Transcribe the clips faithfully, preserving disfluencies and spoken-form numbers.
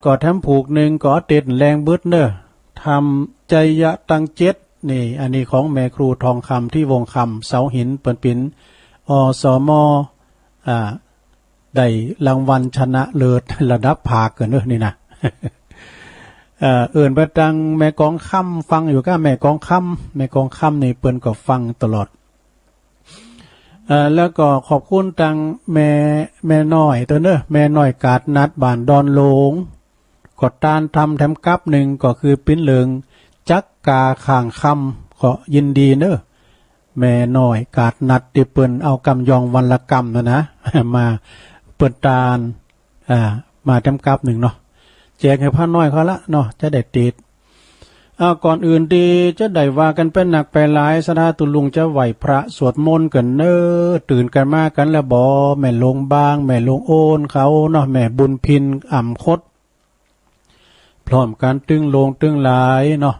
ก็แถมผูกนึ่งก็เต้นแรงบึดเน่อ ธรรมจยะตังเจ็ด นี่ อันนี้ของแม่ครูทองคำ ที่วงคำ เสาหิน เปิ้นเป๋น อสม อ่า ได้รางวัลชนะเลิศระดับภาคกั๋นเน่อนี่นะ เอ่อ เอิ้นไปตังแม่กองคำ ฟังอยู่ก้า แม่กองคำ แม่กองคำนี่เปิ้นก็ฟังตลอด เอ่อ แล้วก็ขอบคุณตังแม่ แม่น้อยเต้อเน่อ แม่น้อยกาดนัดบ้านดอนหลง ก็ตานทำแถมกับนึ่งก็คือปิ้นเริงจักกาข้างคำ ก็ยินดีเน่อ แม่น้อยกาดนัดตี้เปิ้นเอากำยองวันละกำนั่นนะ มาเปิ้นตาน อ่า มาแถมกับนึ่งเนาะ แจกหื้อพระน้อยเขาละเนาะ จะได้ติด อ้าว ก่อนอื่นตี้จะได้ว่ากั๋นไปนักไปหลาย ศรัทธาตุ๊ลุงจะไหว้พระสวดมนต์กั๋นเน่อ ตื่นกั๋นมากั๋นแล้วบ่ แม่หลวงบาง แม่หลวงโอนเขาเนาะ แม่บุญพิน อ่ำคด พร้อมกั๋นตึงหลวงตึงหลายเนาะ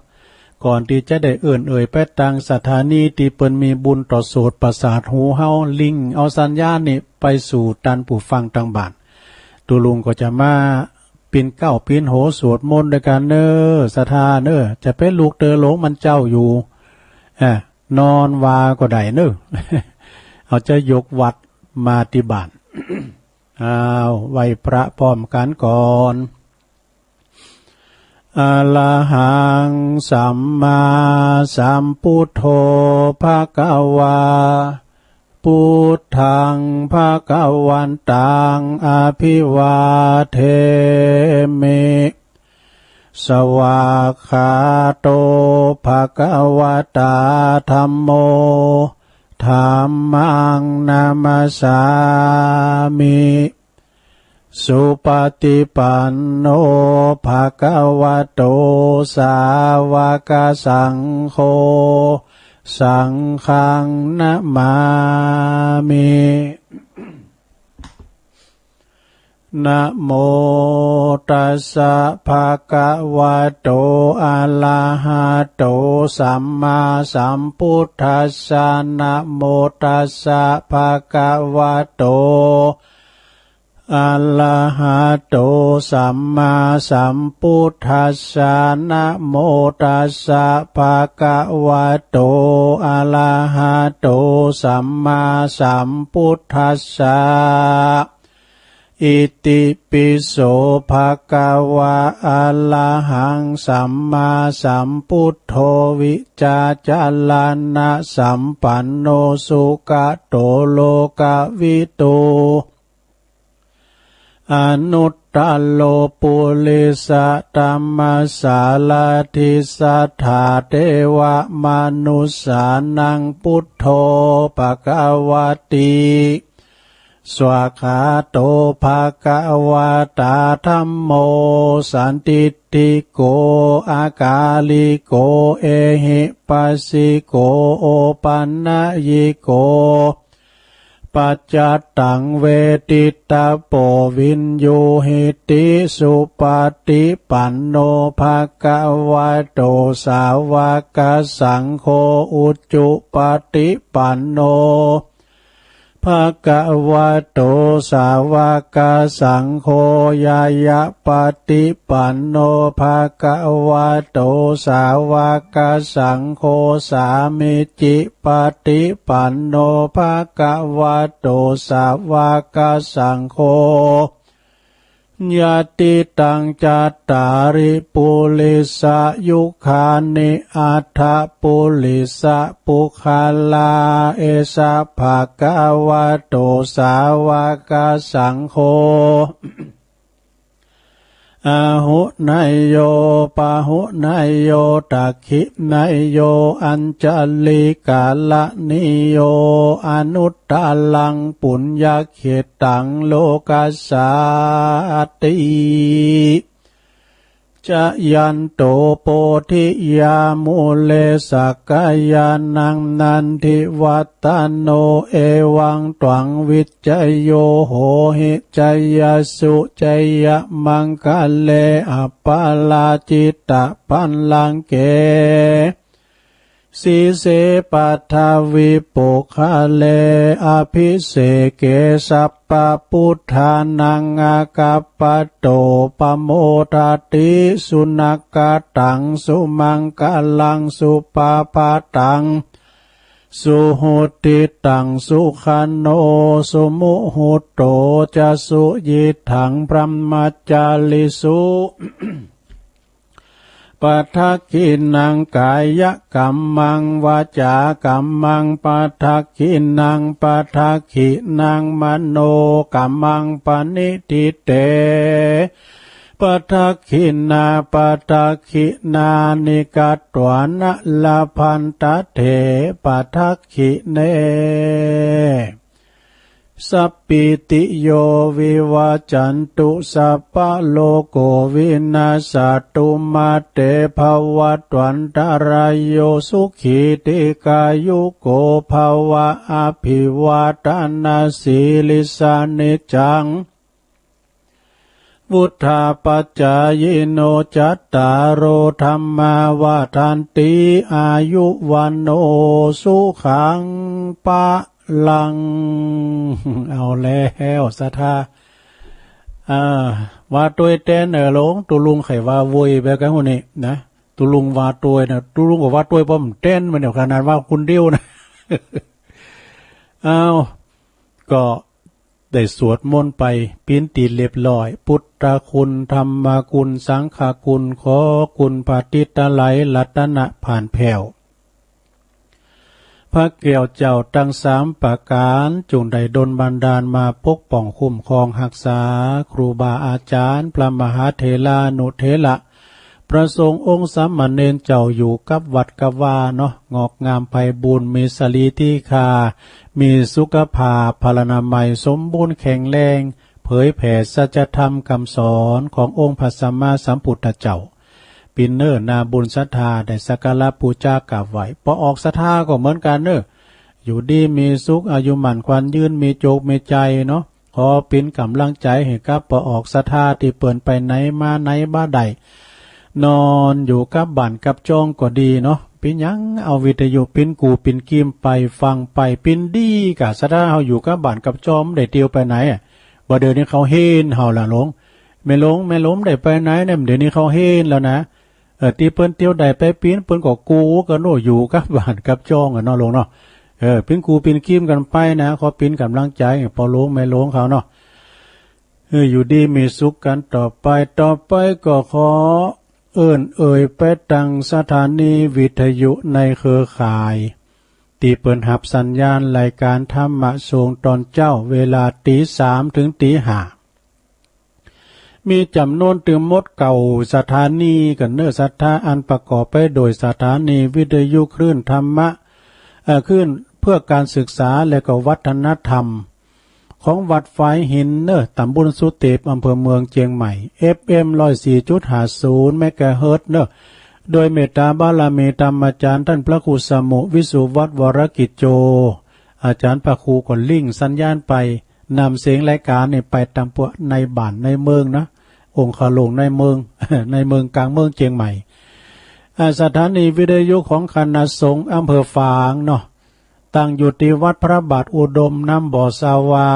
ก่อนตี้จะได้เอิ้นเอ่ยไปตังสถานีตี้เปิ้นมีบุญต่อโสตประสาทหูเฮา ลิงก์เอาสัญญาณนี่ไปสู่ต้านผู้ฟังตังบ้าน ตุ๊ลุงก็จะมาปิ้นเก๊าปิ้นโหสวดมนต์ตวยกั๋นเน่อ ศรัทธาเน่อ จะไปลุกเตอหลงมันเจ้าอยู่ เอ่อ นอนวาก็ได้เน่อ เอาจะยกวัตรมาตี้บ้าน อ้าว ไหว้พระพร้อมกั๋นก่อน อะระหังสัมมาสัมพุทโธภะคะวา พุทธังภะคะวันตัง อะภิวาเทมิ สวากขาโต ภะคะวะตา ธัมโม ธัมมัง นะมัสสามิ สุปะฏิปันโน ภะคะวะโต สาวะกะสังโฆ สังฆัง นะมามิ นะโมตัสสะ ภะคะวะโต อะระหะโต สัมมาสัมพุทธัสสะ นะโมตัสสะ ภะคะวะโต อะระหะโต สัมมาสัมพุทธัสสะ นะโมตัสสะ ภะคะวะโต อะระหะโต สัมมาสัมพุทธัสสะ อิติปิโส ภะคะวะ อะระหัง สัมมาสัมพุทโธ วิชาจะระณะสัมปันโน สุขะโต โลกะวิทู อนุตตะโร ปุริสะธัมมะสาระธิ สัทธาเทวะมะนุสสานัง พุทโธ ภะคะวะติ สวากขาโต ภะคะวะตา ธัมโม สันทิฏฐิโก อะกาลิโก เอหิปัสสิโก โอปันนยิโก ปัจจัตตัง เวทิตะโป วิญญูหิติ สุปะฏิปันโน ภะคะวะโต สาวะกะสังโฆ อุจุปะฏิปันโน ภะคะวะโต สาวะกะสังโฆ ญาณะปะฏิปันโน ภะคะวะโต สาวะกะสังโฆ สามิจฉิปะฏิปันโน ภะคะวะโต สาวะกะสังโฆ ยะติตัง จัตตาริ ปุริสะยุคานิ อัฏฐะปุริสะปุคคลา เอสะ ภะคะวะโต สาวะกะสังโฆ อาหุเนยโย ปาหุเนยโย ตักขิเนยโย อัญชะลีกะระณีโย อนุตตะรัง ปุญญะเขตตัง โลกัสสาติ จะยันโต โพธิยามูเล สักกายานัง นันทิวัตตะโน เอวังตวัง วิจโย โหหิ จยสสุ จยะมังคะเล อัปปะราจิตะปัลลังเก สีเส ปัทวิปุคคเล อภิเสเก สัพพะปุทธานัง อากัปปะโต ปะโมทะติ สุนักขะตัง สุมังคะลัง สุปะพะตัง สุหุติตัง สุขันโณ สุมุหุตโต จะ สุยิตถัง พรหมจาริสุ ปะทักขิณัง กายะกัมมัง วาจากัมมัง ปะทักขิณัง ปะทักขิณัง มโนกัมมัง ปะนิฏฐิเต ปะทักขิณา ปะทักขิณานิ กัตวานะ ละพันตะเถ ปะทักขิเณ สัพพีติโย วิวัจจันตุ สัพพะโลโก วินัสสะตุ มา เต ภะวัตวันตะราโย สุขี ทีฆายุโก ภะวะ อภิวาทะนะสีลิสสะ นิจจัง วุฑฒาปะจายิโน จัตตาโร ธัมมา วัฑฒันติ อายุ วัณโณ สุขัง พะลัง เอาแล้ว ศรัทธา อ่า ว่าตวยแตนเน่อหลวง ตุ๊ลุงใค่ว่าโวยไปกั๋นฮู้นี่นะ ตุ๊ลุงว่าตวยนะ ตุ๊ลุงก็ว่าตวยป้อมแตน มันเดี๋ยวขนาดว่าคนเดียวนะ เอา ก็ได้สวดมนต์ไป ปิ้นตี๋เรียบร้อย พุทธคุณ ธรรมคุณ สังฆคุณ ขอคุณพระติตะไลรัตนะผ่านแผ้ว พระแก้วเจ้าตังสามประก๋าน จุ่งได้ดลบันดาลมาปกป้องคุ้มครองฮักษา ครูบาอาจ๋ารย์ พระมหาเถรานุเถระ พระสงฆ์องค์สามเณรเจ้าอยู่กับวัดกับวาเนาะ งอกงามไพบูลย์ มีสรีริคา มีสุขภาพพลานามัยสมบูรณ์แข็งแรง เผยแผ่สัจธรรมกำสอนขององค์พระสัมมาสัมพุทธเจ้า ปิ้นเน่อนาบุญศรัทธาได้สักการะปู๋จากราบไหว้ ปอออกศรัทธาก็เหมือนกั๋นเน่อ อยู่ดีมีสุข อายุหมั้นขวัญยืน มีโจคมีชัยเนาะ ขอปิ้นก๋ำลังใจ๋หื้อกับปอออกศรัทธาตี้เปิ้นไปไหนมาไหนบ่ได้ นอนอยู่กับบ้านกับจ้องก็ดีเนาะ ปิ้นหยังเอาวิทยุปิ้นกูปิ้นกีมไปฟังไป ปิ้นดีก่า ศรัทธาเฮาอยู่กับบ้านกับจ้องได้เตียวไปไหนอะ บ่าเดี๋ยวนี้เขาเฮนเฮาละหลวง แม่หลวง แม่หลวงได้ไปไหนเนี่ย เดี๋ยวนี้เขาเฮนแล้วนะ เออ ตี้เปิ้นเตียวได้ไปปิ้น เปิ้นก็กู้กั๋นโน่ อยู่กับบ้านกับจ้องอะเนาะหลวงเนาะ เออ ปิ้นกูปิ้นกีมกั๋นไปนะ ขอปิ้นก๋ำลังใจ๋พ่อหลวงแม่หลวงเขาเนาะ เออ อยู่ดีมีสุขกั๋นต่อไป ต่อไปก็ขอเอิ้นเอ่ยไปตังสถานีวิทยุในเครือข่าย ตี้เปิ้นฮับสัญญาณรายก๋านธรรมะส่งต๋อนเจ๊า เวลาตี๋สามเถิงตี๋ห้า มีจ๋ำนวนตึงหมดเก้าสถานีกั๋นเน่อศรัทธา อันประกอบไปโดยสถานีวิทยุคลื่นธรรมะ เอ่อ คลื่นเพื่อการศึกษาและก็วัฒนธรรม ของวัดฝายหินเน่อ ต๋ำบลสุเตป อำเภอเมืองเจียงใหม่ เอฟเอ็ม ร้อยสี่จุดห้าศูนย์ เมกะเฮิรตซ์เน่อ โดยเมตตาบารมีธรรมอาจ๋ารย์ต้านพระครูสมุห์ วิสุวัฒน์ วรกิจโจ อาจ๋ารย์พระครูก็ลิงก์สัญญาณไป นำเสียงรายก๋านนี่ไปตางปวกในบ้านในเมืองนะ องคาโลงในเมือง ในเมืองก๋างเมืองเจียงใหม่ อ่า สถานีวิทยุของคณะสงฆ์อำเภอฝางเนาะ ตั้งอยู่ตี้วัดพระบาทอุดมน้ำบ่อสาวา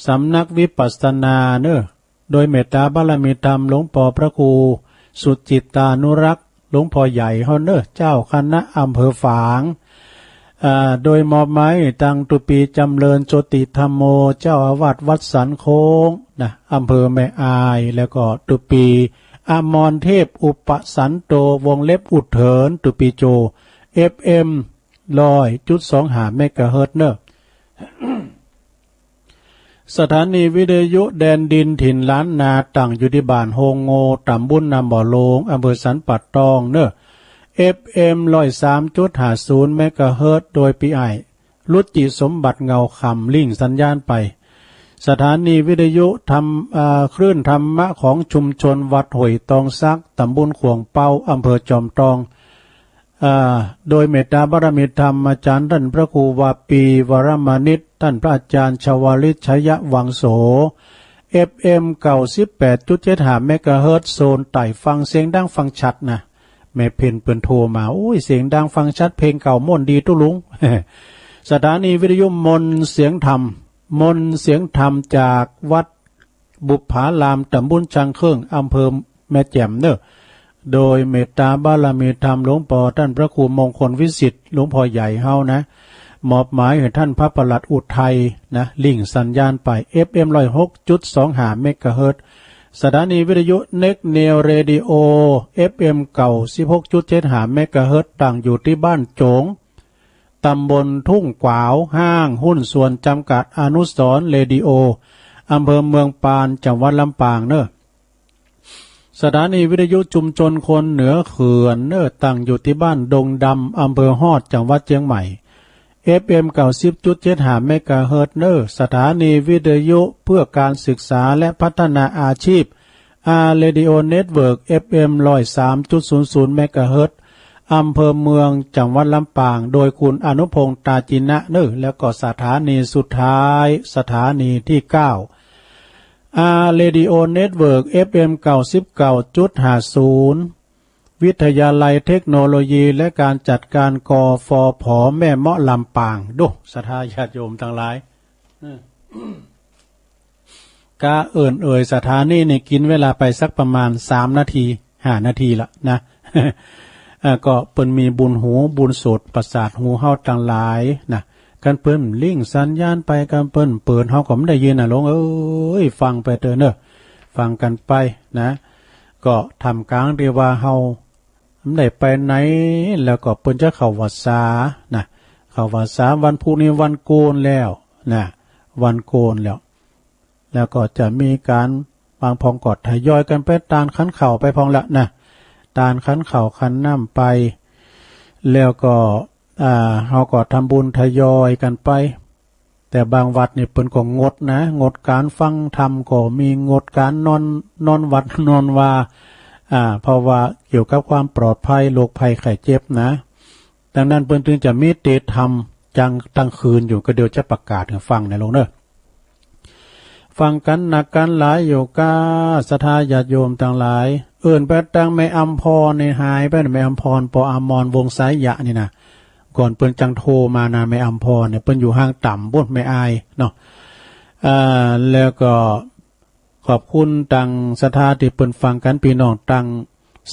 สำนักวิปัสสนาเน่อ โดยเมตตาบารมีธรรมหลวงป้อพระครูสุจิตตานุรักษ์ หลวงป้อใหญ่เฮาเน่อ เจ้าคณะอำเภอฝาง อ่า โดยมอบหมายตังตุ๊ปี๋จ๋ำเริญโชติธัมโม เจ้าอาวาสวัดสันโค้งนะ อำเภอแม่อาย แล้วก็ตุ๊ปี๋อมรเทพอุปสันโต วงเล็บอุดเถิน ตุ๊ปี๋โจ เอฟเอ็ม ร้อยจุดสองห้า เมกะเฮิรตซ์เน่อ สถานีวิทยุแดนดินถิ่นล้านนา ตั้งอยู่ตี้บ้านโฮงโง่ ต๋ำบลน้ำบ่อโลง อำเภอสันป่าตองเน่อ เอฟเอ็ม ร้อยสามจุดห้าศูนย์ เมกะเฮิรตซ์ โดยปี้อ้าย รุจิสมบัติเงาคำ ลิงก์สัญญาณไป สถานีวิทยุธรรม เอ่อ คลื่นธรรมะของชุมชนวัดห้วยตองสัก ต๋ำบลข่วงเปา อำเภอจอมตอง อ่า โดยเมตตาบารมีธรรมอาจ๋ารย์ต้านพระครูวาปี วรมณิช ต้านพระอาจ๋ารย์ชวลิต ชยวังโส เอฟเอ็ม เก้าสิบแปดจุดเจ็ดห้า เมกะเฮิรตซ์ โซนใต้ ฟังเสียงดังฟังชัดนะ แม่เพ็ญเปิ้นโทรมา โอ้ย เสียงดังฟังชัด เพลงเก่าม่วนดีตุ๊ลุง สถานีวิทยุมนต์เสียงธรรม มนต์เสียงธรรมจากวัดบุปผาราม ตำบลช่างเครื่อง อำเภอแม่แจ่มเน่อ โดยเมตตาบารมีธรรมหลวงป้อต้านพระครูมงคลวิสิทธิ์ หลวงป้อใหญ่เฮานะ มอบหมายหื้อต้านพระประหลัดอุทัยนะ ลิงก์สัญญาณไป เอฟเอ็ม ร้อยหกจุดสองห้า เมกะเฮิรตซ์ สถานีวิทยุ Next Neo Radio เอฟเอ็ม เก้าสิบหกจุดเจ็ดห้า เมกะเฮิรตซ์ ตั้งอยู่ตี้บ้านโจ๋ง ตำบลทุ่งกวาว ห้างหุ้นส่วนจำกัดอนุสรณ์เรดิโอ อำเภอเมืองปาน จังหวัดลำปางเน่อ สถานีวิทยุชุมชนคนเหนือเขื่อนเน่อ ตั้งอยู่ตี้บ้านดงดำ อำเภอฮอด จังหวัดเจียงใหม่ เอฟเอ็ม เก้าสิบจุดเจ็ดห้า เมกะเฮิรตซ์เน่อ สถานีวิทยุเพื่อการศึกษาและพัฒนาอาชีพ อาร์ Radio Network เอฟเอ็ม ร้อยสามจุดศูนย์ศูนย์ เมกะเฮิรตซ์ อำเภอเมือง จังหวัดลำปาง โดยคุณอนุพงษ์ ตาจินะเน่อ แล้วก็สถานีสุดท้าย สถานีที่เก้า อาร์ Radio Network เอฟเอ็ม เก้าสิบเก้าจุดห้าศูนย์ วิทยาลัยเทคโนโลยีและการจัดการ กฟผ แม่เมาะ ลำปาง ดู ศรัทธาญาติโยมตังหลาย เออ กาเอิ้นเอ่ยสถานีนี่กิ๋นเวลาไปสักประมาณสามนาที ห้านาทีละนะ เอ่อ ก็เปิ้นมีบุญหูบุญโสตประสาทหูเฮาตังหลายนะ คันเปิ้นลิงก์สัญญาณไป คันเปิ้นเปิดเฮาก็บ่ได้ยินน่ะ หลวงเอ๋ย ฟังไปเต๊อะเน่อ ฟังกั๋นไปนะ ก็ท่ามกลางตี้ว่าเฮาบ่ได้ไปไหน แล้วก็เปิ้นจะเข้าพรรษานะ เข้าพรรษา วันพุธนี้วันโก๋นแล้วนะ วันโก๋นแล้ว แล้วก็จะมีก๋าน บางพ่องก็ทยอยกั๋นไปตานขันข้าวไปพ่องละนะ ตานขันข้าวขันน้ำไป แล้วก็ อ่า เฮาก็ทำบุญทยอยกั๋นไป แต่บางวัดนี่เปิ้นก็งดนะ งดก๋านฟังธรรมก็มี งดก๋านนอน นอนวัดนอนวา อ่า เพราะว่าเกี่ยวกับความปลอดภัย โรคภัยไข้เจ็บนะ ดังนั้นเปิ้นจึงจะมีเตสน์ธรรมจัง ตังคืนอยู่ ก็เดี๋ยวจะประกาศหื้อฟังนะหลวงเน่อ ฟังกั๋นนักกั๋นหลายอยู่ก้า ศรัทธาญาติโยมตังหลาย เอิ้นไปตังแม่อำพรนี่หายไป แม่อำพร ปอามร วงศ์ไสยะนี่นะ ก่อนเปิ้นจังโทรมานะ แม่อำพรเนี่ย เปิ้นอยู่ห้างต่ำปู๊น แม่อายเนาะ อ่า แล้วก็ ขอบคุณตังศรัทธาตี้เปิ้นฟังกั๋น ปี้น้องตัง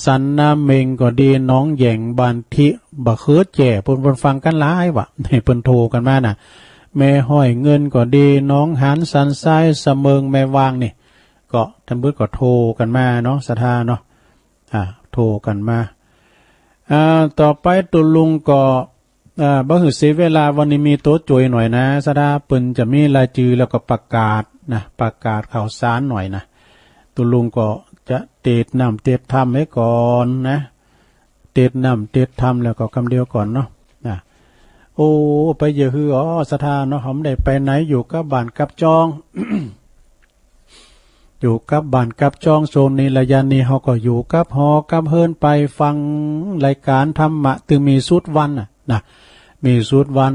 สันนาเม็งก็ดี หนองแหย่ง บ้านทิ บ่าเขือแจ้ เปิ้น เปิ้นฟังกั๋นหลายวะ เปิ้นโทรกั๋นมาน่ะ แม่ฮ้อยเงินก็ดี หนองหาน สันทราย สะเมิง แม่วางนี่ ก็ตังเบิดก็โทรกั๋นมาเนาะ ศรัทธาเนาะ อ่า โทรกั๋นมา อ่า ต่อไปตุ๊ลุงก็ อ่า บ่หื้อเสียเวลา วันนี้มีตั๋วจวยหน่อยนะ ศรัทธา เปิ้นจะมีรายจื้อแล้วก็ประกาศนะ ประกาศข่าวสารหน่อยนะ ตุ๊ลุงก็จะเตสน์น้ำเตสน์ธรรมไว้ก่อนนะ เตสน์น้ำเตสน์ธรรมแล้วก็กำเดียวก่อนเนาะ นะ โอ้ ไปอย่าหื้ออ๋อ ศรัทธาเนาะ เฮาบ่ได้ไปไหน อยู่กับบ้านกับจ้อง อยู่กับบ้านกับจ้อง ช่วงนี้ระยะนี้เฮาก็อยู่กับหอกับเฮือนไป ฟังรายก๋านธรรมะ ตึงมีสุดวันน่ะนะ มีสุดวัน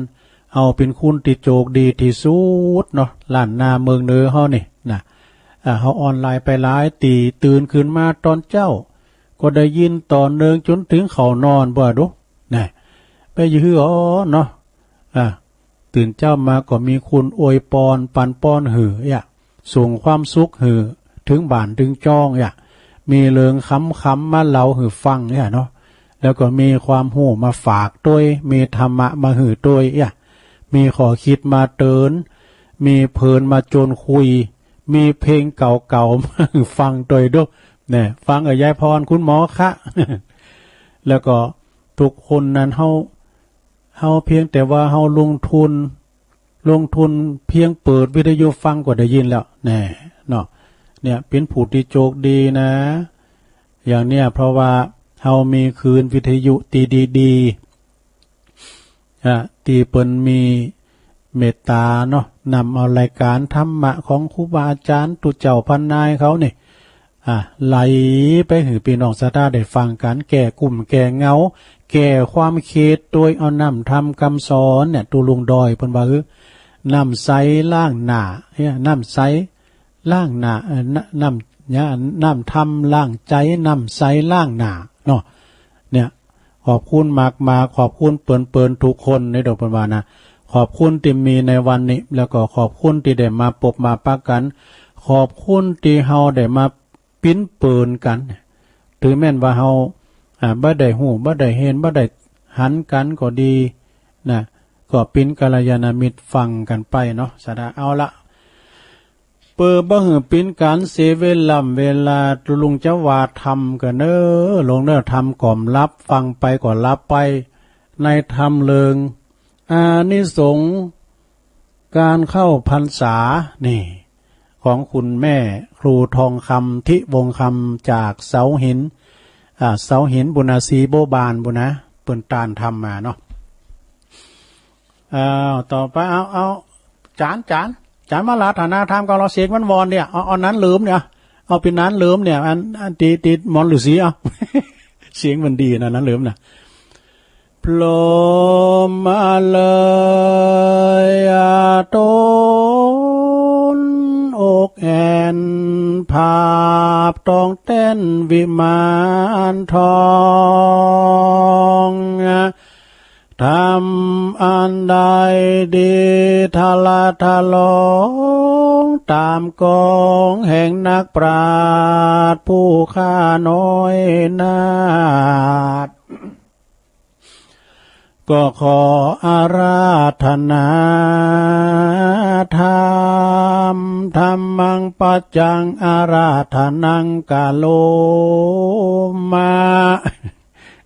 เฮาเป๋นคนตี้โจคดีตี้สุดเนาะ ล้านนาเมืองเหนือเฮานี่นะ อ่า เฮาออนไลน์ไปหลายตี้ ตื่นขึ้นมาต๋อนเจ๊า ก็ได้ยินต่อเนื่องจ๋นเถิงเข้านอนบ่าดู นะ ไปอย่าหื้ออ๋อเนาะ อ่า ตื่นเจ๊ามาก็มีคนอวยปอนปันปอนหื้อเยียะ ส่งความสุขหื้อเถิงบ้านเถิงจ้องเยียะ มีเรื่องขำๆ มาเล่าหื้อฟังเยียะเนาะ แล้วก็มีความฮู้มาฝากตวย มีธรรมะมาหื้อตวยเยียะ มีข้อคิดมาเตือน มีเพื่อนมาจวนคุย มีเพลงเก่าๆ มาหื้อฟังตวยดู เนี่ย ฟังเอ่ย ยายพร คุณหมอคะ แล้วก็ทุกคนนั้นเฮา เฮาเพียงแต่ว่าเฮาลงทุน ลงทุนเพียงเปิดวิทยุฟังก็ได้ยินแล้ว แน่ เนาะ เนี่ย เป๋นผู้ตี้โจคดีนะ อย่างเนี้ย เพราะว่าเฮามีคลื่นวิทยุตี้ดีๆ อ่ะ ตี้เปิ้นมีเมตตาเนาะ นำเอารายก๋านธรรมะของครูบาอาจ๋ารย์ ตุ๊เจ้าพระนายเขานี่ อ่ะ ไหลไปหื้อปี้น้องศรัทธาได้ฟังกั๋น แก้กุ้มแก้เหงา แก้ความเข็ดตวย เอาน้ำธรรมกำสอนเนี่ย ตุ๊ลุงดอยเปิ้นว่า หื้อ น้ำใสล้างหน้า เนี่ย น้ำใสล้างหน้า เอ่อ น้ำ น้ำ เนี่ย น้ำธรรมล้างใจ๋ น้ำใสล้างหน้า เนาะ ขอบคุณมากๆ ขอบคุณเปิ้นๆ ทุกคน นี่เด้อเปิ้นว่านะ ขอบคุณตี้มีในวันนี้ แล้วก็ขอบคุณตี้ได้มาปบมาปะกั๋น ขอบคุณตี้เฮาได้มาปิ๊นเปิ้นกั๋น ถือแม่นว่าเฮา อ่า บ่ได้ฮู้ บ่ได้เห็น บ่ได้หันกั๋นก็ดีนะ ก็ปิ๊นกัลยาณมิตรฟังกั๋นไปเนาะ สะดา เอาละ เปื้อบ่หื้อปิ๊นก๋านเสียเวล่ำเวลา ตุ๊ลุงจะว่าธรรมกั๋นเน้อ ลงเน้อ ธรรมก่อมลับ ฟังไปก็หลับไป ในธรรมเริง อานิสงส์ก๋านเข้าพรรษา นี่ ของคุณแม่ครูทองคำ ทิวงศ์คำ จากเสาหิน อ่า เสาหินปุ้นนา สีบัวบานปุ้นนะ เปิ้นตานธรรมมาเนาะ อ้าว ต่อไป เอา เอา จ๋ารย์ จ๋ารย์ จ๋ารย์มาราธนาธรรมกับเฮา เสียงมันวอนเนี่ย เอา เอานั้นลืมเนี่ย เอาเป๋นนั้นลืมเนี่ย อัน อันตี้ ตี้หมอนฤๅษี เอา เสียงมันดีนะ นั้นลืมนะ พรหมมาเลยอาทนอกแอ่น ภาพทองแท่นวิมานทอง ธรรมอันใดดีทะละทะลอง ต๋ามกองแห่งนักปราชญ์ผู้ข้าน้อยนาถ ก็ขออาราธนาธรรม ธัมมังปัจจังอาราธนังกะโรมะ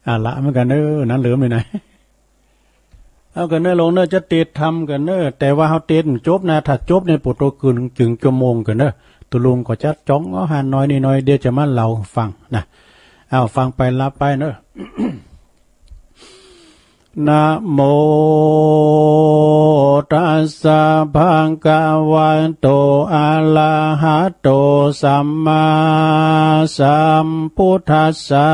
เอาละเหมือนกั๋นเน้อ นั้นลืมเลยนะ เอากั๋นเน้อ ลงเน้อ จะติดธรรมกั๋นเน้อ แต่ว่าเฮาติดจบนะ ถ้าจบเนี่ย ปูโตะกึ่ง จึงชั่วโมงกั๋นเน้อ ตุ๊ลุงก็จะจ้องเอาหันหน้อยนี่หน้อย เดี๋ยวจะมาเล่าฟังนะ เอาฟังไปหลับไปเน้อ นะโมตัสสะภะคะวะโต อะระหะโต สัมมาสัมพุทธัสสะ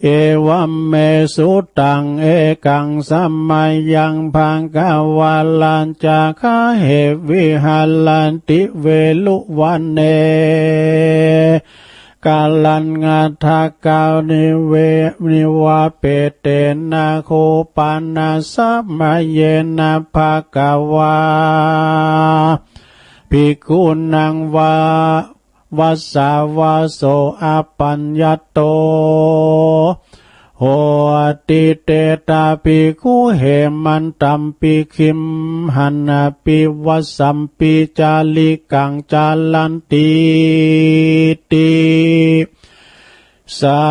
เอวัมเมสุตัง เอกังสะมะยัง ภะคะวะรัญจะคะเหวิหะรันติ เวรุวะเน กะรัญญะทะกะ นิเว นิวะเปเตนะ โคปะนะสะมะเยนะ ภะคะวา ภิกขุนังวา วัสสะวะโส อะปัญญะโต โหติ เตตะ ภิกขุ เหมันตัมปิ คิมหันติ วัสสัมปิ จาริกัง จารันติ ติ สา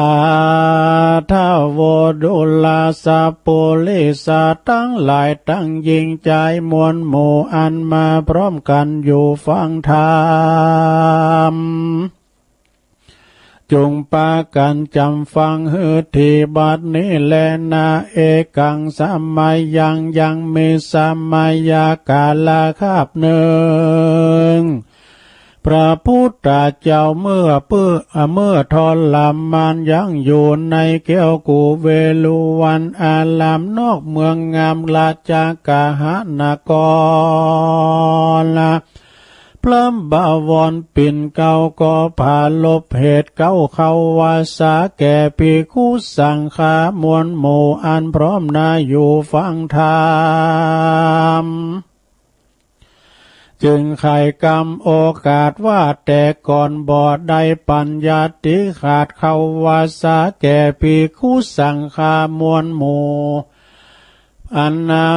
ธะโว ดูราสะปุริสะตังหลาย ตังญิงจายมวลหมู่ อันมาพร้อมกั๋นอยู่ฟังธรรม จุ่งปากั๋นจ๋ำฟังหื้อดีบัดนี้แลนา เอกังสะมะยัง ยังมีสะมะยะกาละคาบนึ่ง พระพุทธเจ้าเมื่อเปื้อ เมื่อทรมานยังอยู่ในแก้วกุเวฬุวันอารามนอกเมืองงามราชกาหนคร พระบวรปิ่นเกล้าก็ปรารภเหตุเกล้าเข้าว่าสาแก่ภิกขุสังฆามวลหมู่อันพร้อมหน้าอยู่ฟังธรรม จึงใค่กำโอกาสว่าแต่ก่อนบ่ได้ปัญญาติขาดเข้าว่าสาแก่ภิกขุสังฆามวลหมู่ อันนา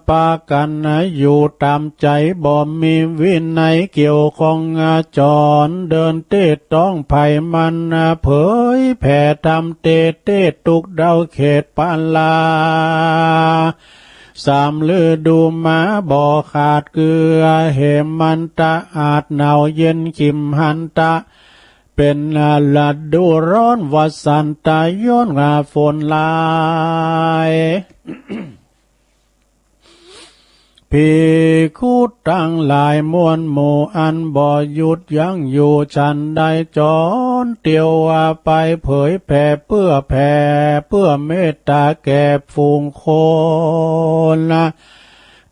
ปากั๋นอยู่ต๋ามใจ๋บ่มีวินัยเกี่ยวข้องอาจร เดินเต๊ต้องไผ่มันนาเผยแผ่ธรรมเต๊เต๊ตุ๊กเดาเขตปาลา สามฤดูมาบ่ขาดเกื้อ เหมันตะอาดหนาวเย็นคิมหันตะ เป๋นฤดูร้อนวสันตะย้อนว่าฝนหลาย ภิกขุตังหลายมวลหมู่อันบ่หยุดยั้งอยู่ฉันใดจรเตียวว่าไปเผยแผ่เปื้อแผ่เปื้อเมตตาแก่ฝูงคน ละ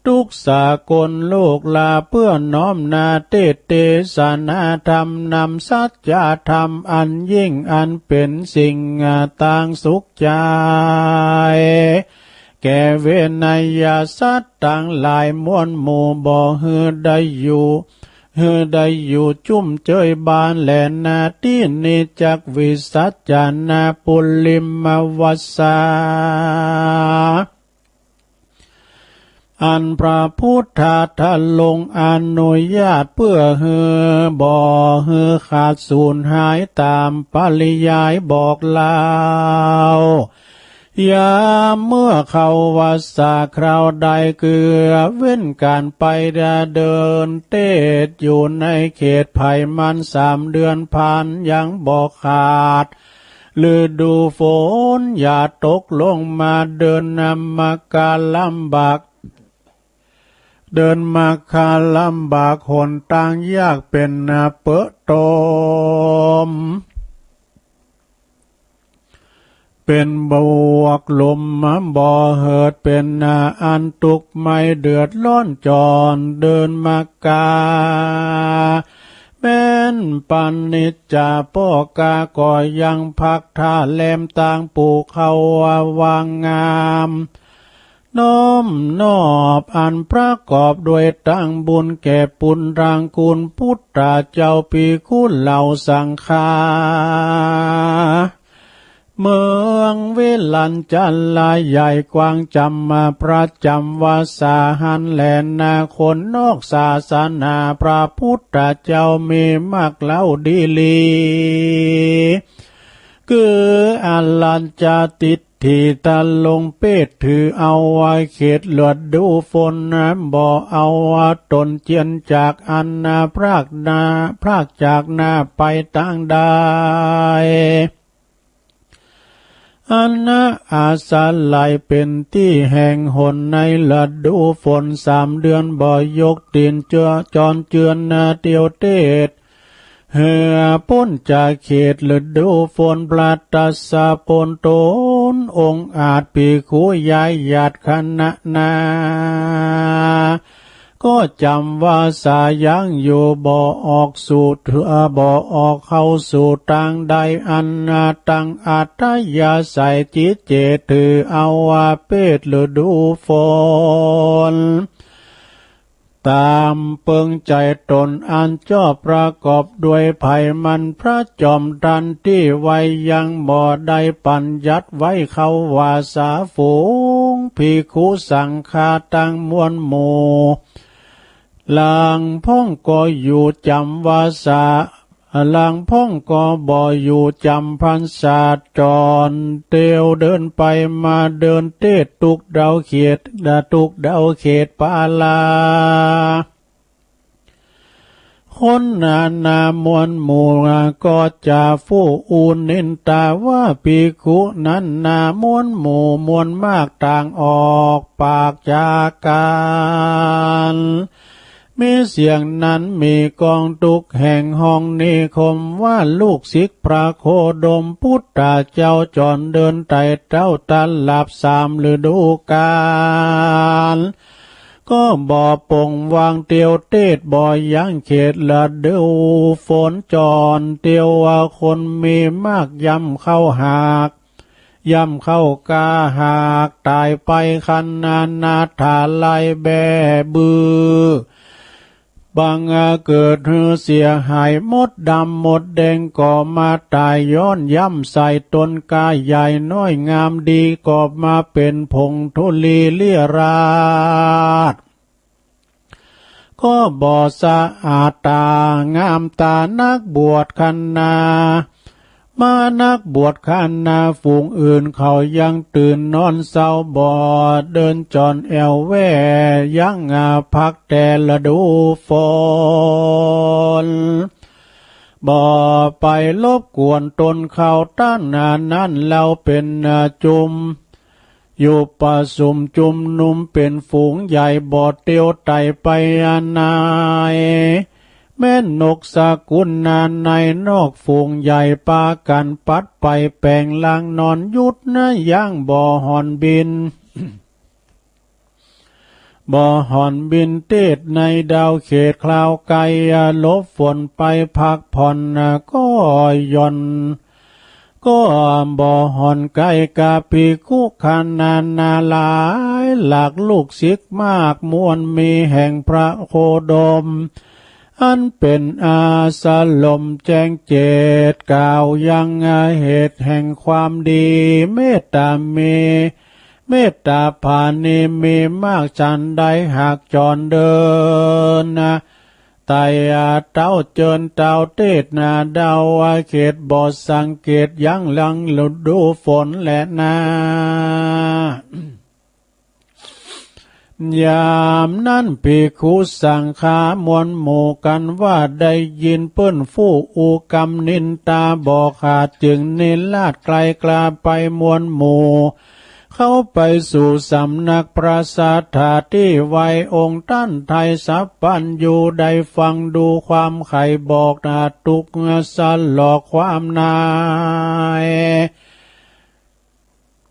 ทุกสากลโลกลา เปื้อน้อมนาเตศน์เตสนาธรรม นำสัจธรรมอันยิ่ง อันเป๋นสิ่งตั้งสุขใจ๋ แก่เวไนยสัตว์ตังหลายมวลหมู่ บ่หื้อได้อยู่ หื้อได้อยู่จุ้มเจยบานแลนา ตี้นี้จักวิสัชนาปุริมวัสสา อันพระพุทธาทรงอนุญาตเปื้อหื้อ บ่หื้อขาดสูญหายต๋ามปริยายบอกเล่า ยามเมื่อเข้าวัสสาคราวใด เกื้อเว้นก๋านไปเดินเตศน์อยู่ในเขตไผ่มันสามเดือนผ่านยังบ่ขาด ฤดูฝนอย่าตกลงมา เดินมากาลำบาก เดินมากาลำบาก หนตางยากเป๋นเป๋อะตม เป๋นบวกหลุมบ่เหิด เป๋นอันตุ๊กข์ไม่เดือดร้อนจร เดินมากา แม้นปานิจจาป้อกา ก็ยังพักท่าแรมตางปูเขาวางงาม น้อมนอบอันประกอบด้วยตางบุญแก่ปุณณากูล ปุทธเจ้า ภิกขุเหล่าสังฆา เมืองเวฬัญชลาใหญ่กว้างจำมาประจำวัสสาหั้นแลนา คนนอกศาสนาพระพุทธเจ้ามีมากเล่าดีหลี คืออรัญชทิฏฐิตะลงเพศถือเอาว่าเขตฤดูฝนนั้นบ่เอาว่าต๋นเจียนจากอันนาพรากนา พรากจากนาไปตางใด อันนาอาศัยเป๋นตี้แห่งหนในฤดูฝนสามเดือน บ่ยกตี๋นเจือ จรเจือนนาเตียวเตศน์ หื้อป๊นจากเขตฤดูฝน ประตสสะปนต๋นองอาจภิกขุยายาตคณะนา ก็จำวัสสายังอยู่ บ่ออกสู่ บ่ออกเข้าสู่ตางใด อันนาตังอัธยาศัยจิตเจตถือเอาว่าเพศฤดูฝน ต๋ามเปิงใจ๋ต๋นอันชอบประกอบด้วยไผ่มัน พระจอมทันตี้ไว้ยังบ่ได้ปัญญัติไว้ เขาว่าสาฝูงภิกขุสังฆาตังมวลหมู่ ลางพ่องก็อยู่จำวัสสา ลางพ่องก็บ่อยู่จำพรรษา จรเตียวเดินไปมาเดินเตศน์ตุ๊กเดาเขต ตุ๊กเดาเขตปาลา คนนานามวลหมู่ก็จะฟู่อู้นินตาว่าภิกขุนั้นนามวลหมู่มวลมากต่างออกปากจากกั๋น มีเสียงนั้นมีกองตุ๊กแห่งห้องนิคมว่าลูกศิษย์พระโคดม ปุทธเจ้าจรเดินไต่เต้าตลับสามฤดูกาล ก็บ่ปงวางเตียวเตศน์บ่ยังเขตฤดูฝน จรเตียวว่าคนมีมากย่ำเข้าหาก ย่ำเข้ากาหากต๋ายไป คณานาถาลัยแบ้บื้อ บางเกิดหื้อเสียหาย มดดำมดแดงก็มาต๋ายย้อนย่ำใส่ต๋น กาใหญ่น้อยงามดีก็มาเป๋นผงธุลีเลี่ยราช ก็บ่สะอาดต๋างามต๋านักบวชคณา มานักบวชคณาฝูงอื่นเขายังตื่นนอนเซา บ่เดินจรแอ่วแว่ยังพักแต่ฤดูฝน บ่ไปรบกวนต๋นเขา ต้านนั้นเล่าเป๋นจุม อยู่ประสุมจุมนุมเป๋นฝูงใหญ่ บ่เตียวไต่ไปอันไหน แม้นนกสกุลนาในนอกฝูงใหญ่ปากั๋นปัดไปแป๋งลางนอนหยุดนะ ยังบ่ห่อนบิน บ่ห่อนบิณฑเตสน์ในดาวเขตคราวไกล หลบฝนไปพักผ่อนก็หย่อน ก็บ่ห่อนไกล กาภิกขุคณะนาหลายหลาก ลูกศิษย์มากมวลมีแห่งพระโคดม อันเป๋นอาสรมแจ้งเจตน์ กล่าวยังเหตุแห่งความดี เมตตามี เมตตาผาณีมีมากฉันใด หากจรเดินนะ ไต่เต๊าเจิญเต๊าเตสน์นาดาวเขต บ่สังเกตยั้งลังฤดูฝนแลนา ยามนั้นภิกขุสังฆามวลหมู่กั๋นว่า ได้ยินเปิ้นฟู่อู้กำนินตาบ่ขาด จึงนิราศไกลกลาไปมวลหมู่ เข้าไปสู่สำนักพระสัตถาตี้ไว องค์ต้านไทยสัพพัญญู ได้ฟังดูความไขบอกนาทุกข์สลอกความนาย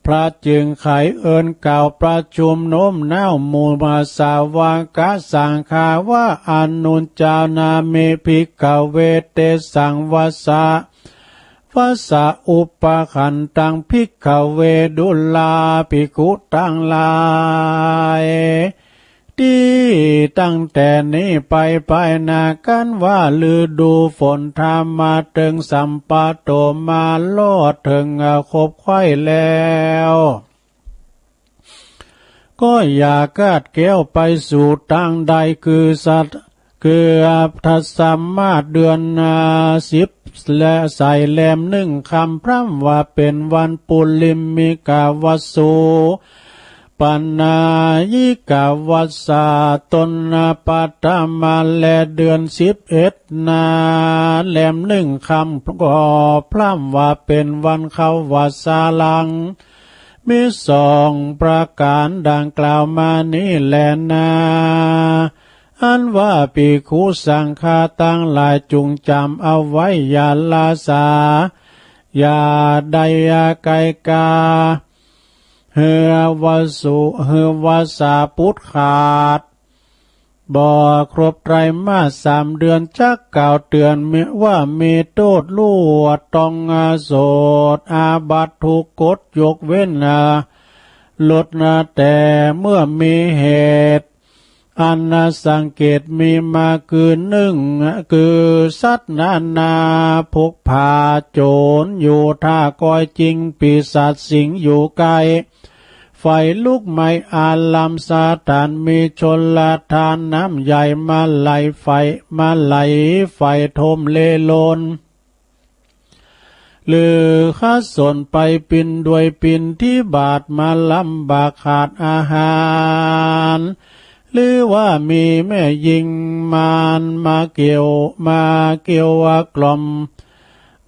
พระจึงไขเอิ้นกล่าวประชุมโน้มน้าวหมู่สาวกสังฆาว่า อนุจจานามิภิกขเว เตสัง วัสสะ วัสสะอุปขันตัง ภิกขเว ดูราภิกขุตังหลาย ตี้ตั้งแต่นี้ไปไปนากั๋นว่า ฤดูฝนถ้ามาเถิงสัมปะโต มารอดเถิงขบไขว่แล้ว ก็อย่าคาดแคล้วไปสู่ตางใด คือสัตว์ คืออัปทสมาสเดือนสิบ และใส่แรมหนึ่งค่ำ พร่ำว่าเป๋นวันปุริมมิกาวัสสุ ปัณณายิกาวัสสา ตนปัตตมา และเดือนสิบเอ็ดนา แรมหนึ่งค่ำ ก็พร่ำว่าเป๋นวันเข้าวัสสาหลัง มีสองประก๋านดังกล่าวมานี้แลนา อันว่าภิกขุสังฆาตังหลายจุ่งจ๋ำเอาไว้ อย่าละสา อย่าได้ไกลกา หื้อวัสสุ หื้อวัสสาปุดขาด บ่ครบไตรมาสสามเดือน จักกล่าวเตื๋อนว่ามีโต้ษ ลู่ต้องโสษ อาบัติทุกกฎ ยกเว้น ลด แต่เมื่อมีเหตุ อันสังเกตมีมา คือหนึ่ง คือสัตว์นานาพกพา โจรอยู่ถ้าคอยจิง ปีศาจสิงอยู่ใก้ ไฟลุกไหม้อารามสถาน มีชลทานน้ำใหญ่ มาไหลไฟ มาไหลไฟโถมเลโลน หรือข้าสนไปปิณฑด้วยปิณฑิบาต มาลำบากขาดอาหาร หรือว่ามีแม่ญิงมารมาเกี่ยว มาเกี่ยวกล่อม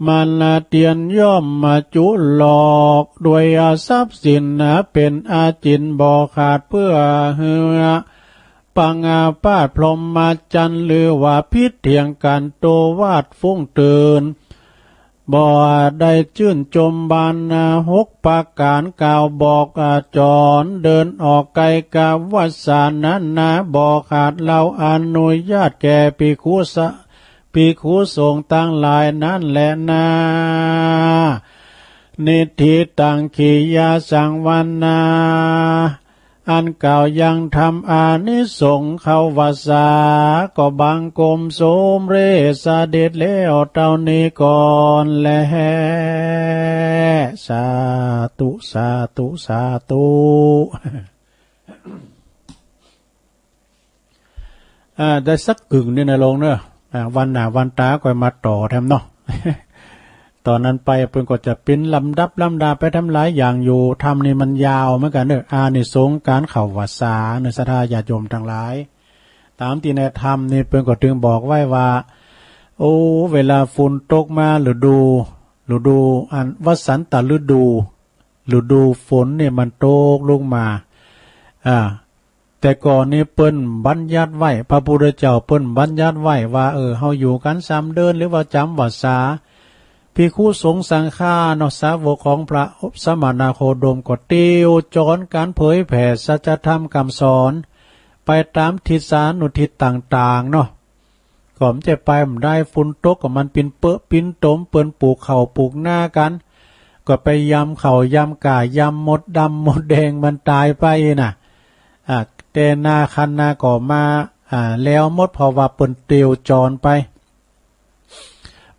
มารเตียนย่อมมาจุหลอก ด้วยทรัพย์สินเป๋นอาจิณบ่ขาด เพื่อหื้อ ปังอาพาธพรหมจรรย์ หรือว่าผิดเถียงกั๋นโต้วาทฟุ้งเติน บ่ได้จื้นจมบรรณาหกประก๋าน กล่าวบอกอาจร เดินออกไกลกาวัสสานานาบ่ขาด เฮาอนุญาตแก่ภิกขุสะ ภิกขุสงฆ์ตังหลายนั้นแลนา นิฏฐิตัง กิริยาสังวรรณา อันกล่าวยังธรรมอานิสงส์เข้าวัสสา ก็บังคมสมเร็จเสด็จแล้วเต้านี้ก่อนแล สาธุ สาธุ สาธุ อ่า ได้สักกึ่งนี่นะโยมเนาะ อ่า วันหน้าวันต๋าก่อยมาต่อแถมเนาะ ต๋อนนั้นไปเปิ้นก็จะเป๋นลำดับลำดาไปแถมหลายอย่างอยู่ ธรรมนี่มันยาวเหมือนกั๋นเนาะ อานิสงส์ก๋านเข้าวัสสาเนาะ ศรัทธาญาติโยมตังหลาย ต๋ามตี้ในธรรมนี่เปิ้นก็ตึงบอกไว้ว่า โอ้ เวลาฝนตกมา ฤดู ฤดูอันวสันตฤดู ฤดูฝนนี่มันตกลงมา อ่า แต่ก่อนนี่เปิ้นบัญญัติไว้ พระพุทธเจ้าเปิ้นบัญญัติไว้ว่า เออ เฮาอยู่กั๋นสามเดือน หรือว่าจ๋ำวัสสา ภิกขุสงฆ์สังฆาเนาะ สาวกของพระสมณโคดมก็เตียวจ๋อนก๋านเผยแผ่สัจธรรมกำสอน ไปต๋ามทิศานุทิศต่างๆ เนาะ ก็บ่ใจ้ไปบ่ได้ ฝุ่นตกก็มันปิ่นเปอะปิ่นตม เปิ้นปลูกข้าวปลูกนากั๋น ก็ไปยำข้าวยำก้ายำมดดำมดแดงมันต๋ายไปน่ะ อ่า แต่นาคันนาก็มา อ่า แล้วหมด เพราะว่าเปิ้นเตียวจรไป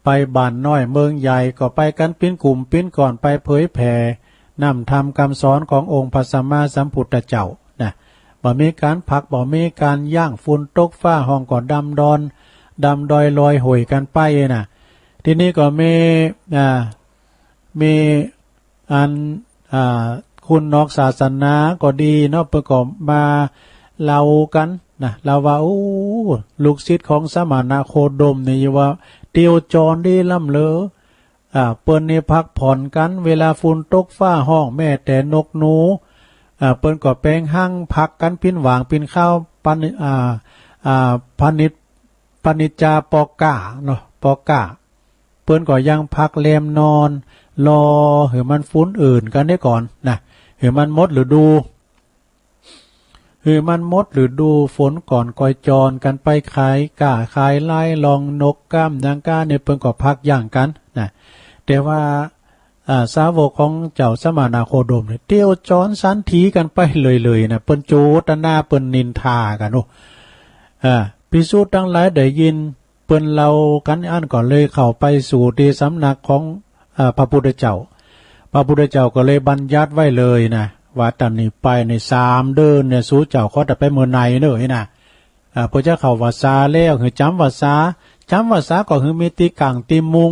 ไปบ้านน้อยเมืองใหญ่ ก็ไปกั๋นเป๋นกุ่มเป๋นก้อน ไปเผยแผ่นำธรรมกำสอนขององค์พระสัมมาสัมพุทธเจ้าน่ะ บ่มีก๋านพัก บ่มีก๋านยั้ง ฝุ่นตกฟ้าฮ้องก็ดำดอน ดำดอยลอยห้วยกั๋นไปน่ะ ทีนี้ก็มี อ่า มีอัน อ่า คนนอกศาสนาก็ดีเนาะ เปิ้นก็มาเล่ากั๋นน่ะ เล่าว่า โอ้ ลูกศิษย์ของสมณโคดมนี่ว่าเตียวจรดีล้ำเหลือ อ่า เปิ้นนี่พักผ่อนกั๋น เวลาฝุ่นตกฟ้าฮ้อง แม้แต่นกหนู อ่า เปิ้นก็แป๋งฮังพักกั๋นเป๋นหว่างเป๋นคาว ปะนิ อ่า อ่า ปะนิจ ปะนิจจาปอก้าเนาะ ปอก้า เปิ้นก็ยังพักแรมนอน รอหื้อมันฝุ่นอื่นกั๋นเหียก่อนน่ะ หื้อมันหมดฤดู หื้อมันหมดฤดูฝนก่อน ก่อยจรกั๋นไปขายก้าขายลาย ล่องนกก้ามหยังก้านี่ เปิ้นก็พักยั้งกั๋นน่ะ แต่ว่า อ่า สาวกของเจ้าสมณโคดมนี่ เตียวจรสันถีกั๋นไปเลยๆ น่ะ เปิ้นโจตนา เปิ้นนินทากั๋น โอ้ อ่า ภิกษุตังหลายได้ยินเปิ้นเล่ากั๋นอั้น ก็เลยเข้าไปสู่ตี้สำนักของ อ่า พระพุทธเจ้า พระพุทธเจ้าก็เลยบัญญัติไว้เลยน่ะ ว่าตั้งนี้ไปในสามเดือนเนี่ย สูเจ้าขอแต่ไปเมือในเน่อน่ะ อ่า เปื้อจะเข้าวัสสาแล้ว หื้อจ๋ำวัสสา จ๋ำวัสสาก็หื้อมีตี้กั๋งตี้มุง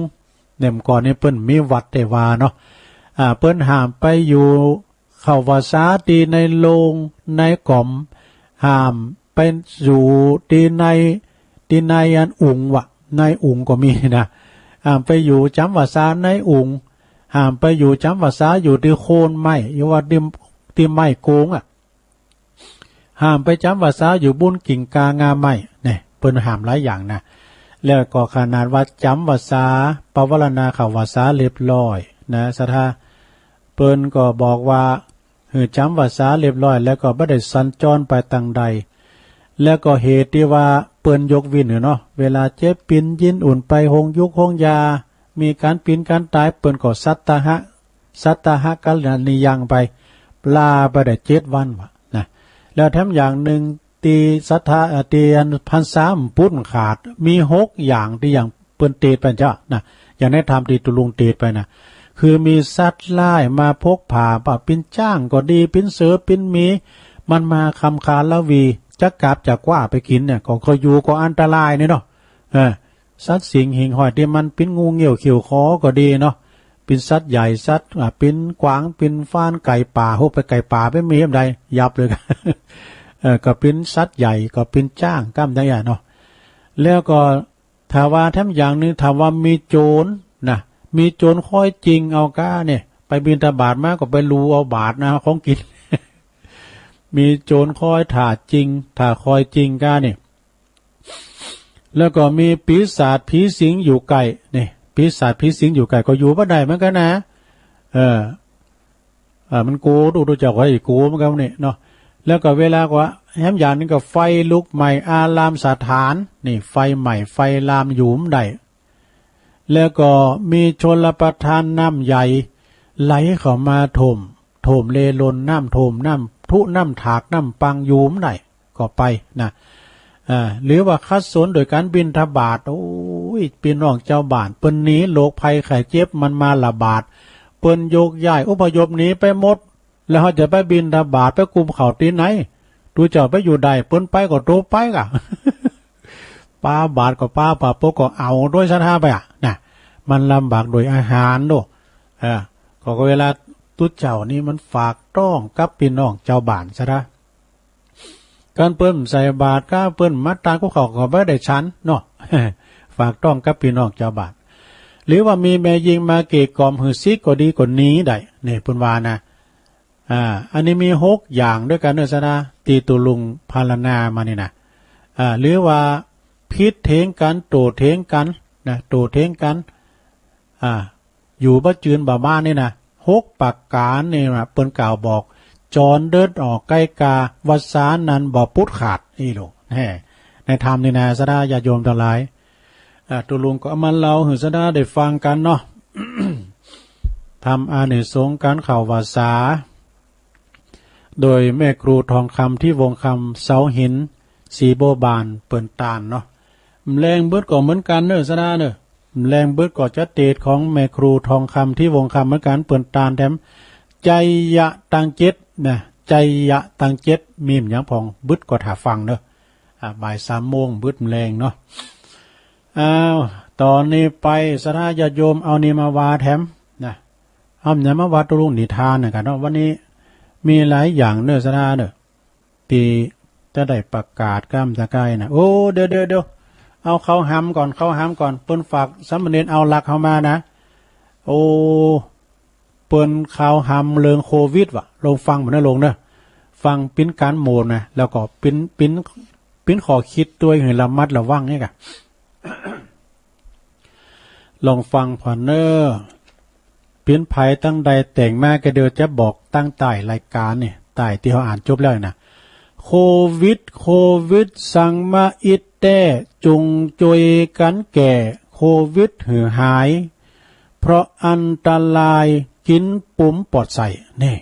เนี่ย เมื่อก่อนนี่เปิ้นมีวัดแต่ว่าเนาะ อ่า เปิ้นห้ามไปอยู่เข้าวัสสาตี้ในโลงในก๋อม ห้ามไปอยู่ตี้ใน ตี้ในอันอุ๋งวะ ในอุ๋งก็มีน่ะ ห้ามไปอยู่จ๋ำวัสสาในอุ๋ง ห้ามไปอยู่จ๋ำวัสสาอยู่ตี้โคนไม้ หรือว่าตี้ ตี้ไม้โกงอะ ห้ามไปจ๋ำวัสสาอยู่บุ้นกิ่งกางาไม้ เนี่ย เปิ้นห้ามหลายอย่างน่ะ แล้วก็ขนาดว่าจ๋ำวัสสา ปวารณาเข้าวัสสาเรียบร้อยน่ะ ศรัทธา เปิ้นก็บอกว่า หื้อจ๋ำวัสสาเรียบร้อย แล้วก็บ่ได้สัญจรไปตางใด แล้วก็เหตุตี้ว่าเปิ้นยกเว้นหื้อเนาะ เวลาเจ็บปิ๋นยินอุ่นไปโฮงยุกโฮงยา มีก๋านปิ๋นก๋านต๋าย เปิ้นก็สัตตาหะ สัตตาหะกรณียังไป ลาไปได้เจ็ดวันวะน่ะ แล้วแถมอย่างนึ่งตี้ศรัทธา เอ่อ ตี้อันพรรษามันปู๊ดขาด มีหกอย่างตี้ยังเปิ้นเตศน์ไปเจ้าน่ะ อย่างในธรรมตี้ตุ๊ลุงเตศน์ไปน่ะ คือมีสัตว์ร้ายมาพกพา บ่าเป๋นจ๊างก็ดี เป๋นเสือ เป๋นหมี มันมาคำคาละวี จะกาบจะคว้าไปกิ๋นเนี่ย ก็ ก็อยู่ก็อันตรายนี่เนาะ เออ สัตว์สิงห์หิ่งห้อยตี้มันเป๋นงูเงี้ยวเขี้ยวขอก็ดีเนาะ เป๋นสัตว์ใหญ่ สัตว์ อ่า เป๋นกวาง เป๋นฟาน ไก่ป่า โห ไปไก่ป่าไปมีบ่ได้ ยับเลย เออ ก็เป๋นสัตว์ใหญ่ ก็เป๋นจ๊าง ก้ามใดอะเนาะ แล้วก็ถ้าว่าแถมอย่างนึ่ง ถ้าว่ามีโจรน่ะ มีโจรคอยจิงเอาก้าเนี่ย ไปบิณฑบาตมาก็ไปลูเอาบาตรนะ ของกิ๋น มีโจรคอยถ่าจิง ถ่าคอยจิงก้าเนี่ย แล้วก็มีปีศาจผีสิงอยู่ใก้ นี่ ปีศาจผีสิงอยู่ใก้ก็อยู่บ่ได้เหมือนกั๋นนะ เออ อ่า มันกั๋ว ดู ดูจักว่ากั๋วเหมือนกั๋นนี่เนาะ แล้วก็เวลาก็แถมอย่างนึ่งก็ไฟลุกไหม้อารามสถาน นี่ ไฟไหม้ ไฟลามอยู่บ่ได้ แล้วก็มีชลประทานน้ำใหญ่ไหลเข้ามาท่วม ท่วมเลลน น้ำท่วม น้ำพุ น้ำถาก น้ำปัง อยู่บ่ได้ ก็ไปนะ อ่า หรือว่าขัดสนโดยก๋านบิณฑบาต โอ้ย ปี้น้องจาวบ้านเปิ้นหนี โรคภัยไข้เจ็บมันมาระบาด เปิ้นโยกย้ายอพยพหนีไปหมด แล้วเฮาจะไปบิณฑบาต ไปกุมข้าวตี้ไหน ตุ๊เจ้าไปอยู่ได้ เปิ้นไปก็ตุ๊ไปก่ะ ปาบาตรก็ปา ปาปกก็เอา โดยศรัทธาไปอะนะ มันลำบากโดยอาหารโด เออ ก็เวลาตุ๊เจ้านี่มันฝากต๊องกับปี้น้องจาวบ้านซะนะ คันเปิ้นใส่บาตรก้า เปิ้นมาตางกุมข้าวก็บ่ได้ฉันเนาะ ฝากต๊องกับปี้น้องจาวบ้าน หรือว่ามีแม่ญิงมาเกลี้ยกล่อมหื้อสิกก็ดีก็หนีได้ นี่เปิ้นว่านะ อ่า อันนี้มีหกอย่างด้วยกั๋นเนอะศรัทธา ตี้ตุ๊ลุงพรรณนามานี่นะ อ่า หรือว่าผิดเถียงกั๋น โต้เถียงกั๋นนะ โต้เถียงกั๋น อ่า อยู่บ่จืนบ่หมานนี่นะ หกประก๋านนี่นะ เปิ้นกล่าวบอก โจ จรเดินออกใก้กา วาสานั้นบ่ปุดขาด อี้ลูก แฮ่ ในธรรมนี่นะ ศรัทธาญาติโยมตังหลาย อ่า ตุ๊ลุงก็เอามาเล่าหื้อศรัทธาได้ฟังกั๋นเนาะ ธรรมอานิสงส์ก๋านเข้าวาสา โดยแม่ครูทองคำ ทิพย์วงศ์คำ เสาหิน ศรีบัวบาน เปิ้นตานเนาะ แหมแลงเบิดก็เหมือนกั๋นเน่อ ศรัทธาเน่อ แหมแลงเบิดก็จะเตศของแม่ครูทองคำ ทิพย์วงศ์คำ เหมือนกั๋น เปิ้นตานแถม ไชยะตังเจ็ดนะ ไชยะตังเจ็ด มีหยังพ่อง เบิดก็ถ่าฟังเน่อ อ่า บ่ายสามโมง เบิดแหมแลงเนาะ อ้าว ต๋อนนี้ไป ศรัทธาญาติโยม เอานี่มาว่าแถมนะ เอาหยังมาว่าตุ๊ลุงนิทานนะกั๋นเนาะ วันนี้มีหลายอย่างเน่อ ศรัทธาเน่อ ตี้จะได้ประกาศก้ามตะไก้นะ โอ้ เดี๋ยว เดี๋ยว เดี๋ยว เอาเข้าหำก่อน เข้าหำก่อน เปิ้นฝากสามเณรเอาหลักเข้ามานะ โอ้ เปิ้นเข้าหำเรื่องโควิดว่ะ ลองฟังบ่าเน่อลุงเน่อ ฟังปิ้นก๋านโมนะ แล้วก็ปิ้น ปิ้น ปิ้นข้อคิดตวยหื้อระมัดระวังนี่ก่ะ ลองฟังผ่อนเน่อ ปิ้นไผตั้งใดแต่งมาก็เดี๋ยวจะบอกตั้งใต้รายก๋านนี่ ใต้ตี้เฮาอ่านจบแล้วนี่นะ โควิด โควิด สังมาอิดแต๊ จุ่งจวยกั๋นแก้โควิดหื้อหาย เพราะอันตราย กิ๋นปุ๋มปอดใส่ นี่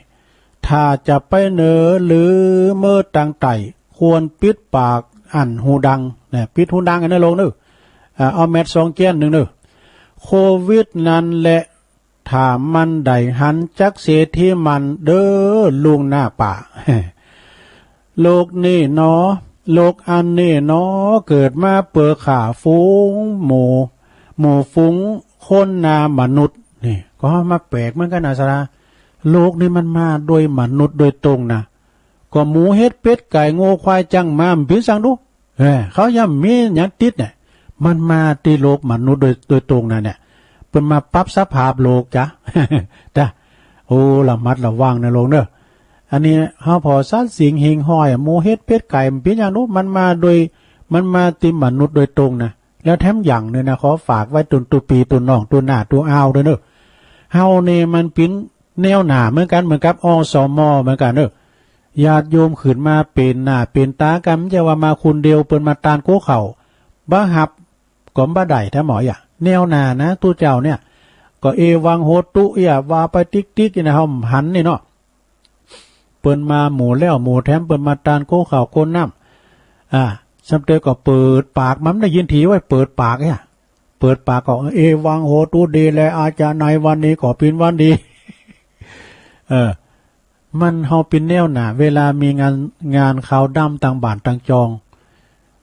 ถ้าจะไปเหนือหรือเมือตางใต้ ควรปิดปากอั้นหูดัง นะ ปิดหูดังอันนั้นลงเน่อ อ่า เอาแมสสองแก้นนึ่งเน่อ โควิดนั้นแหละ ถ้ามันได้หันจักเสียทีมันเด้อลุงหน้าป่า โลกนี้หนอ โลกอันนี้หนอ เกิดมาเปื้อฆ่าฝูงหมู่ หมู่ฝูงคนนามนุษย์ นี่ ก็มาแปลกเหมือนกั๋นนะศรัทธา โลกนี้มันมาโดยมนุษย์โดยตรงนะ ก็หมูเห็ดเป็ดไก่งัวควายจั่งมา มันเป๋นสังดู เออ เขาย่อมมีหยังติดเนี่ย มันมาตี้โลกมนุษย์โดย โดยตรงนะเนี่ย เปิ้นมาปรับสภาพโลกจ้ะ จ้ะ โอ้ ระมัดระวังนะลุงเน่อ อันนี้เฮาผ่อสัตว์สิ่งหิ่งห้อยอะ หมูเห็ดเป็ดไก่มันเป๋นหยังดู มันมาโดย มันมาตี้มนุษย์โดยตรงนะ แล้วแถมอย่างนึ่งนะ ขอฝากไว้ตุ๊นตุ๊ปีตุ๊นน้องตุ๊นน้าตุ๊นอาวด้วยเน่อ เฮานี่มันเป๋นแนวหน้าเหมือนกั๋น เหมือนกับ อสม เหมือนกั๋นเน่อ ญาติโยมขึ้นมาเป๋นหน้าเป๋นตากั๋น บ่ใจ้ว่ามาคนเดียว เปิ้นมาตานกั๊วเข้า บ่ฮับก็บ่ได้ ถ้าหมออะ แนวหน้านะ ตุ๊เจ้าเนี่ย ก็เอวังโหตุ เอี้ย ว่าไปติ๊กๆ นี่นะ เฮาหันนี่เนาะ เปิ้นมาหมู่แล้วหมู่แถม เปิ้นมาตานกั๊วเข้ากั๊วน้ำ อ่า ซ้ำเตอก็เปิดปาก มันได้ยินถี่ว่าเปิดปากเนี่ย เปิดปากก็ เอวังโหตุ ดีแล อาจารย์ ในวันนี้ก็เป๋นวันดี เออ มันเฮาเป๋นแนวหน้า เวลามีงาน งานขาวดำตางบ้านตางจอง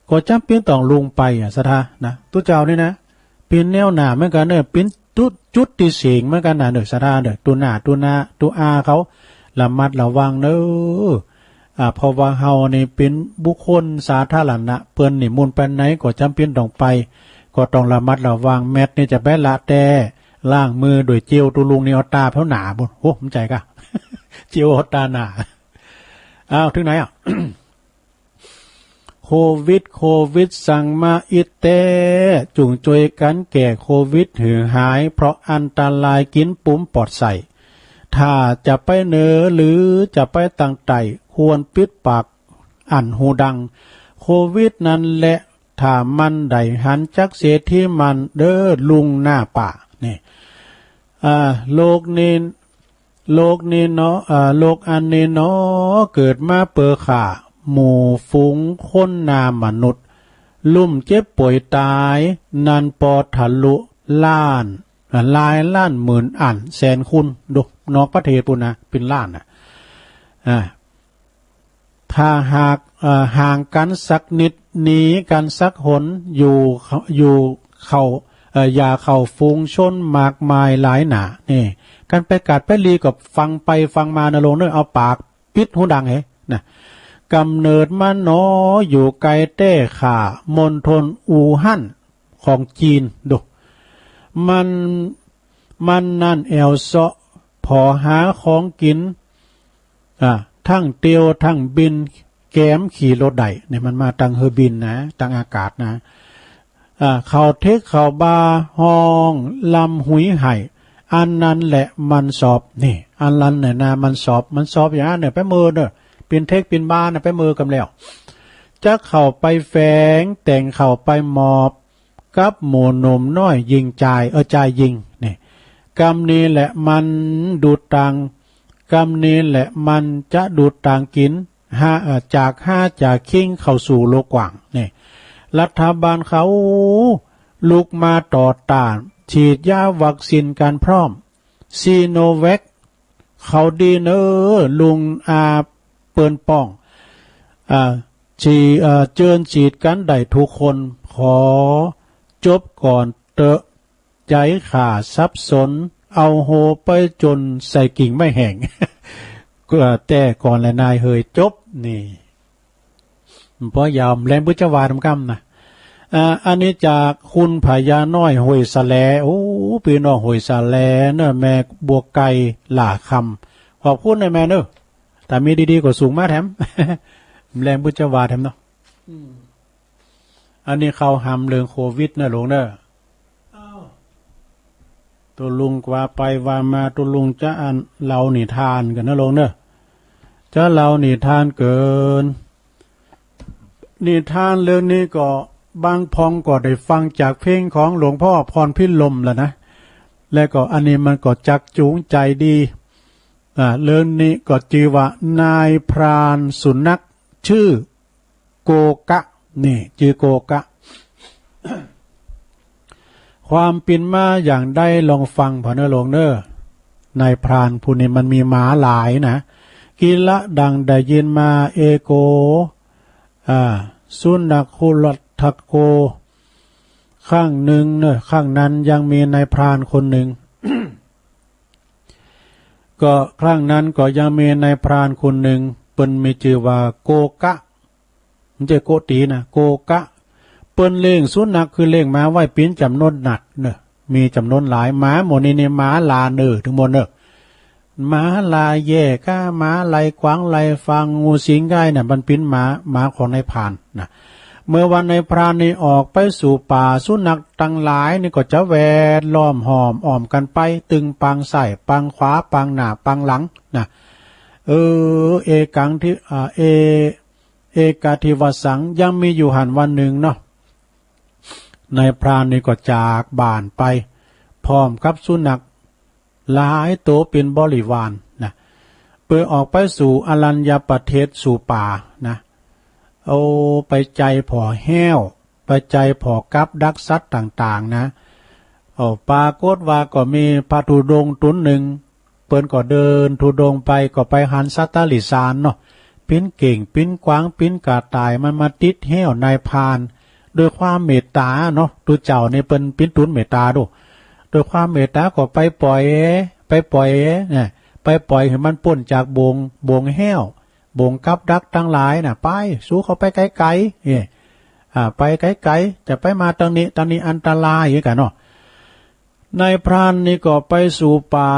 ก็จ๋ำเป๋นต้องลุงไปอะ ศรัทธานะ ตุ๊เจ้านี่นะ เป๋นแนวหน้าเหมือนกั๋นเน่อ เป๋นจุด จุดตี้เสี้ยงเหมือนกั๋นนะเน่อ ศรัทธาเน่อ ตุ๊หน้า ตุ๊น้า ตุ๊อาเขา ระมัดระวังเน่อ อ่า เพราะว่าเฮานี่เป๋นบุคคลสาธารณะ เปิ้นนิมนต์ไปไหนก็จ๋ำเป๋นต้องไป ก็ต้องระมัดระวัง แมสนี่จะไปละแต๊ ล้างมือด้วยเจล ตุ๊ลุงนี่เอาต๋าแผ้วหนาบุ้น โอ้ มันใจ๋ก่ะ เจลเอาต๋าหนา อ้าว เถิงไหนอะ โควิด โควิด สังมาอิดแต๊ จุ่งจวยกั๋นแก้โควิดหื้อหาย เพราะอันตราย กิ๋นปุ๋มปอดใส่ ถ้าจะไปเหนือหรือจะไปตางใต้ ควรปิดปากอั้นหูดัง โควิดนั้นแหละ ถ้ามันได้หันจักเสียทีมันเด้อลุงหน้าป่า นี่ อ่า โลกนี้ โลกนี้หนอ อ่า โลกอันนี้หนอ เกิดมาเปื้อฆ่าหมู่ฝูงคนนามนุษย์ ลุ่มเจ็บป่วยต๋าย นั้นปอทะลุล้าน อ่า หลายล้านหมื่นอั้นแสนคูณ ดู นอกประเทศปู้นนะ เป๋นล้านน่ะ อ่า ถ้าหาก เอ่อ ห่างกั๋นสักนิด หนีกั๋นสักหน อยู่ อยู่เข้า เอ่อ อย่าเข้าฝูงชนมากมายหลายหน้า นี่ กั๋นไปกัดไปลีก็ฟังไปฟังมานะโลงเน่อ เอาปากปิดหูดังเฮ้นะ ก๋ำเนิดมันหนอ อยู่ไกลแต๊ข้า มณฑลอู่ฮั่น ของจีน ดู มัน มันนั้นแอ่วเซาะผ่อหาของกิ๋น อ่า ตึงเตียวตึงบิน แกมขี่รถได้ เนี่ย มันมาตางหื้อบินนะ ตางอากาศนะ อ่า เข้าเต็กเข้าบาร์ ฮ้องลำหุยไห้ อันนั้นแหละมันสอบ นี่ อันนั้นเนี่ยนะ มันสอบ มันสอบอย่างนั้นเนี่ย ไปเมินเน่อ ปิ่นเท็กปิ่นบานน่ะ ไปเมินกำแล้ว จะเข้าไปแฝง แต่งเข้าไปหมอบ กับหมู่หนุ่มน้อยหญิงจาย เออ จายหญิง นี่ กำนี้แหละมันดูดตาง กำนี้แหละมันจะดูดตางกิ๋น หา เอ่อ จากฮ้าจากคิงเข้าสู่โลกกว้าง นี่ รัฐบาลเขาลุกมาต่อต้าน ฉีดยาวัคซีนกั๋นพร้อม ซีโนแวค เขาดีเน่อ ลุงอาเปิ้นป้อง อ่า ฉีด เอ่อ เจิญฉีดกั๋นได้ทุกคน ขอจบก่อนเต๊อะ ใจ๋ข้าสับสน เอาโฮไปจ๋นใส่กิ่งไม้แห้ง ก็แต่ก่อนแหละนายเหย จบ นี่ ปอยาว แหลมบึจวาทำกำนะ อ่า อันนี้จากคุณพญาน้อยห้วยสะแล โอ้ ปี้น้องห้วยสะแลเน่อ แม่บัวไก่ หล่าคำ ขอบคุณนะแม่เน่อ ถ้ามีดีๆ ก็ส่งมาแถม แหลมบึจวาแถมเนาะ อืม อันนี้เข้าหำเรื่องโควิดเน่อหลวงเน่อ อ้าว ตุ๊ลุงว่าไปว่ามา ตุ๊ลุงจะอันเล่านิทานกั๋นเน่อหลวงเน่อ จะเล่านิทานเกิน นิทานเรื่องนี้ก็บางพ่องก็ได้ฟังจากเพลงของหลวงพ่อพรพิรมแล้วนะ และก็อันนี้มันก็จักจูงใจ๋ดี อ่า เรื่องนี้ก็จื้อว่านายพรานสุนัข จื้อโกกะ นี่ จื้อโกกะ ความเป๋นมาอย่างใดลองฟังผ่อเน่อหลวงเน่อ นายพรานผู้นี้มันมีหมาหลายนะ กิละดังได้ยินมา เอโก อ่า สุนัขคุรัตถโก ครั้งหนึ่งเน่อ ครั้งนั้นยังมีนายพรานคนหนึ่ง ก็ครั้งนั้นก็ยังมีนายพรานคนหนึ่ง เปิ้นมีจื้อว่าโกกะ บ่ใจ้โกตี๋นะ โกกะ เปิ้นเลี้ยงสุนัขคือเลี้ยงหมาไว้เป๋นจ๋ำนวนนักเน่อ มีจ๋ำนวนหลาย หมาหมู่นี้นี่หมาลาเน่อ ตึงหมดเน่อ หมาลาแย่ก้า หมาไล่กวางไล่ฝาง งูสิงก๋ายน่ะ มันเป๋นหมา หมาของนายพรานนะ เมื่อวันนายพรานนี่ออกไปสู่ป่า สุนัขตังหลายนี่ก็จะแวดล้อมห้อมอ้อมกั๋นไป ตึงปางซ้ายปางขวา ปางหน้าปางหลังนะ เออ เอกังทิ อ่า เอ เอกาทิวสัง ยังมีอยู่หั้นวันหนึ่งเนาะ นายพรานนี่ก็จากบ้านไป พร้อมกับสุนัขหลายโตเป๋นบริวารนะ เปื้อออกไปสู่อรัญญประเทศ สู่ป่านะ โอ้ ไปใจ้ผ่อแฮ้ว ไปใจ้ผ่อกับดักสัตว์ต่างๆ นะ โอ้ ปรากฏว่าก็มีพระธุดงค์ต๋นหนึ่ง เปิ้นก็เดินธุดงค์ไป ก็ไปหันสัตว์ตะหลิสานเนาะ ปิ้นเก่ง ปิ้นกวาง ปิ้นกระต่าย มันมาติดแฮ้วนายพราน ด้วยความเมตต๋าเนาะ ตุ๊เจ้านี่เปิ้นปิ้นตุ๊นเมตต๋าดู ด้วยความเมตต๋าก็ไปปล่อย ไปปล่อย เนี่ย ไปปล่อยหื้อมันป๊นจากบ่ง บ่งแฮ้ว บ่งกับดักตังหลายน่ะ ไป สูเข้าไปไก๋ๆ เนี่ย อ่า ไปไก๋ๆ จะไปมาตังนี้ ตังนี้อันตราย อย่างนี้กั๋นเนาะ นายพรานนี่ก็ไปสู่ป่า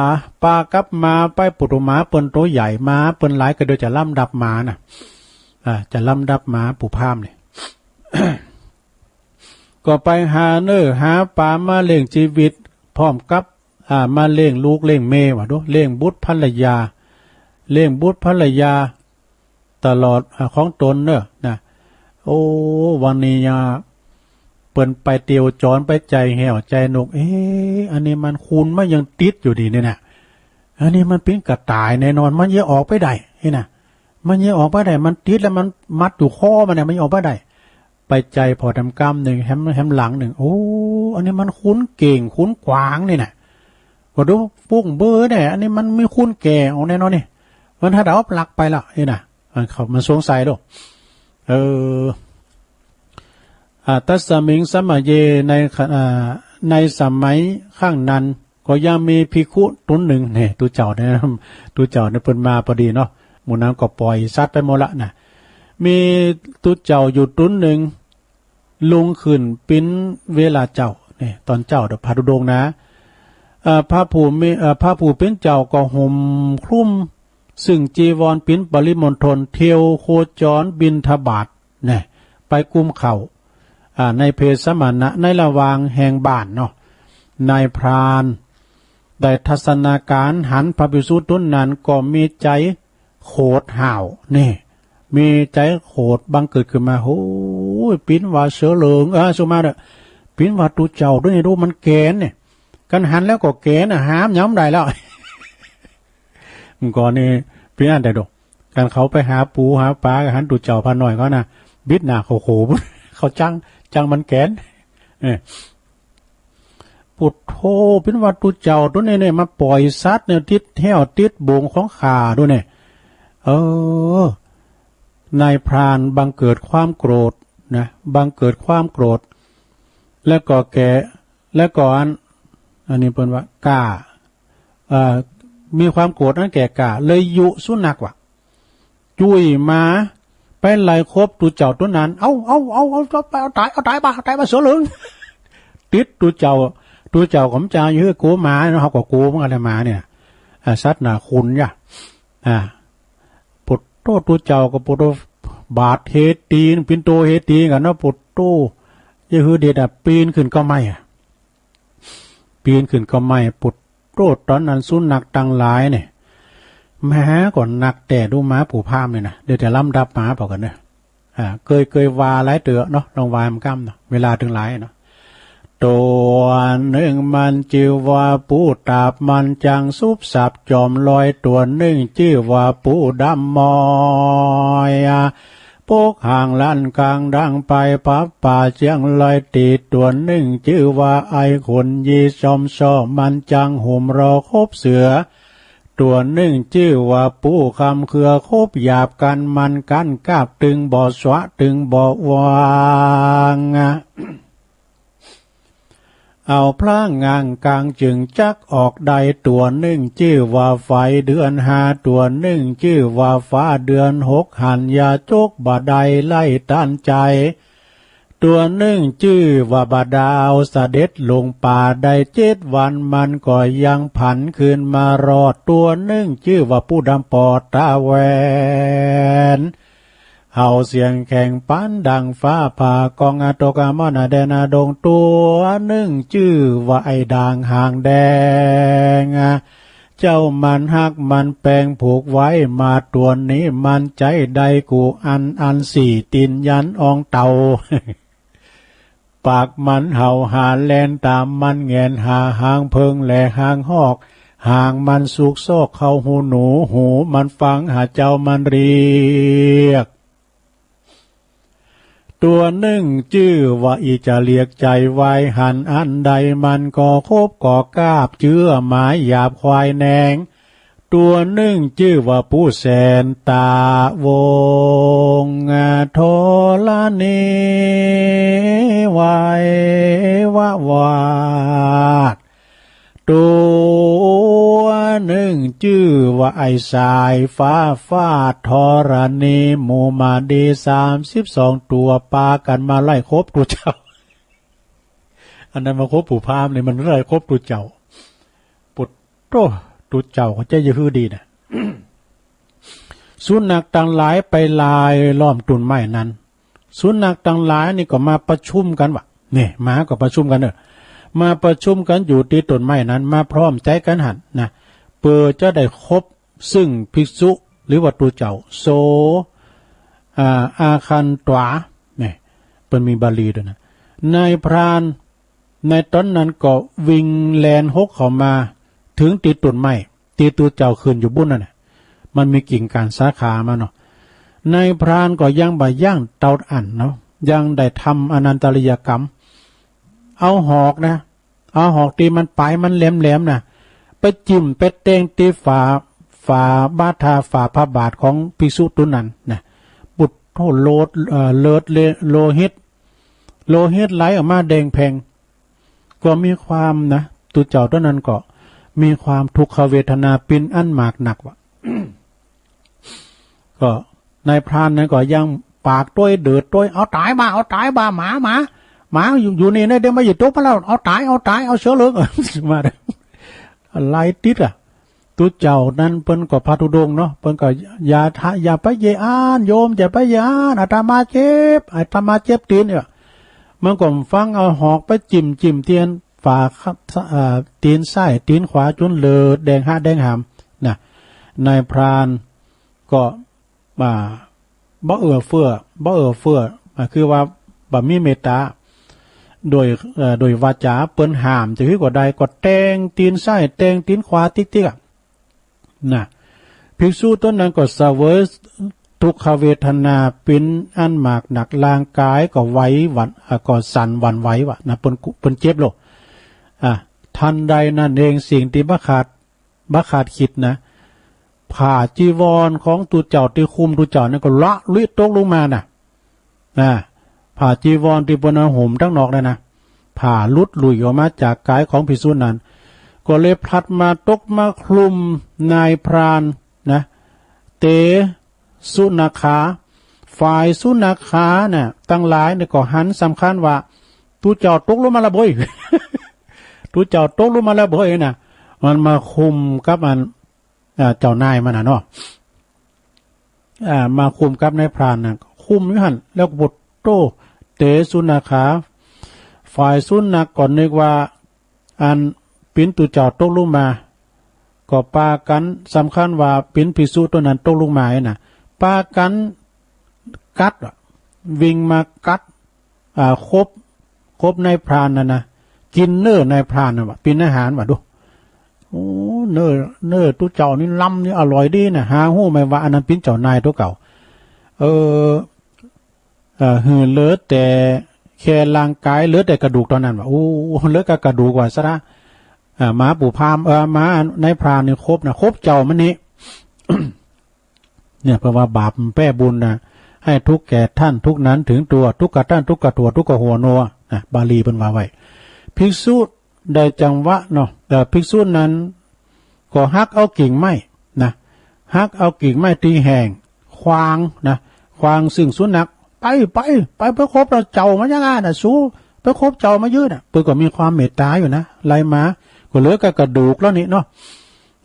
ปากับหมาไป ปุถุหมาเปิ้นโตใหญ่ หมาเปิ้นหลาย ก็เดี๋ยวจะลำดับหมาน่ะ อ่า จะลำดับหมาปู่พราหมณ์นี่ ก็ไปหาเน่อ หาป๋ามาเลี้ยงจีวิต พร้อมกับ อ่า มาเลี้ยงลูกเลี้ยงเมีย ว่าดู เลี้ยงบุตรภรรยา เลี้ยงบุตรภรรยา ตลอด อ่า ของต๋นเน่อ นะ โอ้ วันนี้ยา เปิ้นไปเตียวจ๋อน ไปใจ้แฮ้วใจ้นก เอ๊ะ อันนี้มันคุณมายังติดอยู่ดีนี่นะ อันนี้มันปิ้นกระต่ายแน่นอน มันเยียะออกไปได้ นี่นะ มันเยียะออกไปได้ มันติดแล้วมันมัดอยู่คอมันเนี่ย มันเยียะออกไปได้ ไปใจ้ผ่อแถมก้ำหนึ่ง แถม แถมหลังหนึ่ง โอ้ อันนี้มันคุณเก่ง คุณกวางนี่นะ ก็ดูปุ้งเบ้อเนี่ย อันนี้มันมีคุณแก่ออกแน่นอนนี่ มันถ้าเดาลักไปแล้ว นี่นะ มันเขา มันสงสัยแล้ว เออ อ่า ตัสสมิงสมัยเย ในขะ อ่า ในสมัยครั้งนั้น ก็ยังมีภิกขุต๋นหนึ่ง เนี่ย ตุ๊เจ้าเนี่ย ตุ๊เจ้าเนี่ยเปิ้นมาพอดีเนาะ หมู่นั้นก็ปล่อยสัตว์ไปหมดละนะ มีตุ๊เจ้าอยู่ต๋นหนึ่ง ลุกขึ้นปิ้นเวลาเจ๊า เนี่ย ต๋อนเจ๊าเด้อ พระธุดงค์นะ เอ่อ พระผู้มี เอ่อ พระผู้เป๋นเจ้าก็ห่มคลุม ซึ่งจีวรปิ้นปริมณฑล เที่ยวโคจรบิณฑบาต เนี่ย ไปกุมข้าว อ่า ในเพสมณะ ในระหว่างแห่งบ้านเนาะ นายพราน ได้ทัศนาการหันพระภิกษุต๋นนั้นก็มีใจ๋โขดห้าว นี่ มีใจ๋โขดบังเกิดขึ้นมา โหย ปิ้นว่าเสือเหลือง เออ สุมาเน่อ ปิ้นว่าตุ๊เจ้าต๋นนี้ดูมันแก๋นเนี่ย กันหันแล้วก็แก๋นน่ะ หามยำได้แล้ว ก่อนนี้ปิ้นอันใดดู กันเขาไปหาปูหาป๋า หันตุ๊เจ้าพาน้อยเขาน่ะ บิดหน้าเขาโข เขาจัง จังมันแก๋น เออ ปุโธ ปิ้นว่าตุ๊เจ้าต๋นนี้เนี่ย มาป่อยสัตว์เนี่ย ติดแห้วติดบ่งของข้าดูเนี่ย เออ นายพรานบังเกิดความโกรธนะ บังเกิดความโกรธ แล้วก็แก่ แล้วก็อัน อันนี้เปิ้นว่า กล้า เอ่อ มีความโกรธอันแก่กล้า เลยยุสุนัขว่า จุ้ยหมาไปไล่คบตุ๊เจ้าต๋นนั้น เอา เอา เอา เอา เอาต๋าย เอาต๋ายบ่า เอาต๋ายบ่าเสือเหลือง ติดตุ๊เจ้า ตุ๊เจ้าก็บ่จาหื้อกั๋วหมาเนาะ เขาก็กั๋วเหมือนกั๋นแหละหมาเนี่ย อ่า สัตว์หน้าขุ่นเนี่ย อ่า ปุโธ ตุ๊เจ้าก็ปุโธ บาดเหตีน ปิ้นโตเหตีนกั๋นเนาะ ปุโธ จะหื้อเด็ดอ่ะ ปีนขึ้นกอไม้อ่ะ ปีนขึ้นกอไม้ ปุโธ ต๋อนนั้นสุนัขตังหลายเนี่ย หมาก็นักแต๊ดู หมาปู่พราหมณ์เนี่ยนะ เดี๋ยวจะลำดับหมาเปล่ากั๋นเนาะ อ่า เกย เกยว่าหลายเตื้อเนาะ ลองว่ามันก้ำเนาะ เวลาตึงหลายเนาะ ตั๋วนึ่งมันจื้อว่าปูตาบ มันจังสุบสับจอมลอย ตั๋วนึ่งจื้อว่าปูดำมอย ปกห่างลั้นกลางดังไป พับป่าเจียงลอยตี ตั๋วนึ่งจื้อว่าไอ้ขนยีซอมซ้อ มันจังห่มรอคบเสือ ตั๋วนึ่งจื้อว่าปูคำเคือคบหยาบกั๋น มันกั้นกาบตึงบ่สวะตึงบ่วาง เอาพลาง่างกลางจึงจักออกได้ ตั๋วนึ่งจื้อว่าไฟเดือนห้า ตั๋วนึ่งจื้อว่าฟ้าเดือนหก หันยาจกบ่ได้ไล่ต้านใจ๋ ตั๋วนึ่งจื้อว่าบ่าดาวเสด็จลงป่าได้เจ็ดวัน มันก็ยังผันคืนมารอด ตั๋วนึ่งจื้อว่าปูดำปอดต๋าแหวน เห่าเสียงแข็งปานดังฟ้าผ่า ก้องอะตกอะม่อนอะแดนอะดง ตั๋วนึ่งจื้อว่าไอ้ด่างหางแดง เจ้ามันฮักมันแปงผูกไว้ หมาตั๋วนี้มันใจ๊ได้กู้อัน อันสี่ตี๋นยันอ่องเต่า ปากมันเห่าหาแล่นต๋าม มันแหงนหาหางเผิงและหางฮอก หางมันสุกซอกเข้าหูหนู หูมันฟังหาเจ้ามันเรียก ตั๋วนึ่งจื้อว่าอี้จะเรียกใจ๋ไว หันอันใดมันก็คบก่อกาบ เจื้อหมายหยาบควายแหนง ตั๋วนึ่งจื้อว่าปูแสนต๋าวง ธรณีไหววะวาด ตั๋วนึ่งจื้อว่าไอ้สายฟ้าฟาด ธรณีหมู่หมาดีสามสิบสองตั๋ว ปากั๋นมาไล่คบตุ๊เจ้า อันนั้นมาคบปู่พราหมณ์นี่ มันไล่คบตุ๊เจ้า ปุโธ ตุ๊เจ้าก็จะหื้อดีนะ สุนัขตังหลายไปลายล้อมต้นไม้นั้น สุนัขตังหลายนี่ก็มาประชุมกั๋นว่ะ นี่ หมาก็ประชุมกั๋นเน่อ มาประชุมกั๋นอยู่ตี้ต้นไม้นั้น มาพร้อมใจ๋กั๋นหั้นนะ เปื้อจะได้คบซึ่งภิกษุหรือว่าตุ๊เจ้า โส อ่า อาคันต๋วา นี่ เปิ้นมีบาลีตวยนะ นายพราน ในต๋อนนั้นก็วิ่งแล่นหกเข้ามาเถิงตี้ต้นไม้ ตี้ตุ๊เจ้าขึ้นอยู่บุ้นนั่นน่ะ มันมีกิ่งก้านสาขามาเนาะ นายพรานก็ยังบ่ยั้งเต้าอั้นเนาะ ยังได้ทำอนันตริยกรรม เอาหอกนะ เอาหอกตี้มันป๋ายมันแหลมๆ น่ะ ไปจิ้มไปแตงตี้ฝา ฝาบาทา ฝาพระบาทของภิกษุต๋นนั้นน่ะ ปุโธ โลด เอ่อ เลือดเล โลหิต โลหิตไหลออกมาแดงแผ่ง ก็มีความนะ ตุ๊เจ้าต๋นนั้นก็มีความทุกขเวทนาเป๋นอันมากนักว่ะ ก็นายพรานนั้นก็ยังปากตวยเดือดตวย เอาต๋ายบ่า เอาต๋ายบ่า หมา หมา หมาอยู่ อยู่นี่นะ เดี๋ยวมันจะตกมาแล้ว เอาต๋าย เอาต๋าย เอาเสือเหลือง มา อะไรติดอ่ะ ตุ๊เจ้านั้นเปิ้นก็พระธุดงค์เนาะ เปิ้นก็อย่าทะ อย่าไปเยียะอ่าน โยมอย่าไปเยียะอ่าน อาตมาเจ็บ อาตมาเจ็บตี๋นเนี่ย มันก็ฟัง เอาหอกไปจิ้ม จิ้มเตียน ฝ่า เอ่อ ตี๋นซ้ายตี๋นขวาจ๋นเหลือแดงหะแดงหาม นะ นายพรานก็ อ่า บ่เอื้อเฟื้อ บ่เอื้อเฟื้อ อ่า คือว่าบ่มีเมตต๋า โดย เอ่อ โดยวาจ๋าเปิ้นห้ามจะหื้อก็ได้ ก็แตงตี๋นซ้ายแตงตี๋นขวาติ๊กๆ อะ นะ ภิกษุต๋นนั้นก็เสวยทุกขเวทนาเป๋นอันมากนัก ร่างก๋ายก็ไหวหวั่น อ่า ก็สั่นหวั่นไหววะนะ เปิ้น เปิ้นเจ็บโลก อ่า ทันใดนั้นเองสิ่งตี้บ่ขาด บ่ขาดกึ๊ดนะ ผ้าจีวรของตุ๊เจ้าตี้คุมตุ๊เจ้านั้นก็ละลุยตกลงมานะ อ่า ผ้าจีวรตี้เปิ้นเอาห่มตังนอกนั้นนะ ผ้าหลุดลุยออกมาจากก๋ายของภิกษุนั้น ก็เลยพลัดมาตกมาคลุมนายพรานนะ เต สุนักขา ฝ่ายสุนักขาน่ะตังหลายเนี่ยก็หันสำคัญว่า ตุ๊เจ้าตกลงมาละเบ้ย ตุ๊เจ้าตกลงมาละเบ้ยนะ มันมาคุมกับอัน อ่า เจ้านายมันน่ะเนาะ อ่า มาคุมกับนายพรานน่ะ คุมอยู่หั้น แล้วก็ปุดโต้ เต สุนักขา ฝ่ายสุนักก็นึกว่า อันเป๋นตุ๊เจ้าตกลงมา ก็ปากั๋นสำคัญว่าเป๋นภิกษุต๋นนั้นตกลงมาน่ะ ปากั๋นกัดอะ วิ่งมากัด อ่า ขบ ขบนายพรานนั่นนะ กิ๋นเนื้อนายพรานน่ะวะ เป๋นอาหารวะดู โอ้ เนื้อ เนื้อตุ๊เจ้านี่ลำนี่อร่อยดีนะ หาฮู้ไหมว่าอันนั้นเป๋นเจ้านายตั๋วเก่า เออ เอ่อ หื้อเหลือแต่แค่ร่างก๋าย เหลือแต่กระดูกเต้านั้นวะ โอ้ เหลือก้ากระดูกวะสะละ อ่า หมาปู่พราหมณ์ เอ่อ หมานายพรานนี่ขบนะ ขบเจ้ามันนี่ เนี่ย เพราะว่าบาปมันแป้บุญนะ ให้ทุกข์แก่ท่านทุกข์นั้นถึงตัว ทุกข์กระท่านทุกข์กระถั่วทุกข์กระหัวโนนะ บาลีเปิ้นว่าไว้ ภิกษุได้จังหวะเนาะ เอ่อ ภิกษุนั้น ก็หักเอากิ่งไม้นะ หักเอากิ่งไม้ตี้แห้ง ขว้างนะ ขว้างซึ่งสุนัข ไป ไป ไป ไปขบเจ้ามายังไงนะ สูไปขบเจ้ามายื้อนะ เปิ้นก็มีความเมตต๋าอยู่นะ ไล่มา ก็เหลือก้ากระดูกแล้วนี่เนาะ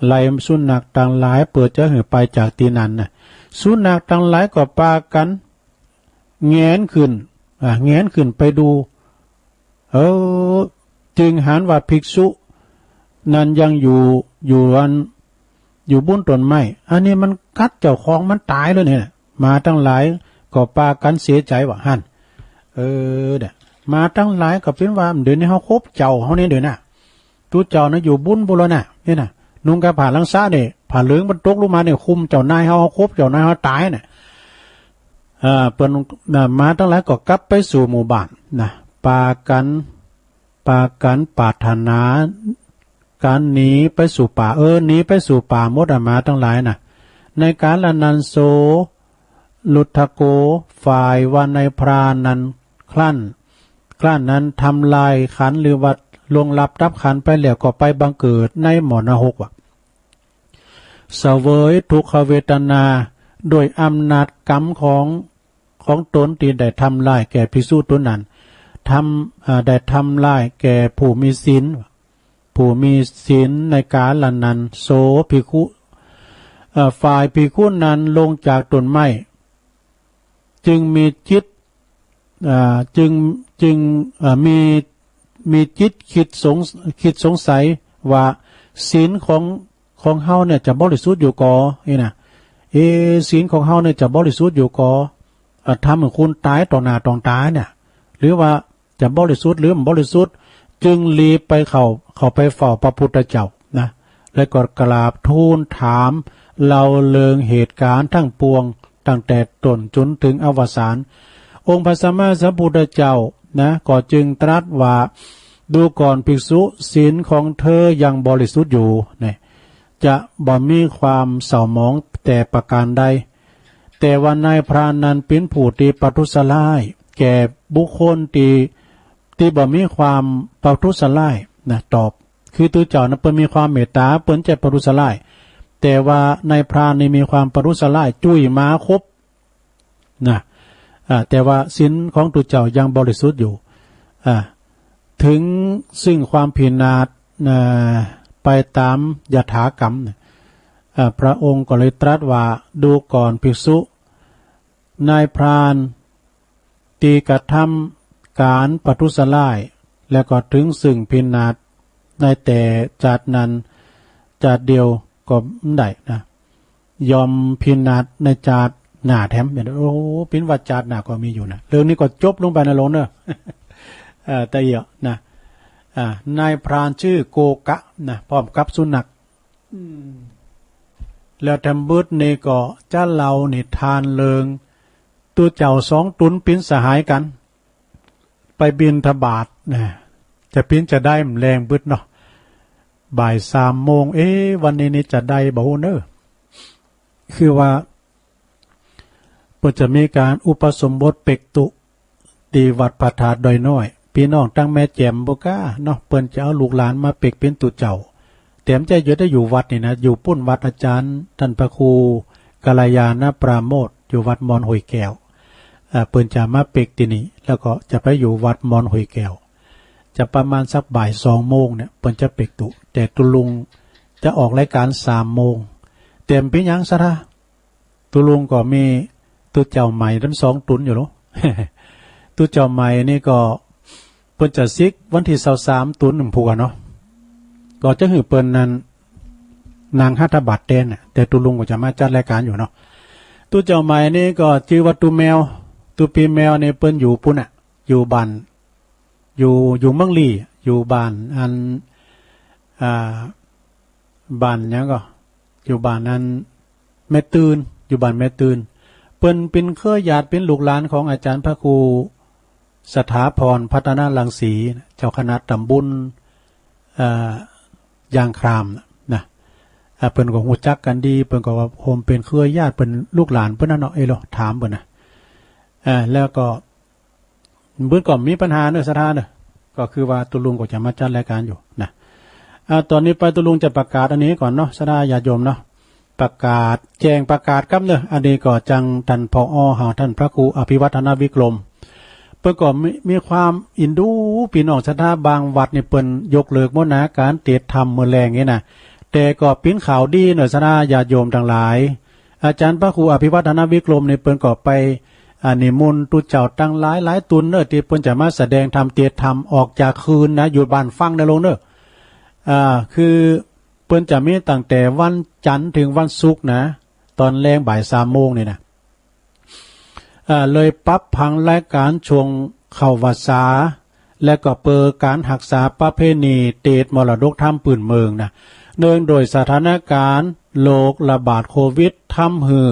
ไล่สุนัขตังหลายเปื้อจะหื้อไปจากตี้นั้นนะ สุนัขตังหลายก็ปากั๋น แหงนขึ้น อ่า แหงนขึ้นไปดู เออ จึงหันว่าภิกษุนั้นยังอยู่ อยู่อัน อยู่บุ้นต้นไม้ อันนี้มันกัดเจ้าของมันต๋ายแล้วเนี่ย หมาตังหลายก็ปากั๋นเสียใจ๋ว่าหั้น เออ เนี่ย หมาตังหลายก็เป๋นว่า เดี๋ยวนี้เฮาขบเจ้าเฮานี่เดี๋ยวนะ ตุ๊เจ้านะอยู่บุ้นปู้นแล้วนะ เนี่ยนะ นุ่งก้าผ้าลังสะเนี่ย ผ้าเหลืองมันตกลงมาเนี่ย คุมเจ้านายเฮา ขบเจ้านายเฮาต๋ายเนี่ย เอ่อ เปิ้น น่ะ หมาตังหลายก็กลับไปสู่หมู่บ้านนะ ปากั๋น ปากั๋นปรารถนาก๋านหนีไปสู่ป่า เออ หนีไปสู่ป่าหมดอะ หมาตังหลายนะ ในกาละนั้นโส รุทโธ ฝ่ายว่านายพรานนั้น ครั้น ครั้นนั้นทำลายขันธ์หรือว่าล่วงลับดับขันธ์ไปแล้ว ก็ไปบังเกิดในหม้อนรกว่ะ เสวยทุกขเวทนาด้วยอำนาจกรรมของ ของต๋นตี้ได้ทำร้ายแก่ภิกษุต๋นนั้น ทำ อ่า ได้ทำร้ายแก่ผู้มีศีล ผู้มีศีลในกาละนั้น โสภิกขุ เอ่อ ฝ่ายภิกขุนั้นลงจากต้นไม้ จึงมีจิต อ่า จึง จึง อ่า มี มีจิตคิดสง คิดสงสัยว่าศีลของ ของเฮาเนี่ยจะบริสุทธิ์อยู่ก่อ นี่นะ เอ ศีลของเฮาเนี่ยจะบริสุทธิ์อยู่ก่อ อ่า ทำหื้อคนต๋ายต่อหน้าต่อต๋าเนี่ย หรือว่า จะบริสุทธิ์หรือบ่บริสุทธิ์ จึงรีบไปเข้า เข้าไปเฝ้าพระพุทธเจ้านะ แล้วก็กราบทูลถามเล่าเรื่องเหตุก๋ารณ์ทั้งปวง ตั้งแต่ต้นจ๋นถึงอวสาน องค์พระสัมมาสัมพุทธเจ้านะ ก็จึงตรัสว่า ดูก่อนภิกษุ ศีลของเธอยังบริสุทธิ์อยู่ เนี่ย จะบ่มีความเศร้าหมองแต่ประการใด แต่ว่านายพรานนั้นเป๋นผู้ตี้ประทุษร้ายแก่บุคคลตี้ ตี้บ่มีความประทุษร้ายนะ ตอบ คือตุ๊เจ้านั้นเปิ้นมีความเมตต๋า เปิ้นจะประทุษร้าย แต่ว่านายพรานนี่มีความประทุษร้าย จุ้ยหมาขบ นะ อ่า แต่ว่าศีลของตุ๊เจ้ายังบริสุทธิ์อยู่ อ่า ถึงซึ่งความพินาศ อ่า ไปต๋ามยถากรรม อ่า พระองค์ก็เลยตรัสว่า ดูก่อนภิกษุ นายพรานตี้กระทำก๋านประทุษร้าย แล้วก็เถิงซึ่งพินาศในแต่จาตินั้นจาติเดียวก็บ่ได้นะ ย่อมพินาศในจาติหน้าแถม โอ้ เป๋นว่าจาติหน้าก็มีอยู่นะ เรื่องนี้ก็จบลงไปนะโลงเน่อ เอ่อ แต่เหียนะ อ่า นายพรานจื้อโกกะนะ พร้อมกับสุนัข อืม แล้วแถมเบิดนี่ก็จะเล่านิทานเรื่อง ตุ๊เจ้าสองตุ๊นเป๋นสหายกั๋น ไปบิณฑบาตนะ จะเป๋นจาใด มันแลงเบิดเนาะ บ่ายสามโมง เอ๊ะ วันนี้นี่จะได้บ่ฮู้เน่อ คือว่า เปิ้นจะมีก๋านอุปสมบทเปกตุ๊ ตี้วัดพระธาตุดอยน้อย ปี้น้องตังแม่แจ่มปุ้นก้าเนาะ เปิ้นจะเอาลูกหลานมาเปกเป๋นตุ๊เจ้า แต่บ่ใจ้จะได้อยู่วัดนี่นะ อยู่ปุ้นวัดอาจ๋ารย์ต้านพระครูกัลยาณปราโมทย์ อยู่วัดมอนห้วยแก้ว อ่า เปิ้นจะมาเปกตี้นี่ แล้วก็จะไปอยู่วัดมอนห้วยแก้ว จะประมาณสักบ่ายสองโมงเนี่ย เปิ้นจะเปกตุ๊ แต่ตุ๊ลุงจะออกรายก๋านสามโมง แต่บ่เป๋นหยังศรัทธา ตุ๊ลุงก็มีตุ๊เจ้าใหม่ตังสองตุ๊นอยู่เนาะ ตุ๊เจ้าใหม่นี่ก็เปิ้นจะสิกวันตี้ซาวสามตุ๊นหนึ่งผัวเนาะ ก็จะหื้อเปิ้นนั้นนั่งหัตถบาตรแตนน่ะ แต่ตุ๊ลุงก็จะมาจัดรายก๋านอยู่เนาะ ตุ๊เจ้าใหม่นี่ก็จื้อว่าตุ๊แมว ตุ๊ปีแมวนี่เปิ้นอยู่ปุ้นน่ะ อยู่บ้าน อยู่ อยู่เมืองลี้ อยู่บ้านอัน อ่า บ้านหยังก็ อยู่บ้านอันแม่ตื่น อยู่บ้านแม่ตื่น เปิ้นเป๋นเครือญาติ เป๋นลูกหลานของอาจ๋ารย์พระครูสถาพรพัฒนรังสี เจ้าคณะต๋ำบล เอ่อ ยางครามนะ อ่า เปิ้นก็ฮู้จักกั๋นดี เปิ้นก็ว่าโฮมเป๋นเครือญาติ เปิ้นลูกหลานเปิ้นน่ะเนาะ เอ้ย ลองถามเปิ้นนะ อ่า แล้วก็ เปิ้นก็บ่มีปัญหาเน่อศรัทธาเน่อ ก็คือว่าตุ๊ลุงก็จะมาจัดรายก๋านอยู่นะ อ่า ต๋อนนี้ไปตุ๊ลุงจะประกาศอันนี้ก่อนเนาะ ศรัทธาญาติโยมเนาะ ประกาศ แจ้งประกาศกำเน่อ อันนี้ก็จังต้าน ผอ.เฮา ต้านพระครูอภิวัฒนวิกรม เปิ้นก็มี มีความอินดูปี้น้องศรัทธา บางวัดนี่เปิ้นยกเลิกหมดนะ ก๋านเตสน์ธรรมมื้อแลงนี่นะ แต่ก็เป๋นข่าวดีเน่อศรัทธาญาติโยมตังหลาย อาจ๋ารย์พระครูอภิวัฒนวิกรมนี่เปิ้นก็ไป อ่า นิมนต์ตุ๊เจ้าตังหลายหลายตุ๊นเน่อ ตี้เปิ้นจะมาแสดงธรรมเตสน์ธรรมออกจากคืนนะ อยู่บ้านฟั่งเน่อลงเน่อ อ่า คือเปิ้นจะมีตั้งแต่วันจันทร์เถิงวันศุกร์นะ ต๋อนแลงบ่ายสามโมงนี่นะ อ่า เลยปรับผังรายก๋านช่วงเข้าวัสสา และก็เปิดก๋านฮักษาประเพณีเตสน์มรดกธรรมปื้นเมืองนะ เนื่องโดยสถานก๋านณ์โรคระบาดโควิด ทำหื้อ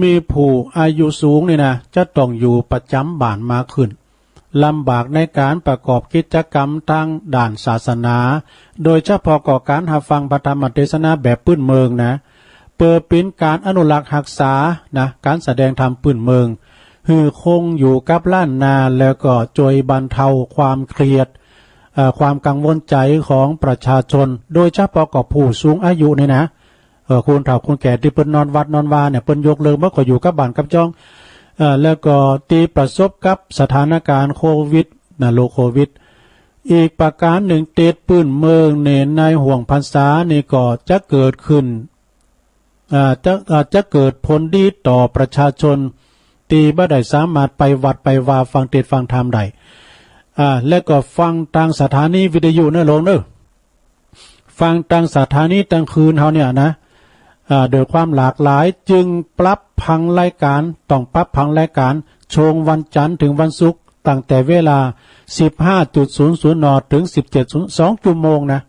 มีผู้อายุสูงนี่นะ จะต้องอยู่ประจ๋ำบ้านมากขึ้น ลำบากในก๋านประกอบกิจกรรมตางด้านศาสนา โดยเฉพาะก็ก๋านฮับฟังพระธรรมเตสนาแบบปื้นเมืองนะ เปื้อเป๋นก๋านอนุรักษ์ฮักษานะ ก๋านแสดงธรรมปื้นเมือง หื้อคงอยู่กับล้านนา แล้วก็จ้วยบรรเทาความเครียด เอ่อ ความกังวลใจ๋ของประชาชน โดยเฉพาะก็ผู้สูงอายุนี่นะ เอ่อ คนเฒ่าคนแก่ตี้เปิ้นนอนวัดนอนวาเนี่ย เปิ้นยกเลิกหมด ก็อยู่กับบ้านกับจ้อง เอ่อ แล้วก็ตี้ประสบกับสถานก๋านณ์โควิดนะ โรคโควิด อีกประก๋านนึ่ง เตสน์ปื้นเมืองเนี่ย ในห่วงพรรษานี่ก็จะเกิดขึ้น อ่า จะ อ่า จะเกิดผลดีต่อประชาชน ตี้บ่ได้สามารถไปวัดไปวาฟังเตสน์ฟังธรรมได้ อ่า และก็ฟังตางสถานีวิทยุเน่อลงเน่อ ฟังตางสถานีตางคืนเฮาเนี่ยนะ อ่า โดยความหลากหลาย จึงปรับผังรายก๋าน ต้องปรับผังรายก๋าน ช่วงวันจันทร์เถิงวันศุกร์ ตั้งแต่เวลา สิบห้าจุดศูนย์ศูนย์ น. เถิง สิบเจ็ดศูนย์ สองจั่วโมงนะ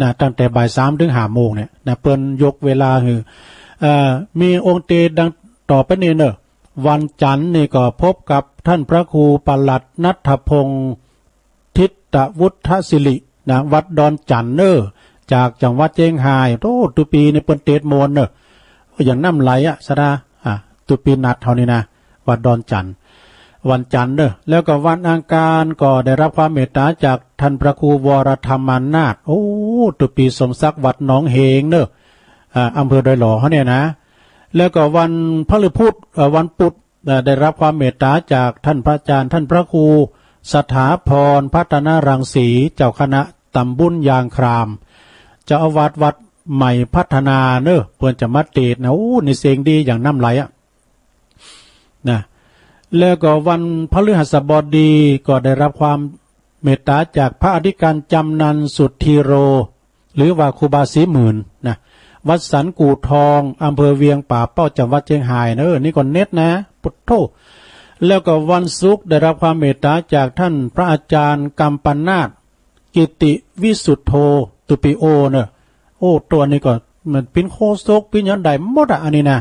นะ ตั้งแต่บ่ายสามเถิงห้าโมงเนี่ยนะ เปิ้นยกเวลาหื้อ เอ่อ มีองค์เตสน์ดังต่อไปนี้เน่อ วันจันทร์นี่ก็พบกับต้านพระครูปลัดณัฐพงษ์ ทิตวุฒศิรินะ วัดดอนจั่นเน่อ จากจังหวัดเจียงฮาย โอ้ ตุ๊ปีนี่เปิ้นเตสน์มนต์เน่อ อย่างน้ำไหลอะศรัทธา อ่ะ ตุ๊ปีนัดเฮานี่นะ วัดดอนจั่น วันจันทร์เน่อ แล้วก็วันอังคารก็ได้รับความเมตตาจากต้านพระครูวรธรรมานาถ โอ้ ตุ๊ปีสมศักดิ์ วัดหนองเหงเน่อ อ่า อำเภอดอยหล่อเฮาเนี่ยนะ แล้วก็วันพฤหัส เอ่อ วันพุธ เอ่อ ได้รับความเมตตาจากต้านพระอาจ๋ารย์ ต้านพระครูสถาพรพัฒนรังสี เจ้าคณะต๋ำบลยางคราม เจ้าอาวาสวัดใหม่พัฒนาเน่อ เปิ้นจะมาเตสน์นะ โอ้ นี่เสียงดีอย่างน้ำไหลอะ นะ แล้วก็วันพฤหัสบดีก็ได้รับความ เมตต๋าจากพระอธิการจำนันสุทธีโร หรือว่าครูบาศรีหมื่นนะ วัดสันกู่ทอง อำเภอเวียงป่าเป้า จังหวัดเจียงฮายเนอะ นี่ก็เน็ตนะ ปุดโธ่ แล้วก็วันศุกร์ได้รับความเมตต๋าจากท่านพระอาจารย์กัมปนาท กิติวิสุทโธ ตูปิโอเนอะ โอ้ ตั๋วนี้ก็มันปิ้นโฆษกปิ้นหยังได้หมดอะ อันนี้นะ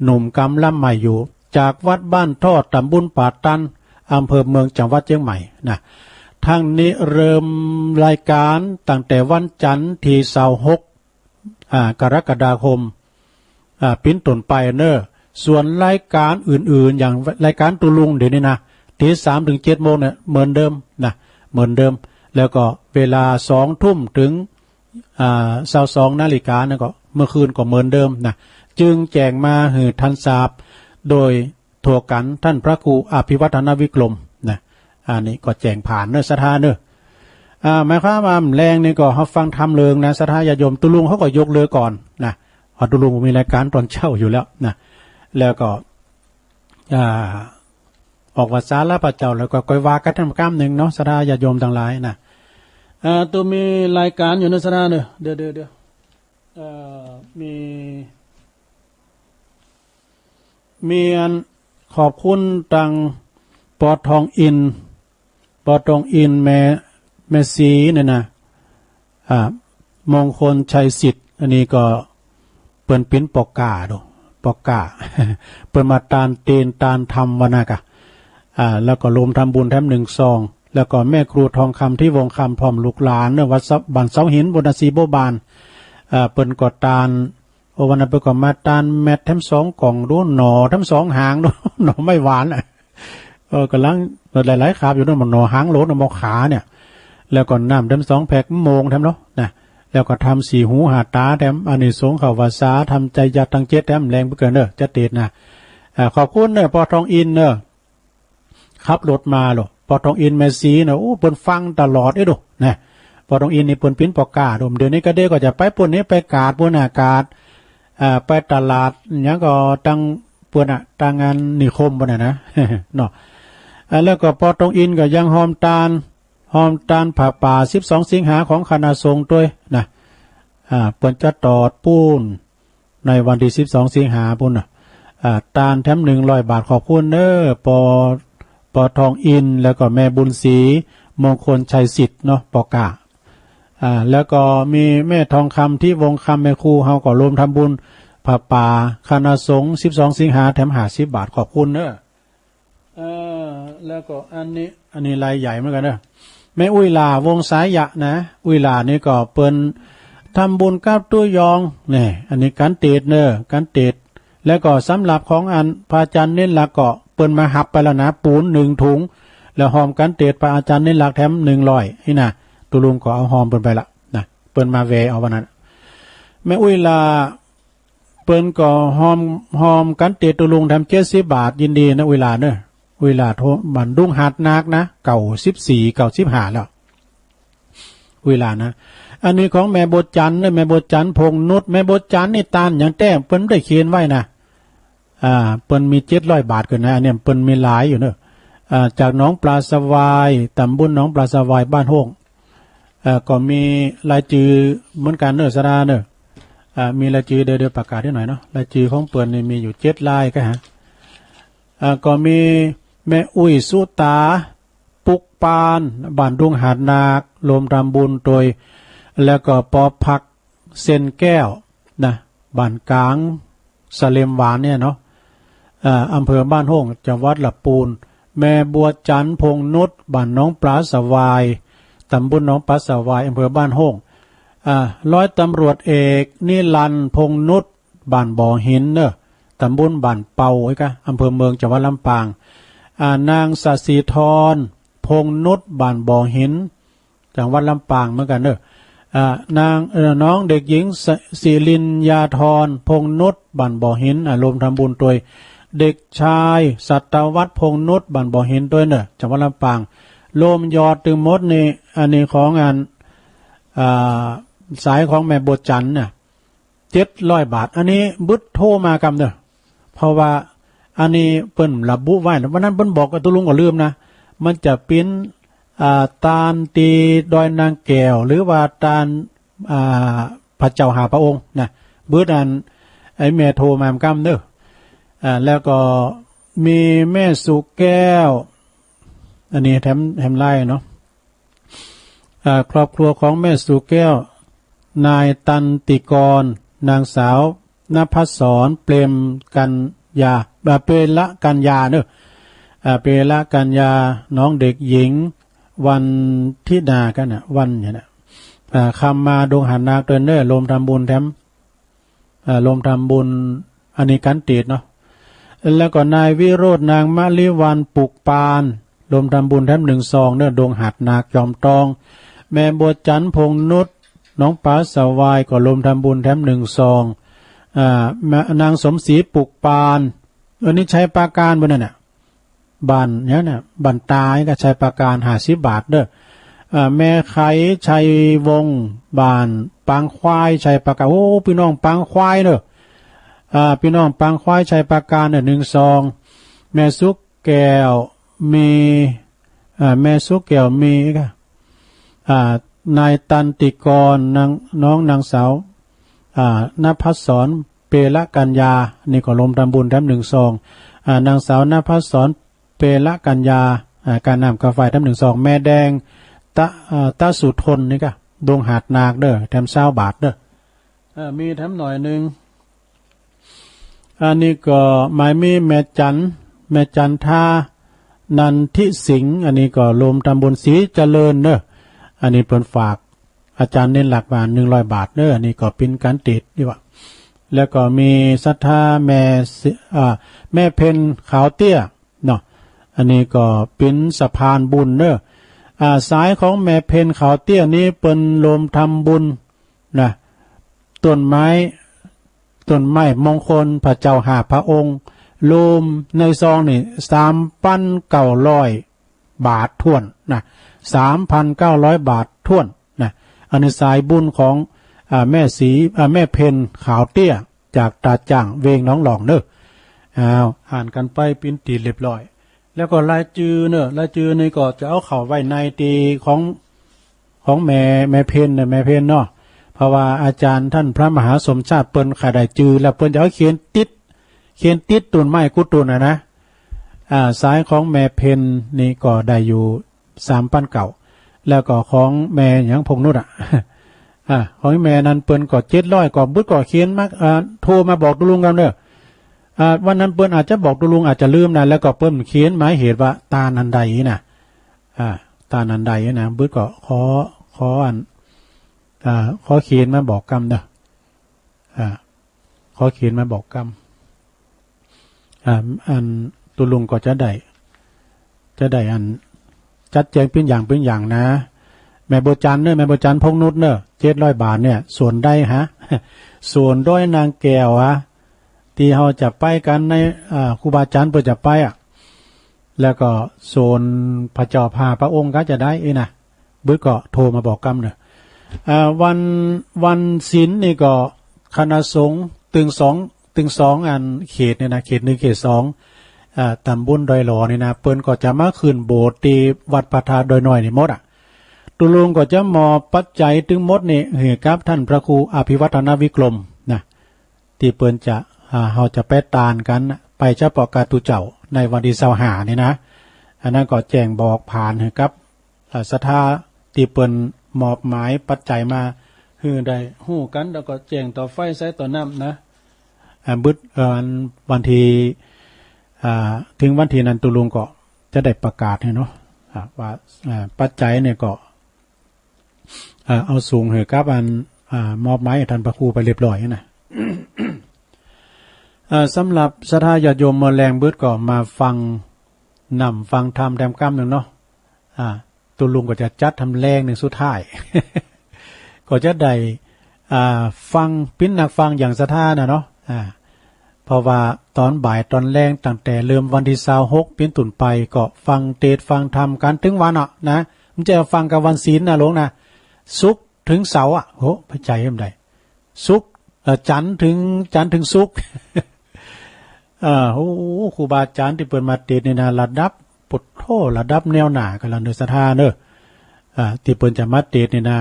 หนุ่มกำลังใหม่อยู่ จากวัดบ้านท่อ ต๋ำบลป่าตัน อำเภอเมือง จังหวัดเจียงใหม่นะ ทั้งนี้เริ่มรายการตั้งแต่วันจันทร์ตี้ซาวหก อ่า กรกฎาคม อ่า ปิ้นต้นไปเนอะ ส่วนรายการอื่นๆ อย่างรายการตุ๊ลุงเดี๋ยวนี้นะ ตี้สามเถิงเจ็ดโมงเนี่ย เหมือนเดิมนะ เหมือนเดิม แล้วก็เวลาสองทุ่มเถิง อ่า ซาวสองนาฬิกานั่นก็ เมื่อคืนก็เหมือนเดิมนะ จึงแจ้งมาหื้อท่านทราบ โดยทั่วกั๋น ท่านพระครูอภิวัฒนวิกรมนะ อันนี้ก็แจ้งผ่านเนอะ ศรัทธาเนอะ อ่า หมายความว่าแลงนี่ก็เฮาฟังธรรมเลิงนะ ศรัทธาญาติโยม ตุ๊ลุงเขาก็ยกเลิกก่อนนะ เพราะตุ๊ลุงมีรายการต๋อนเจ๊าอยู่แล้วนะ แล้วก็ อ่า ออกพรรษาลาพระเจ้าแล้วก็ค่อยว่ากั๋นแถมกำนึ่งเนาะ ศรัทธาญาติโยมตังหลายนะ อ่า ตุ๊มีรายการอยู่เนอะ ศรัทธาเนอะ เดี๋ยว เดี๋ยว เดี๋ยว เอ่อ มี มีอันขอบคุณตัง ปอทองอินทร์ ปอทองอินทร์ แม่ แม่ศรีเนี่ยนะ อ่า มงคลชัยสิทธิ์ อันนี้ก็เปิ้นปิ้นปอกก้าดู ปอกก้า เปิ้นมาตานเตนตานธรรมวะนะก่ะ อ่า แล้วก็รวมทำบุญแถมนึ่งซอง แล้วก็แม่ครูทองคำ ทิวงศ์คำ พร้อมลูกหลานเนอะ วัดเสา บ้านเสาหิน บุญนาซีโบบาน อ่า เปิ้นก็ตาน โอ้ วันนั้นเปิ้นก็มาตานแมดแถมสองก่องดู หน่อแถมสองหางดู หน่อไม้หวานอะ เออ ก่ำลังหลายๆ ขาบอยู่เนอะ หน่อหางโหล หน่อมอขาเนี่ย แล้วก็น้ำแถมสองแพ็ค โมงแถมเนาะนะ แล้วก็ทำสี่หูห้าต๋าแถม อานิสงส์เข้าพรรษา ทำไตรยาตรตังเจ็ดแถม แลงไปเกินเด้อ จะเตศนะ อ่า ขอบคุณเนอะ ปอทองอินทร์เนอะ ขับรถมาโลด ปอทองอินทร์ แม่ศรีเนอะ โอ้ เปิ้นฟังตลอดเอ้ยดูนะ ปอทองอินทร์นี่เปิ้นปิ้นปอกก้าดู เดี๋ยวนี้ก็เด้ก็จะไปปู๊นนี่ไปกาดปู๊นน่ะ กาด อ่า ไปตลาดหยังก็ตังปู๊นน่ะ ตังงานนิคมปู๊นน่ะนะ เนาะ อ่า แล้วก็ปอทองอินทร์ก็ยังฮอมตาน ฮอมตานผ้าป่าสิบสองสิงหาของคณะสงฆ์ตวยนะ อ่า เปิ้นจะตอดปู๊น ในวันตี้สิบสองสิงหาปู๊นน่ะ อ่า ตานแถมนึ่งร้อยบาท ขอบคุณเนอะ ปอ ปอทองอินทร์ แล้วก็แม่บุญศรี มงคลชัยสิทธิ์เนาะ ปอกก้า อ่า แล้วก็มีแม่ทองคำ ทิวงศ์คำ แม่ครู เฮาก็รวมทำบุญผ้าป่าคณะสงฆ์สิบสองสิงหา แถมห้าสิบบาท ขอบคุณเนอะ เอ่อ แล้วก็อันนี้ อันนี้รายใหญ่เหมือนกั๋นเนอะ แม่อุ๊ยหล่า วงศ์สายะนะ อุ๊ยหล่านี่ก็เปิ้นทำบุญกับตุ๊ยอง นี่ อันนี้กั๋นเตศเนอะ กั๋นเตศ แล้วก็สำหรับของอันพระอาจารย์เน้นหลักก็เปิ้นมาฮับไปแล้วนะ ปูนนึ่งถุง แล้วฮอมกั๋นเตศพระอาจารย์เน้นหลักแถมนึ่งร้อย นี่นะ ตุ๊ลุงก็เอาฮอมเปิ้นไปละนะ เปิ้นมาแวะเอาวันนั้น แม่อุ๊ยหล่า เปิ้นก็ฮอม ฮอมกั๋นเตศตุ๊ลุงแถมเจ็ดสิบบาท ยินดีนะ อุ๊ยหล่าเนอะ อุ๊ยหล่าโท บ้านดุงหาดนาคนะ เก้าสิบสี่ เก้าสิบห้าแล้ว อุ๊ยหล่านะ อันนี้ของแม่บัวจันทร์เนอะ แม่บัวจันทร์ พงษ์นุช แม่บัวจันทร์นี่ตานหยังแต๊ เปิ้นได้เขียนไว้นะ อ่า เปิ้นมีเจ็ดร้อยบาทเกินนะ อันเนี้ยเปิ้นมีหลายอยู่เนอะ อ่า จากหนองปลาสวาย ต๋ำบลหนองปลาสวาย บ้านโฮ่ง เอ่อ ก็มีรายจือเหมือนกั๋นเนอะ ศรัทธาเนอะ อ่า มีรายจือ เดี๋ยว เดี๋ยวประกาศนิดหน่อยเนาะ รายจือของเปิ้นนี่มีอยู่เจ็ดรายก็ฮะ อ่า ก็มีแม่อุ๊ยสุตา ปุกปาน บ้านดุงหาดนาค รวมทำบุญตวย แล้วก็ปอผัก เซนแก้ว นะ บ้านก๋างสะเหล็มหวานเนี่ยเนาะ อ่า อำเภอบ้านโฮ่ง จังหวัดละปูน แม่บัวจันทร์ พงษ์นุช บ้านหนองปลาสวาย ต๋ำบลหนองปลาสวาย อำเภอบ้านโฮ่ง อ่า ร้อยตำรวจเอก นิรันดร์ พงษ์นุช บ้านบ่อหินเนอะ ต๋ำบลบ้านเป่า ไอ้กะ อำเภอเมือง จังหวัดลำปาง อ่า นางสศิธร พงษ์นุช บ้านบ่อหิน จังหวัดลำปางเหมือนกั๋นเนอะ อ่า นาง เอ่อ น้องเด็กหญิง ส- ศิริญญาธร พงษ์นุช บ้านบ่อหิน อ่า รวมทำบุญตวย เด็กชาย สัตวัฒน์ พงษ์นุช บ้านบ่อหินตวยเนอะ จังหวัดลำปาง รวมยอดตึงหมดนี่ อันนี้ของอัน อ่า สายของแม่บัวจันทร์น่ะ เจ็ดร้อยบาท อันนี้บึดโทรมากำเด้อ เพราะว่าอันนี้เปิ้นระบุไว้นะ วันนั้นเปิ้นบอกกับตุ๊ลุงก็ลืมนะ มันจะปิ้น อ่า ตานตี้ดอยนางแก้ว หรือว่าตาน อ่า พระเจ้าห้าพระองค์นะ เบิดอัน ไอ้แม่โทรมาก้ำเน้อ อ่า แล้วก็มีแม่สุแก้ว อันนี้แถม แถมไลน์เนาะ อ่า ครอบครัวของแม่สุแก้ว นายตันติกร นางสาวนภัสสร เปรมกัญญา อ่า เประกัญญาเนอะ อ่า เประกัญญา น้องเด็กหญิง วันธิดากั๋นนะ วันเนี่ยนะ อ่า คำมาดงหาดนาเกินเนอะ รวมทำบุญแถม อ่า รวมทำบุญ อันนี้กั๋นติดเนาะ แล้วก็นายวิโรจน์ นางมะลิวัลย์ ปุกปาน รวมทำบุญแถมหนึ่งซองเนอะ ดงหาดนาจอมตอง แม่บัวจันทร์ พงษ์นุช หนองป๋าสะวาย ก็รวมทำบุญแถมหนึ่งซอง อ่า แม่ นางสมศรี ปุกปาน เออ นี่ชัยปราการบ่นั่นน่ะ บ้านเนี่ยนะ บ้านตายก็ชัยปราการ ห้าสิบบาทเด้อ อ่า แม่ไข ชัยวงศ์ บ้านปางควาย ชัยปราการ โอ้ ปี้น้องปางควายเนอะ อ่า ปี้น้องปางควาย ชัยปราการเนี่ย หนึ่งซอง แม่สุแก้ว มี อ่า แม่สุแก้ว มีก็ อ่า นายตันติกร นาง น้องนางสาว อ่า นภัสสร เประกัญญา นี่ก็รวมทำบุญแถมหนึ่งซอง อ่า นางสาวนภัสสร เประกัญญา อ่า ก๋าน้ำก๋าไฟแถมหนึ่งซอง แม่แดง ตะ อ่า ตะสุทน นี่ก็ ดงหาดนาเด้อ แถมซาวบาทเด้อ อ่า มีแถมหน่อยหนึ่ง อันนี้ก็หมายมีแม่จัน แม่จันทา นันทิสิงห์ อันนี้ก็รวมทำบุญ ศรีเจริญเนอะ อันนี้เปิ้นฝากอาจารย์เน้นหลักมาหนึ่งร้อยบาทเนอะ อันนี้ก็ปิ้นกั๋นติดดีกว่า แล้วก็มีศรัทธาแม่สิ อ่า แม่เพ็ญขาวเตี้ยเนาะ อันนี้ก็ปิ้นสะพานบุญเนอะ อ่า สายของแม่เพ็ญขาวเตี้ยนี้เปิ้นรวมทำบุญนะ ต้นไม้ ต้นไม้มงคลพระเจ้าห้าพระองค์ รวมในซองนี่ สามพันเก้าร้อยบาทถ้วนนะ สามพันเก้าร้อยบาทถ้วนนะ อันนี้สายบุญของ อ่า แม่ศรี อ่า แม่เพ็ญขาวเตี้ย จากตาจ่าง เวงหนองหล่องเนอะ อ้าว อ่านกั๋นไปปิ้นตี๋เรียบร้อย แล้วก็รายจื้อเนอะ รายจื้อนี่ก็จะเอาเข้าไว้ในตี้ของ ของแม่ แม่เพ็ญเนอะ แม่เพ็ญเนาะ เพราะว่าอาจารย์ต้านพระมหาสมชาติเปิ้นก็ได้จื้อ แล้วเปิ้นจะเอาเขียนติด เขียนติดต้นไม้กู้ต้นน่ะนะ อ่า สายของแม่เพ็ญนี่ก็ได้อยู่ สามพันเก้า แล้วก็ของแม่หยัง พงษ์นุชอะ อ่า ของแม่นั้นเปิ้นก็เจ็ดร้อย ก็บึดก็เขียนมา อ่า โทรมาบอกตุ๊ลุงกำเน้อ อ่า วันนั้นเปิ้นอาจจะบอกตุ๊ลุงอาจจะลืมนะ แล้วก็เปิ้นเขียนหมายเหตุว่าตานอันใดนะ อ่า ตานอันใดนะ บึดก็ขอ ขออัน อ่า ขอเขียนมาบอกกำเน้อ อ่า ขอเขียนมาบอกกำ อ่า อันตุ๊ลุงก็จะได้ จะได้อัน จัดแจงปิ้นอย่างปิ้นอย่างนะ แม่บัวจันเน้อ แม่บัวจัน พงษ์นุชเน้อ เจ็ดร้อยบาทเนี่ย ส่วนได้ฮะ ส่วนดอยนางแก้วอะ ตี้เฮาจะไปกั๋นใน อ่า ครูบาอาจารย์เปิ้นจะไปอะ แล้วก็ส่วนพระเจ้าห้าพระองค์ก็จะได้อี้นะ บึดก็โทรมาบอกกำเน้อ อ่า วัน วันศีลนี่ก็คณะสงฆ์ตึงสอง ตึงสองอันเขตเนี่ยนะ เขตหนึ่ง เขตสอง อ่า ตำบลดอยหล่อนี่นะ เปิ้นก็จะมาขึ้นโบสถ์ตี้วัดพระธาตุดอยน้อยนี่หมดอะ ตุ๊ลุงก็จะมอบปัจจัยตึงหมดนี่หื้อกับต้านพระครูอภิวัฒนวิกรมนะ ตี้เปิ้นจะ อ่า เฮาจะไปตานกั๋น ไปเฉพาะก๋าตุ๊เจ้าในวันตี้ซาวห้านี่นะ อันนั้นก็แจ้งบอกผ่านหื้อกับ อ่า ศรัทธาตี้เปิ้นมอบหมายปัจจัยมาหื้อได้ฮู้กั๋น แล้วก็แจ้งต่อไฟสายต่อน้ำนะ อ่า บึด เอ่อ อันวันตี้ อ่า เถิงวันตี้นั้นตุ๊ลุงก็จะได้ประกาศหื้อเนาะ อ่า ว่า อ่า ปัจจัยเนี่ยก็ อ่า เอาส่งหื้อกับอัน อ่า มอบหมายหื้อต้านพระครูไปเรียบร้อยนะ อ่า สำหรับศรัทธาญาติโยมเมื่อแลงบึดก็มาฟังน้ำฟังธรรมแถมกำนึ่งเนาะ อ่า ตุ๊ลุงก็จะจัดทำแลงนึ่งสุดท้าย ก็จะได้ อ่า ฟัง ปิ้นนักฟังอย่างศรัทธาน่ะเนาะ อ่า เพราะว่าต๋อนบ่ายต๋อนแลงตั้งแต่เริ่มวันตี้ซาวหกเป๋นต้นไป ก็ฟังเตสน์ฟังธรรมกั๋นตึงวันอะนะ มันจะฟังกับวันศีลนะหลวงนะ ศุกร์เถิงเสาร์อะ โห พระใจมันได้ ศุกร์ เอ่อ จันทร์เถิง จันทร์เถิงศุกร์ เอ่อ โอ้โห ครูบาอาจารย์ตี้เปิ้นมาเตสน์นี่นะ ระดับ ปุดโธ ระดับแนวหน้ากั๋นละเน้อศรัทธาเน้อ อ่า ตี้เปิ้นจะมาเตสน์นี่นะ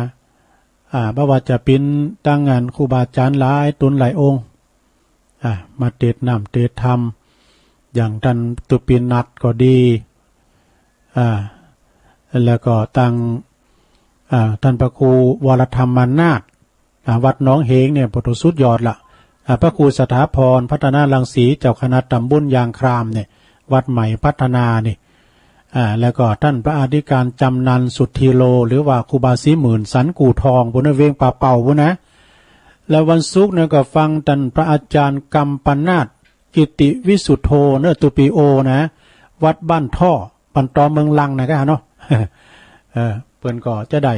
อ่า บ่ว่าจะเป๋นตังอันครูบาอาจ๋ารย์หลายต๋นหลายองค์ อ่า มาเตสน์น้ำเตสน์ธรรม อย่างต้านตุ๊ปินัทก็ดี อ่า แล้วก็ตัง อ่า ต้านพระครูวรธรรมานาถ อ่า วัดหนองเหงเนี่ย โอ้โห สุดยอดละ อ่า พระครูสถาพรพัฒนารังสี เจ้าคณะตำบลยางครามเนี่ย วัดใหม่พัฒนานี่ อ่า แล้วก็ต้านพระอธิการจำนันสุทธีโล หรือว่าครูบาศรีหมื่นสันกู่ทอง ปู้นนะ เวียงป่าเป่าปู้นนะ แล้ววันศุกร์เนี่ยก็ฟังต้านพระอาจ๋ารย์กัมปนาท กิติวิสุทโธเนอะ ตูปีโอนะ วัดบ้านท่อ บ้านตอเมืองลังนะกะเนาะ เออ เปิ้นก็จะได้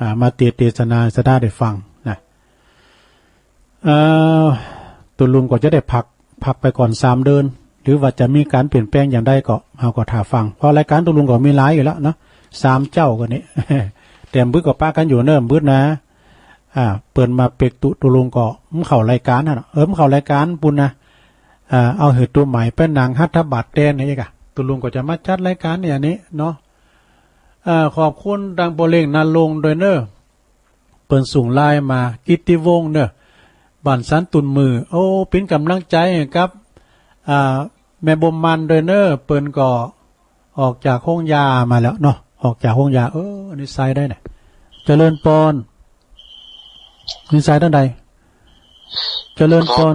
อ่า มาเตสน์เตสนาศรัทธาได้ฟังนะ เอ่อ ตุ๊ลุงก็จะได้พัก พักไปก่อนสามเดือน หรือว่าจะมีก๋านเปลี่ยนแปลงอย่างใดก็ เฮาก็ถ่าฟัง เพราะรายก๋านตุ๊ลุงก็มีหลายอยู่แล้วเนาะ สามเจ้าก็นี่ แต่บ่าบึดก็ปะกั๋นอยู่เนิ่มบึดนะ อ่า เปิ้นมาเปกตุ๊ ตุ๊ลุงก็บ่เข้ารายก๋านหั้นเนาะ เออ บ่เข้ารายก๋านปู้นนะ อ่า เอาหื้อตุ๊ใหม่ไปนั่งหัตถบาตแตนนี่กะ ตุ๊ลุงก็จะมาจัดรายก๋านเนี่ยอันนี้เนาะ อ่า ขอบคุณตังป้อเล็งนรงค์ตวยเน่อ เปิ้นส่งไลน์มา กิตติวงศ์เน่อ บ้านสันตุ่นมือ โอ้ เป๋นก๋ำลังใจ๋กับ อ่า แม่บ่มมันตวยเน่อ เปิ้นก็ออกจากโฮงยามาแล้วเนาะ ออกจากโฮงยา เออ อันนี้สายใดเนี่ย เจริญปอน นี่สายต้านใด เจริญปอน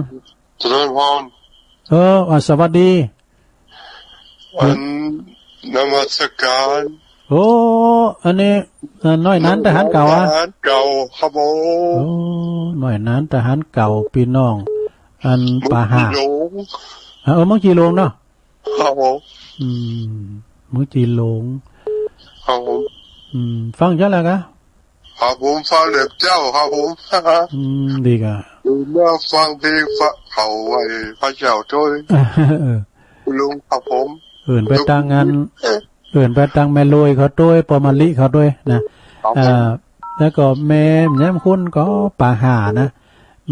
เจริญพร เออ อ่า สวัสดี อันนมัสก๋าน โอ้ อันนี้ เอ่อ น้อยหนานทหารเก่าอะ ทหารเก่าครับผม โอ้ น้อยหนานทหารเก่า ปี้น้อง อัน เมือง ป่าห่า จี๋หลง อ่ะ เออ เมืองจี๋หลงเนาะ ครับผม อืม เมืองจี๋หลง ครับผม อืม ฟังเจ้าแล้วกะ ครับผม ฟังแหลมเจ้าครับผม อืม ดีกะ ดูมาฟังเพลงพระ เขาไหว้พระเจ้าตวย เออ ลุงครับผม เอิ้นไปตังอัน เออ เอิ้นไปตังแม่ลุยเขาตวย ป้อมะลิเขาตวยนะ ครับผม อ่า แล้วก็แม่แย้มคุณก็ป่าห่านะ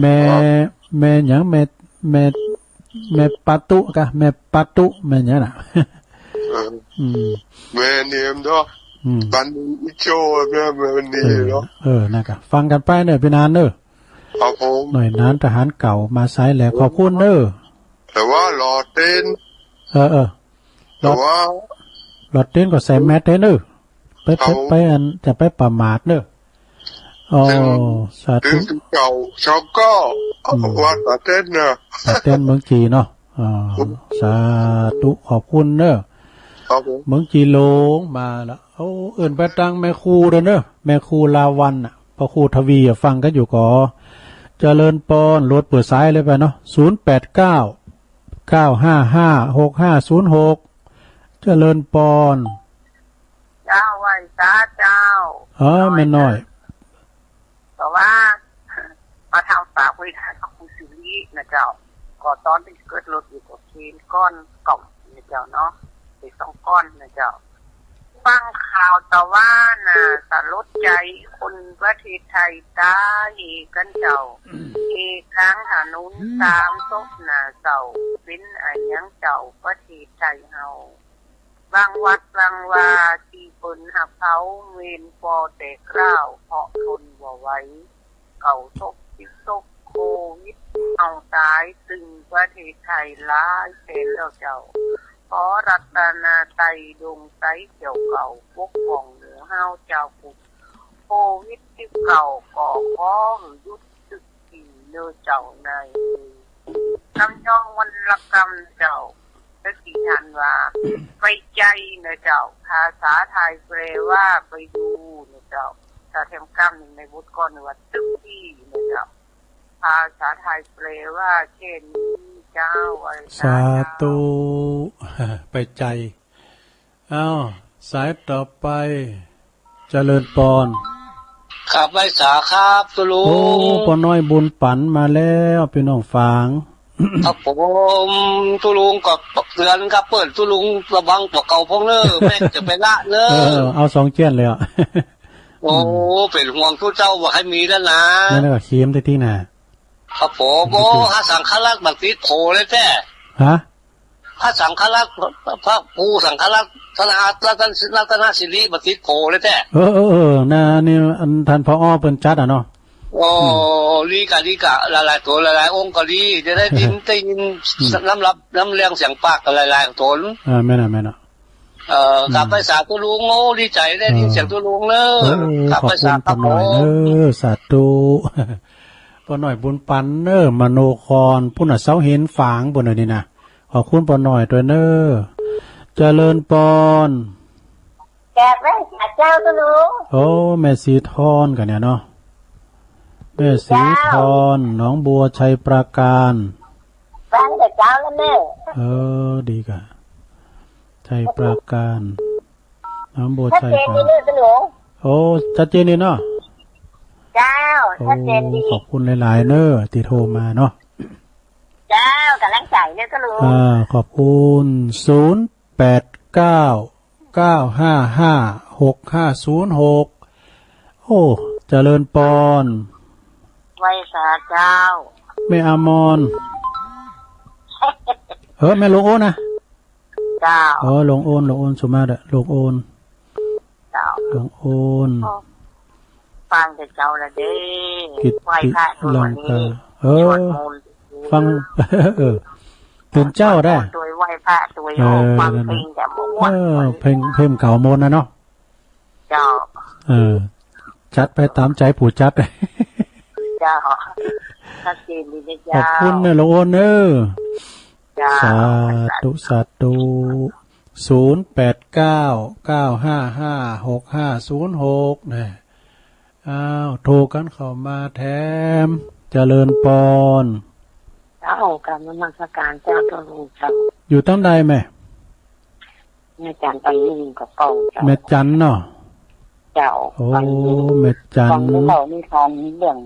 แม่ ครับ แม่หยัง แม่ แม่ แม่ปาตุกะ แม่ปาตุ แม่หยังน่ะ เออ อืม แม่เนียมเนาะ อืม บ้านอีโจ้ แม่ แม่เนียมเนาะ เออ เออ นั่นกะ ฟังกั๋นไปเน่อ ปี้หนานเน่อ ครับผม น้อยหนานทหารเก่ามาสายแหลม ขอบคุณเน่อ แต่ว่าหล่อเต้น เออ เออ แต่ว่า หล่อเต้นก็ใส่แมสก์เน่อ ไป ครับผม ไป ไปอัน จะไปประมาทเน่อ อ๋อ ถึง สาธุ ถึงเก่า ชาวก็ อืม ว่าหล่อเต้นเน่อ หล่อเต้นเมืองจี๋เนาะ อ๋อ ครับ สาธุ ขอบคุณเน่อ ครับผม เมืองจี๋หลงมาละ โอ้ เอิ้นไปตังแม่ครูตวยเน่อ แม่ครูลาวัณน่ะ ป้อครูทวีอะ ฟังกั๋นอยู่ก่อ เจริญปอน โหลดเปิดสายเลยไปเนาะ ศูนย์แปดเก้า เก้าห้าห้า หกห้าศูนย์หก เจริญปอน เจ้า ไหว้สาเจ้า เออ แม่น้อย แต่ว่า มาทางฝากไว้ทางครูสิรินะเจ้า ก็ต๋อนตี้เกิดรถอยู่ก็เคนก้อนเก่านะเจ้าเนาะ เคนสองก้อนนะเจ้า ฟังข่าวตะวันน่ะ สลดใจ๋ คนประเทศไทยต๋ายกั๋นเจ้า เฮกลางถนน สามศพน่ะเจ้า เป๋นอะหยังเจ้า ประเทศไทยเฮา บางวัดบางวาตี้เปิ้นหับเผาเมรุบ่แตกร้าว เพราะทนบ่ไหว เก้าศพ สิบศพ โควิดเอาต๋ายตึงประเทศไทยหลายแสนแล้วเจ้า ขอรัตนตรัยดวงใสเจ้าเก่า ปกป้องหมู่เฮาจาวพุทธ โควิดสิบเก้าก็ขอหื้อหยุดสักทีเน่อเจ้านายเอ๋ย กำยองวรรณกรรมเจ้า สักทีท่านว่า ไปใจนะเจ้า ภาษาไทยแปลว่าไปดูนะเจ้า ถ้าแถมกำหนึ่งในบทกลอนว่าสักทีนะเจ้า ภาษาไทยแปลว่าแค่นี้เจ้า ไหว้สา สาธุ เจ้า ไปใจ อ้าว สายต่อไป เจริญปอน ครับ ไหว้สาครับ ตุ๊ลุง โอ้ ป้อน้อยบุญปั๋นมาแล้ว ปี้น้องฝาง ครับผม ตุ๊ลุงก็เตื๋อนครับ เปิ้นตุ๊ลุงระวังตั๋วเก่าพ่องเน่อ แม่จะไปละเน่อ เออ เอาสองเจี้ยนเลยอะ โอ้ อืม เป๋นห่วงตุ๊เจ้าบ่ใค่มีแล้วนะ นั่นแหละ เขียมตี้ตี้น่ะ ครับผม โอ้ หาสังฆราชบัณฑิตโผล่เลยแท้ ฮะ พระสังฆรัตน์ พระครูสังฆรัตน์ รัตน รัตนสิริ มาติดโผเลยแต๊ เออ เออ เออ นะ นี่อันท่าน ผอ เปิ้นจัดอะเนาะ โอ้ อืม ดีก่ะ ดีก่ะ หลายๆ ตั๋ว หลายๆ องค์ก็ดี จะได้ยิน อืม ได้ยิน อืม น้ำรับ น้ำเรื่องเสียงปากกันหลายๆ ตั๋ว อ่า แม่นอะ แม่นอะ เออ อืม กราบไหว้สาธุลุง โอ้ ดีใจ๋ ได้ยินเสียง เออ ตุ๊ลุงเน้อ โอ้ กราบไหว้สาธุ ขอบคุณป้อน้อยเน้อ สาธุ ป้อน้อยบุญปันเน้อ มโนคร ปุ้นน่ะ เสาหินฝางปุ้นน่ะนี่นะ ขอบคุณป้อน้อยตวยเน้อ เจริญปอน กราบไหว้สาเจ้าตุ๊ลุง โอ้ แม่สีทอนก่ะเนี่ยเนาะ แม่สีทอน เจ้า หนองบัว ชัยปราการ ฟังแต่เจ้าแล้วเน้อ เออ ดีก่ะ ชัยปราการ หนองบัว ชัยปราการ ชัดเจนดีเน้อตุ๊ลุง โอ้ ชัดเจนดีเนาะ เจ้า โอ้ ชัดเจนดี ขอบคุณหลายๆ เน้อ ตี้โทรมาเนาะ เจ้า ก๋ำลังใจ๋เน้อตุ๊ลุง อ่า ขอบคุณ ศูนย์แปดเก้า เก้าห้าห้า หกห้าศูนย์หก โอ้ เจริญปอน ไหว้สาเจ้า แม่อมร เออ แม่หลวงโอนนะ เจ้า เออ หลวงโอน หลวงโอนสุมาตรอะ หลวงโอน เจ้า หลวงโอน ฟังแต่เจ้าละเด้ กิตติ ไหว้พระตวย ลังกา วันนี้ เออ สวดมนต์ ฟัง เออ ตื่นเจ้าได้ ตวย ไหว้พระตวย เออ ฟัง นั่น เพล น่ะ งแต่ม่วน เออ เพลง เพลงเก่าม่วนนะเนาะ เจ้า เออ จัดไปต๋ามใจ๋ผู้จัด เจ้า ชัดเจนดีนะเจ้า ขอบคุณเน้อ หลวงโอนเน้อ เจ้า สาธุ สาธุ ศูนย์แปดเก้า เก้าห้าห้า หกห้าศูนย์หก นะ อ้าว โทรกั๋นเข้ามาแถม เจริญปอน เจ้า กราบนมัสการเจ้าตุ๊ลุงเจ้า อยู่ตางใดแม่ แม่จัน ปางงิ้ว กระเป๋าเจ้า แม่จันเนาะ เจ้า โอ้ ปางงิ้ว แม่จัน ฟังแล้วนี่ทานเรื่อง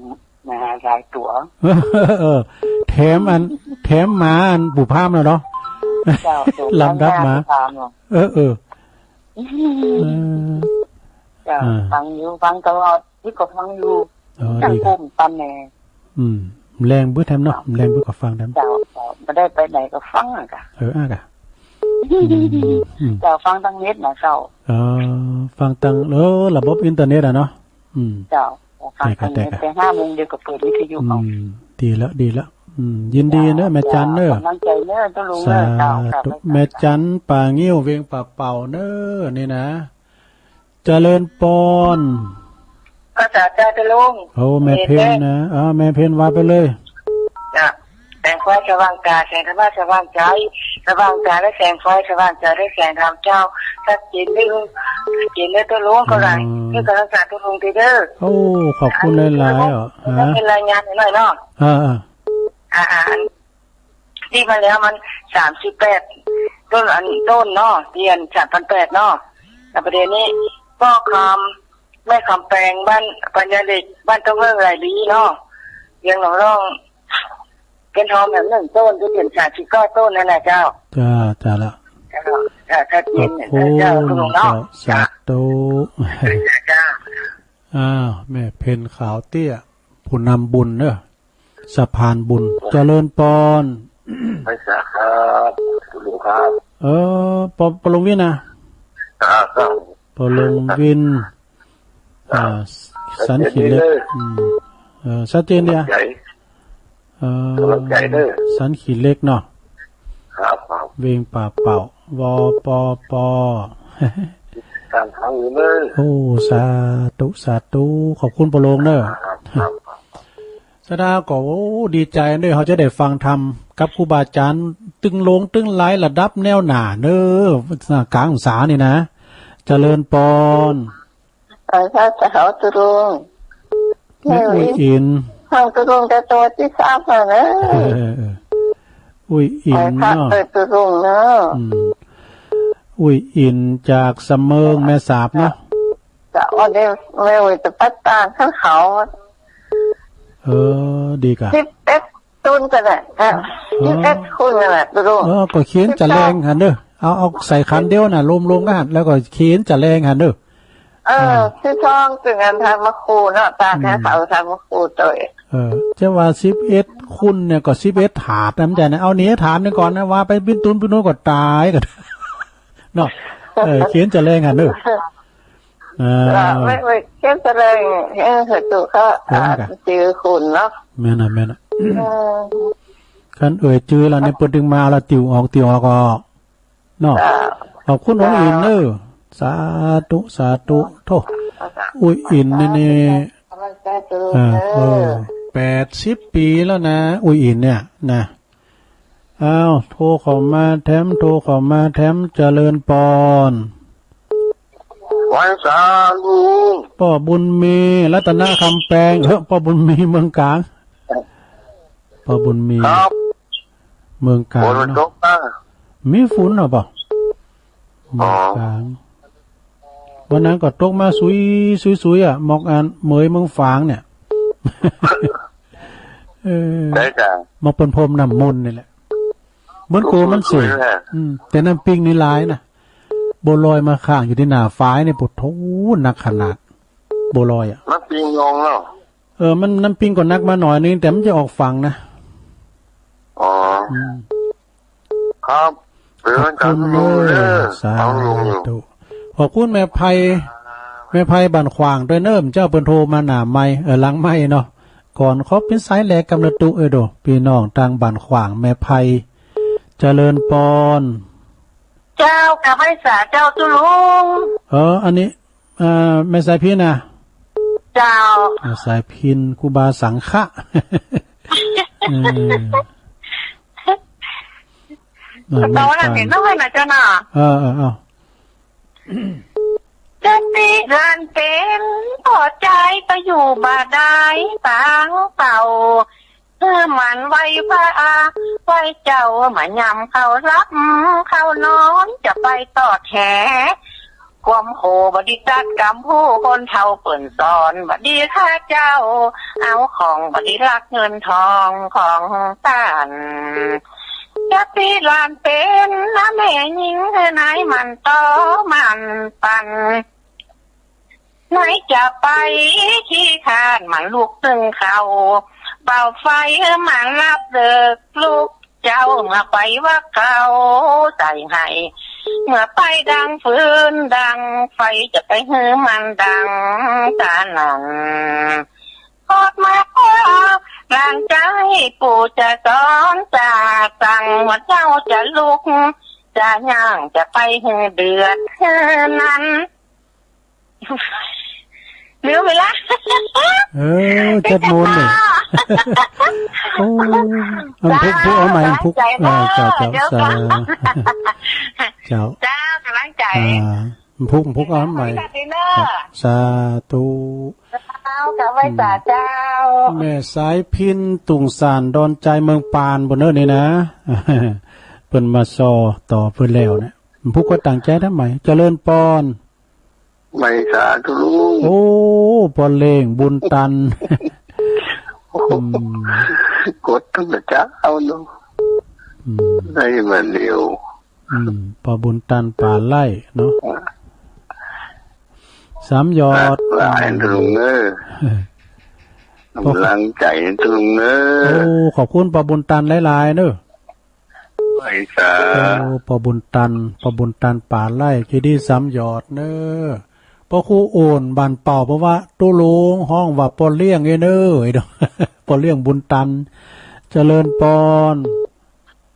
มาหลายตั๋ว เออ แถมอัน แถมหมาอันปู่พราหมณ์แล้วเนาะ เจ้า ลำดับหมา ปู่พราหมณ์เนาะ เออ เออ อืม เออ เจ้า อ่า ฟังอยู่ ฟังตลอด นี่ก็ฟังอยู่ อ๋อ จัง ดีครับ กลุ่มปันแหน่ อืม แลงบึดแถมเนาะ แลงบึดก็ฟังแถม เจ้า เจ้า บ่ได้ไปไหนก็ฟังอะกะ เออ อ่ะกะ อืม อืม เจ้า ฟังตางเน็ตนะเจ้า เออ ฟังตาง เออ ระบบอินเทอร์เน็ตอะเนาะ อืม เจ้า ฟังตางเน็ต แต่ แต่ แต่ห้าโมงเดียวก็เปิดวิทยุเอา อืม ดีละ ดีละ อืม ยินดีเน้อ เจ้า แม่จันเน้อ เจ้า ก๋ำลังใจ๋เน้อตุ๊ลุงเน้อ สาธุ เจ้า เจ้า แม่จัน ปางงิ้ว เวียงป่าเป่าเน้อ นี่นะ เจริญปอน พระสาเจ้าตุ๊ลุง โอ้ แม่เพ็ญนะ อ่า แม่เพ็ญว่าไปเลย จ้ะ แสงไฟสว่างกาย แสงธรรมะสว่างใจ๋ สว่างกายด้วยแสงไฟ สว่างใจ๋ด้วยแสงธรรมเจ้า ชัดเจนเน้อ ชัดเจนเน้อตุ๊ลุง ก็หลาย อืม นี่ก็รักษาตุ๊ลุงทีเด้อ โอ้ ขอบคุณหลายๆ อ่ะ อันนี้ ฮะ เป็นรายงานหน่อยเนาะ อ่า อ่า อ่า อัน ตี้มาแล้วมันสามสิบแปดต้น อันต้นเนาะ ตี้อันสามพันแปดเนาะ แล้วประเดี๋ยวนี้ป้อคำ แม่คำแปง บ้านปัญญาเหล็ก บ้านต้นเมืองไหหลีเนาะ เวียงหนองร่อง เกวียนทองแหมหนึ่งต้น ตี้เป๋นสามสิบเก้าต้นนั่นแหละเจ้า จ้า จ้าละ เจ้า เจ้า ชัดเจน ขอบคุณ เจ้า ตุ๊ลุงเนาะ เจ้า สาธุ เจ้า อ้าว แม่เพ็ญขาวเตี้ย ผู้นำบุญเน้อ สะพานบุญ เจริญปอน ไหว้สาครับ ตุ๊ลุงครับ เออ ปอ ปอหลวงวินนะ ครับ ครับ ปอหลวงวิน ครับ อ่า สันขี้เหล็ก ชัดเจนเน้อ อืม เออ ชัดเจนเดีย ก๋ำลังใจ๋ เออ ก๋ำลังใจ๋เน้อ สันขี้เหล็กเนาะ ครับ ครับ เวียงป่าเป่า ว ป ป การฟังอยู่เน้อ โอ้ สาธุ สาธุ ขอบคุณปอหลวงเน้อ ครับ ครับ สะดาก็ โอ้ ดีใจ๋เน้อ เฮาจะได้ฟังธรรมกับครูบาอาจ๋ารย์ ตึงหลวงตึงหลายระดับแนวหน้าเน้อ ก๋างพรรษานี่นะ เจริญปอน เออ เจ้า เจ้าตุ๊ลุง แม่อุ้ยอิน ฟังตุ๊ลุงแต่ตั๋วตี้สามแล้วเน้อ เออ เออ เออ อุ้ยอินเนาะ เออ ตุ๊ลุงเนาะ อืม อุ้ยอินจากสำเมิงแม่สาบเนาะ เจ้า อันนี้แม่อุ้ยจะปัดตางข้างเขา เออ ดีก่ะ สิบเอ็ด ต้นกั๋นน่ะ อ่ะ อ๋อ สิบเอ็ด คนกั๋นน่ะ ตุ๊ลุง เออ ก็เขียนจะแลงหันเน้อ เอา เอาใส่ขันเดียวน่ะ รวมๆ กั๋นหัน แล้วก็เขียนจะแลงหันเน้อ เออ อ่า ตี้ทองตึงอันธรรมครูเนาะ ตาง อืม แถวเขาธรรมครูตวย เออ จะว่าสิบเอ็ด คุณเนี่ยก็สิบเอ็ดถาดนะ มันจะนะ เอาหนีถาดหนึ่งก่อนนะ ว่าไปปิ้นตุ๊นปิ้นตุ๊นก็ต๋ายกั๋น เนาะ เออ เขียนจะแรงอ่ะเนอะ อ่า ไม่ ไม่ เขียนจะแรง เออ เออ เออ เออ จื้อคุณเนาะ แม่นน่ะ แม่นน่ะ เออ คันเอ่ยจื้อแล้วเนี่ย เปิ้นตึงมาแล้ว ติวออก ติวออกก็ เนาะ เจ้า ขอบคุณองค์อินเนอะ เจ้า สาธุ สาธุ โธ่ เจ้า อุ้ยอินนี่ นี่ สาธุ เออ เออ เออ แปดสิบปี๋แล้วนะ อุ้ยอินเนี่ยนะ อ้าว โทรเข้ามาแถม โทรเข้ามาแถม เจริญปอน ไหว้สาลุง ป้อบุญมี รัตนคำแปง เออ ป้อบุญมีเมืองกลาง ป้อบุญมี ครับ เมืองกลาง ฝนมัน เนาะ ตกนะ มีฝนเหรอป้อ อ๋อ เมืองกลาง วันนั้นก็ตกมาสุย สุย สุยอ่ะ หมอกอันเหมยเมืองฝางเนี่ย เออ ได้จ้ะ หมอกเปิ้นพรมน้ำมนต์นี่แหละ เหมือนโกมันเสย สุยๆ แหละ อืม แต่น้ำปิงนี่หลายนะ บัวลอยมาข้างอยู่ตี้หน้าฝายนี่ โอ้โธ่ หนักขนาด บัวลอยอ่ะ น้ำปิงลงแล้ว เออ มัน น้ำปิงก็หนักมาหน่อยนึง แต่มันจะออกฝั่งนะ อ๋อ อืม ครับ ขอบคุณเนอะ เออ สาธุ ฟังลุงอยู่ ขอบคุณแม่ไพ แม่ไพบ้านขว้างด้วยเนอะ เจ้าเปิ้นโทรมาหน้าไมค์ เออ หลังไมค์เนาะ ก่อนขอเป๋นสายแรกกำเนิดตุ เออ โด ปี้น้องตางบ้านขว้าง แม่ไพ เจริญปอน เจ้า กราบไหว้สาเจ้าตุ๊ลุง เออ อันนี้ เอ่อ แม่สายพิณน่ะ เจ้า แม่สายพิณ ครูบาสังฆะ เออ เออ ตอนนั้นเห็นต้องให้นะเจ้าน่ะ เออ เออ เออ จะติหลานเป๋น ป้อจายไปอยู่บ่ได้ ตางเต้า หื้อหมั่นไหว้พระ ไหว้เจ้า มายำข้าวหลับข้าวนอน จะไปตอดแห ความโหบ่ดีจัดกำผู้คนเฒ่าเปิ้นสอน บ่ดีฆ่าเจ้า เอาของบ่ดีลักเงินทองของต้าน จะติหลานเป๋นนะแม่ญิง หื้อนายหมั่นต่อหมั่นปัน นายจะไปขี้คร้านหมั่นลุกนึ่งข้าว เป่าไฟหมั่นรับเดิก ลูกเจ้าเมื่อไปว่าเขาใส่ให้ เมื่อไปดังฟืนดังไฟ จะไปหื้อมันดังตาหนัง ทอดมาขอหลานจาย ปู่จะสอนจะสั่ง ว่าเจ้าจะลุกจะย่าง จะไปหื้อเดือดหื้อนั้น ลืมไปละ เออ เจ็ดโมงเนี่ย โอ้ อันพุก พุกเอาใหม่ พุก เออ เจ้า เจ้า เจ้า สา เจ้า เจ้า กำลังใจ อ่า พุก พุกเอาใหม่ สวัสดีเนอะ สาธุ เจ้า กราบไหว้สาเจ้า แม่สายพิณ ตุ่งสาน ดอนจาย เมืองปาน ปู้นเน่อนี่นะ เปิ้นมาซอต่อเปิ้นแล้วเนี่ย พุกก็ตั้งใจ๋ทำไม เจริญปอน ไหว้สาตุ๊ลุง โอ้ ป้อเล้งบุญตัน โอ้ อืม กดตั้งแต่เจ๊าเนาะ อืม ได้มาเร็ว อืม ป้อบุญตันป่าไร่เนาะ อ่า สามหยอด หลายตุ๊ลุงเอ้อ ป้อ กำลังใจ๋ตุ๊ลุงเอ้อ โอ้ ขอบคุณป้อบุญตันหลายๆ เนอะ ไหว้สา โอ้ ป้อบุญตัน ป้อบุญตันป่าไร่ เจดีย์สามหยอดเนอะ ป้อครูโอ่น บ้านเป่า เปิ้นว่าตุ๊ลุงฮ้องว่าป้อเลี้ยงเอ้ยเนอะ ป้อเลี้ยงบุญตัน เจริญปอน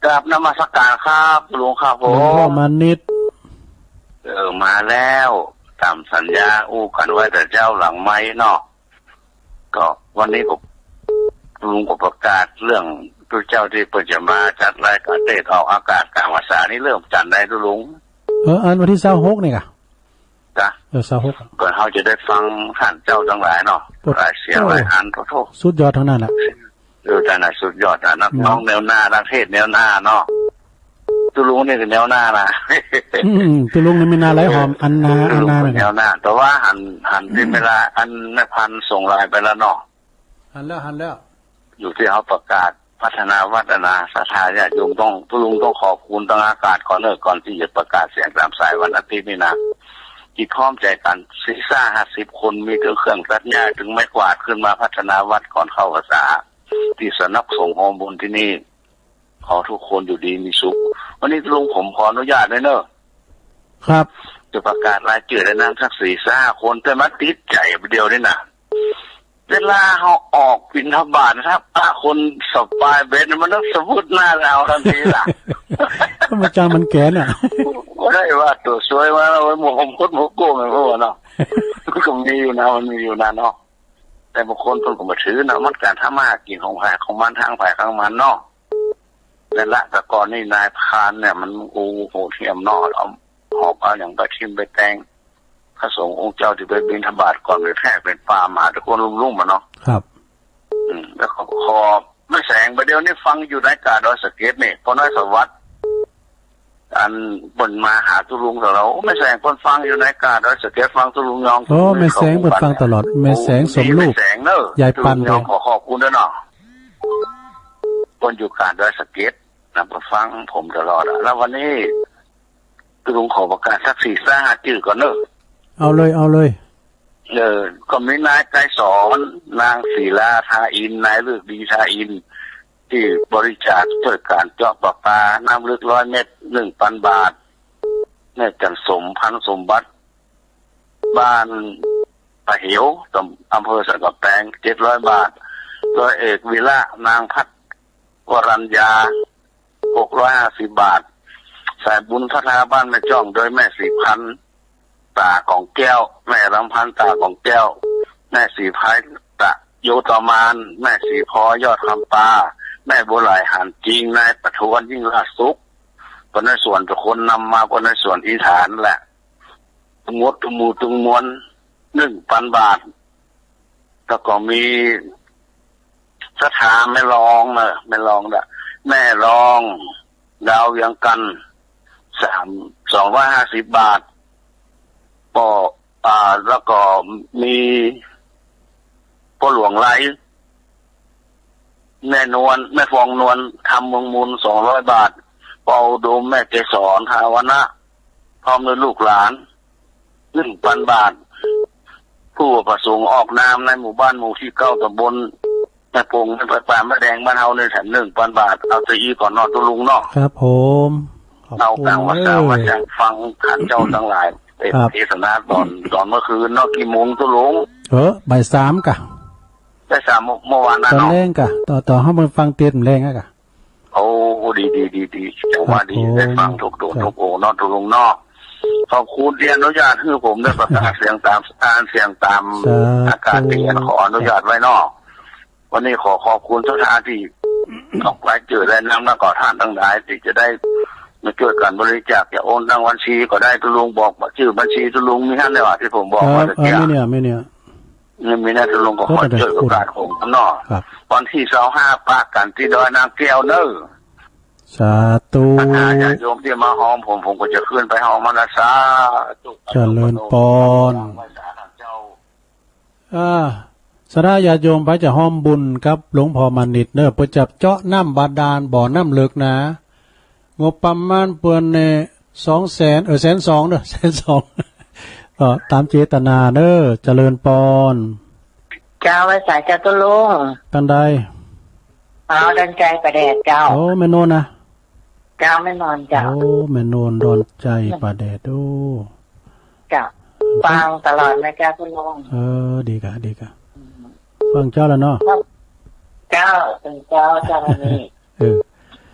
กราบนมัสการครับตุ๊ลุงครับผม หลวงพ่อมานิด เออ มาแล้ว ต๋ามสัญญาอู้กั๋นไว้แต่เจ๊าหลังไมค์เนาะ ก็วันนี้ก็ตุ๊ลุงก็ประกาศเรื่องตุ๊เจ้าตี้เปิ้นจะมาจัดรายก๋านเตศน์ออกอากาศก๋างพรรษานี่เริ่มจันทร์ใดตุ๊ลุง เออ อันวันตี้ซาวหกนี่ก่ะ จ๊ะ เออ ซาวหก ก็เฮาจะได้ฟังต้านเจ้าตังหลายเนาะ ปด หลายเสียง โอ้ หลายอัน โธ่ สุดยอดตังนั้นแหละ เออ แต่น่ะสุดยอดอะ นัก เนาะ ฮ้องแนวหน้า นักเทศน์แนวหน้าเนาะ ตุ๊ลุงนี่ก็แนวหน้านะ อืม ตุ๊ลุงนี่มีหน้าไหลหอม อันนา เออ อันนา แนวหน้า แต่ว่าหัน หันตี้เวลาอันแม่พันธุ์ส่งไลน์ไปแล้วเนาะ หันแล้ว หันแล้ว อยู่ตี้เฮาประกาศพัฒนาวัดอะนะ ศรัทธาญาติโยมต้อง ตุ๊ลุงต้องขอบคุณตังอากาศก่อนเนอะ ก่อนตี้จะประกาศเสียงต๋ามสายวันอาทิตย์นี่นะ ตี้พร้อมใจ๋กั๋น สี่ห้าสิบคน มีตึงเครื่องตัดหญ้า ตึงไม้กวาดขึ้นมาพัฒนาวัดก่อนเข้าพรรษา ตี้สนับสนุนฮอมบุญตี้นี่ ขอทุกคนอยู่ดีมีสุข วันนี้ลุงผมขออนุญาตด้วยเนอะ ครับ จะประกาศรายจื้อและนามสักสี่ห้าคน แต่มาติดใจ๋เดียวนี่นะ เวลาเฮาออกบิณฑบาตนะครับ พระคนสบายเบญจมันต้องสะบัดหน้าเฮาตันทีล่ะ ก็มาจ้างมันแกนอ่ะ บ่ได้ว่าตั๋วซวยว่าเอาไว้หมู่ผมคดหมู่โกงไงพวกเนาะ ก็มีอยู่นะ มันมีอยู่นะเนาะ แต่บางคนเปิ้นก็บ่ถือนะ มันก๋านทำมาหากิ๋นของใผของมัน ตางใผตางมันเนาะ นั่นละ แต่ก่อนนี่นายพรานเนี่ยมัน โอ้ โหดเหี้ยมเนาะ เอาหอบเอาหยังไปทิ่มไปแตง พระสงฆ์องค์เจ้าตี้ไปบิณฑบาตก่อน ไปแพะเป๋นป่าหมาตะโกนลุ่มๆ อะเนาะ ครับ อืม แล้วก็ขอบ แม่แสง บ่าเดี่ยวนี้ฟังอยู่ในก้าดอยสะเก็ดนี่ ป้อน้อยสวัสดิ์ อันเปิ้นมาหาตุ๊ลุงตลอด โอ้ แม่แสงเปิ้นฟังอยู่ในก้าดอยสะเก็ด ฟังตุ๊ลุงยอง โอ้ แม่แสงเปิ้นฟังตลอด แม่แสงสมรูป โอ้ แม่แสงเนอะ ยายปัน ตุ๊ลุงยอง ขอขอบคุณด้วยเนาะ เปิ้นอยู่ก้าดอยสะเก็ดนะ เปิ้นฟังผมตลอดอะ แล้ววันนี้ตุ๊ลุงขอประกาศสักสี่ห้าจื้อก่อนเนอะ เอาเลย เอาเลย เออ ก็มีนายไกรสอน นางศิลา ทาอินทร์ นายฤกษ์ดี ทาอินทร์ ตี้บริจาคจ้วยก๋านเจาะประปาน้ำลึกร้อยเมตร หนึ่งปันบาท แม่จันสม พันสมบัติ บ้านป่าเหว ตำ- อำเภอสันก๋ำแปง เจ็ดร้อยบาท ร้อยเอกวีระ นางพัฒน์วรัญญา หกร้อยห้าสิบบาท สายบุญศรัทธาบ้านแม่จ้อง โดยแม่ศรีพันธ์ ต๋าของแก้ว แม่ลำพันธ์ ต๋าของแก้ว แม่ศรีไพร ตะโยตมาน แม่ศรีพร ยอดคำปา แม่บัวไหล หานจริง นายประทวน ยิ่งราชสุข ป้อน้อยสวน เป๋นคนนำมา ป้อน้อยสวนอีสานแหละ ตึงหมดตึงหมู่ตึงมวล หนึ่งปันบาท แล้วก็มีศรัทธาแม่รองเนอะ แม่รองเนอะ แม่รอง ดาวเวียงจันทน์ สาม- สองร้อยห้าสิบบาท ก็ อ่า แล้วก็มีป้อหลวงไล แม่นวล แม่ฟองนวล ธรรมเมืองมูล สองร้อยบาท ป้ออุดม แม่เกสร ทาวนะ พร้อมด้วยลูกหลาน หนึ่งปันบาท ผู้ประสงค์ออกนามในหมู่บ้านหมู่ตี้เก้า ตำบลแม่ปง แม่ประปา แม่แดง บ้านเฮานี่แถมหนึ่งปันบาท เอาตะอี้ก่อนเนาะตุ๊ลุงเนาะ ครับผม ขอบคุณ เอาตังค์มาสร้าง เออ มาจากฟังข้าเจ้าตังหลาย เอ่อ ครับ เทศนาตอน ตอนเมื่อคืนเนาะ กี่โมงตุ๊ลุง เออ บ่ายสามก่ะ บ่ายสาม เมื่อวานนะ ตอน เนาะ แลงก่ะ ต่อ ต่อเฮามาฟังเตนแลงอะก่ะ โอ้ ดี ดี ดี ดี จังหวะดี ครับผม ได้ฟังถูกโตน ครับ ถูกองค์เนาะตุ๊ลุงเนาะ ขอบคุณตี้อนุญาตหื้อผมได้ประกาศเสียงตาม อ่านเสียงตาม สาธุ อากาศเตียน ขออนุญาตไว้เนาะ วันนี้ขอขอบคุณศรัทธาตี้ออกรายจื้อรายนาม แล้วก็ต้านตังหลายตี้จะได้มาจ้วยกั๋นบริจาค จะโอนตางบัญชีก็ได้ ตุ๊ลุงบอกจื้อบัญชีตุ๊ลุงมีหั้นแล้วอะ ตี้ผมบอก ครับ เมื่อกี้ เออ มีเนี่ย มีเนี่ย นี่มีนะตุ๊ลุง ก็ขอจ้วยประกาศผมเนาะ ครับ วันตี้ซาวห้าปะกั๋นตี้ดอยนางแก้วเนอะ สาธุ ศรัทธาญาติโยมตี้มาฮอมผม ผมก็จะขึ้นไปฮอมมันนะ สาธุ เจริญปอน อ่า ศรัทธาญาติโยมไปจะฮอมบุญกับหลวงพ่อมานิตย์เนอะ เปื้อจะเจาะน้ำบาดาล บ่อน้ำลึกนะ งบประมาณเปิ้นเนี่ย สองแสน เออ แสนสองเนอะ แสนสอง ก็ต๋ามเจตนาเนอะ เจริญปอน เจ้า ไหว้สาเจ้าตุ๊ลุง ต้านใด อ๋อ ดอนใจ๋ป่าแดดเจ้า โอ้ แม่นวลนะ เจ้า แม่นวลเจ้า โอ้ แม่นวล ดอนใจ๋ป่าแดด โอ้ เจ้า ฟังตลอดนะเจ้าตุ๊ลุง เออ ดีก่ะ ดีก่ะ อืม ฟังเจ้าแล้วเนาะ ครับ เจ้า เจ้า เจ้า วันนี้ เออ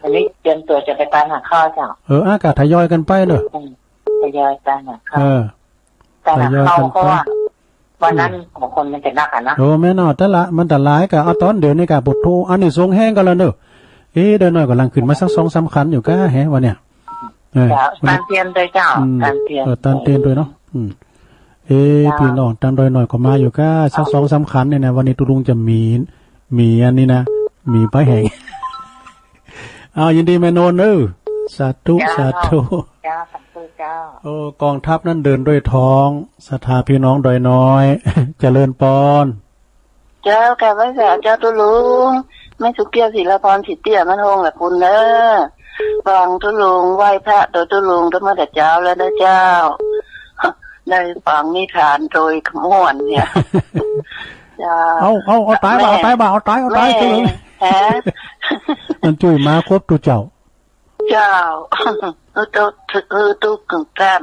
วันนี้เตรียมตั๋วจะไปตานหาข้าวเจ้า เออ อ่ะ ก็ทยอยกั๋นไปเนอะ อืม ทยอยตานหาข้าว เออ ตานหาข้าว ทยอยกั๋นไป เพราะว่าวันนั้น อืม ของคนมันจะนักอะนะ โอ้ แม่นอ แต่ละ มันแต่หลายก่ะ เอาต๋อนเดี๋ยวนี้ก่ะ ปุถโธ อานิสงส์แฮงก่ะละเนอะ เอ๊ะ ดอยน้อยก่ำลังขึ้นมาสักสองสามขันอยู่ก่ะ แฮะ วันเนี้ย เออ เจ้า วันนี้ ตานเตียนด้วยเจ้า อืม ตานเตียน เออ ตานเตียนด้วยเนาะ อืม เอ๊ะ เจ้า ปี้น้องตางดอยน้อยก็มาอยู่ก่ะ สัก เอ้า สองสามขันเนี่ยนะ วันนี้ตุ๊ลุงจะหมี หมีอันนี้นะ หมีไปแหง อ้าว ยินดีแม่นวลเอ้อ สาธุ เจ้า สาธุ เจ้า สาธุเจ้า โอ้ กองทัพนั้นเดินด้วยท้อง ศรัทธาพี่น้องดอยน้อย เจริญปอน เจ้า กราบไหว้สาเจ้าตุ๊ลุง แม่สุเกี้ยว ศิลาพร ศรีเตี้ย มั่นคงแหละคุณเนอะ ฟังตุ๊ลุงไหว้พระโดยตุ๊ลุงตั้งแต่เจ๊าแล้วนะเจ้า ได้ฟังนิทานโดยขมวดเนี่ย เจ้า เอา เอา เอาต๋ายบ่า แม่ เอาต๋ายบ่า เอาต๋าย เอาต๋าย แม่ ตุ๊ลุง ฮะ มันจุ้ยมาครบตุ๊เจ้า เจ้า เออ ตุ๊ก เออ ตุ๊กข์ท่าน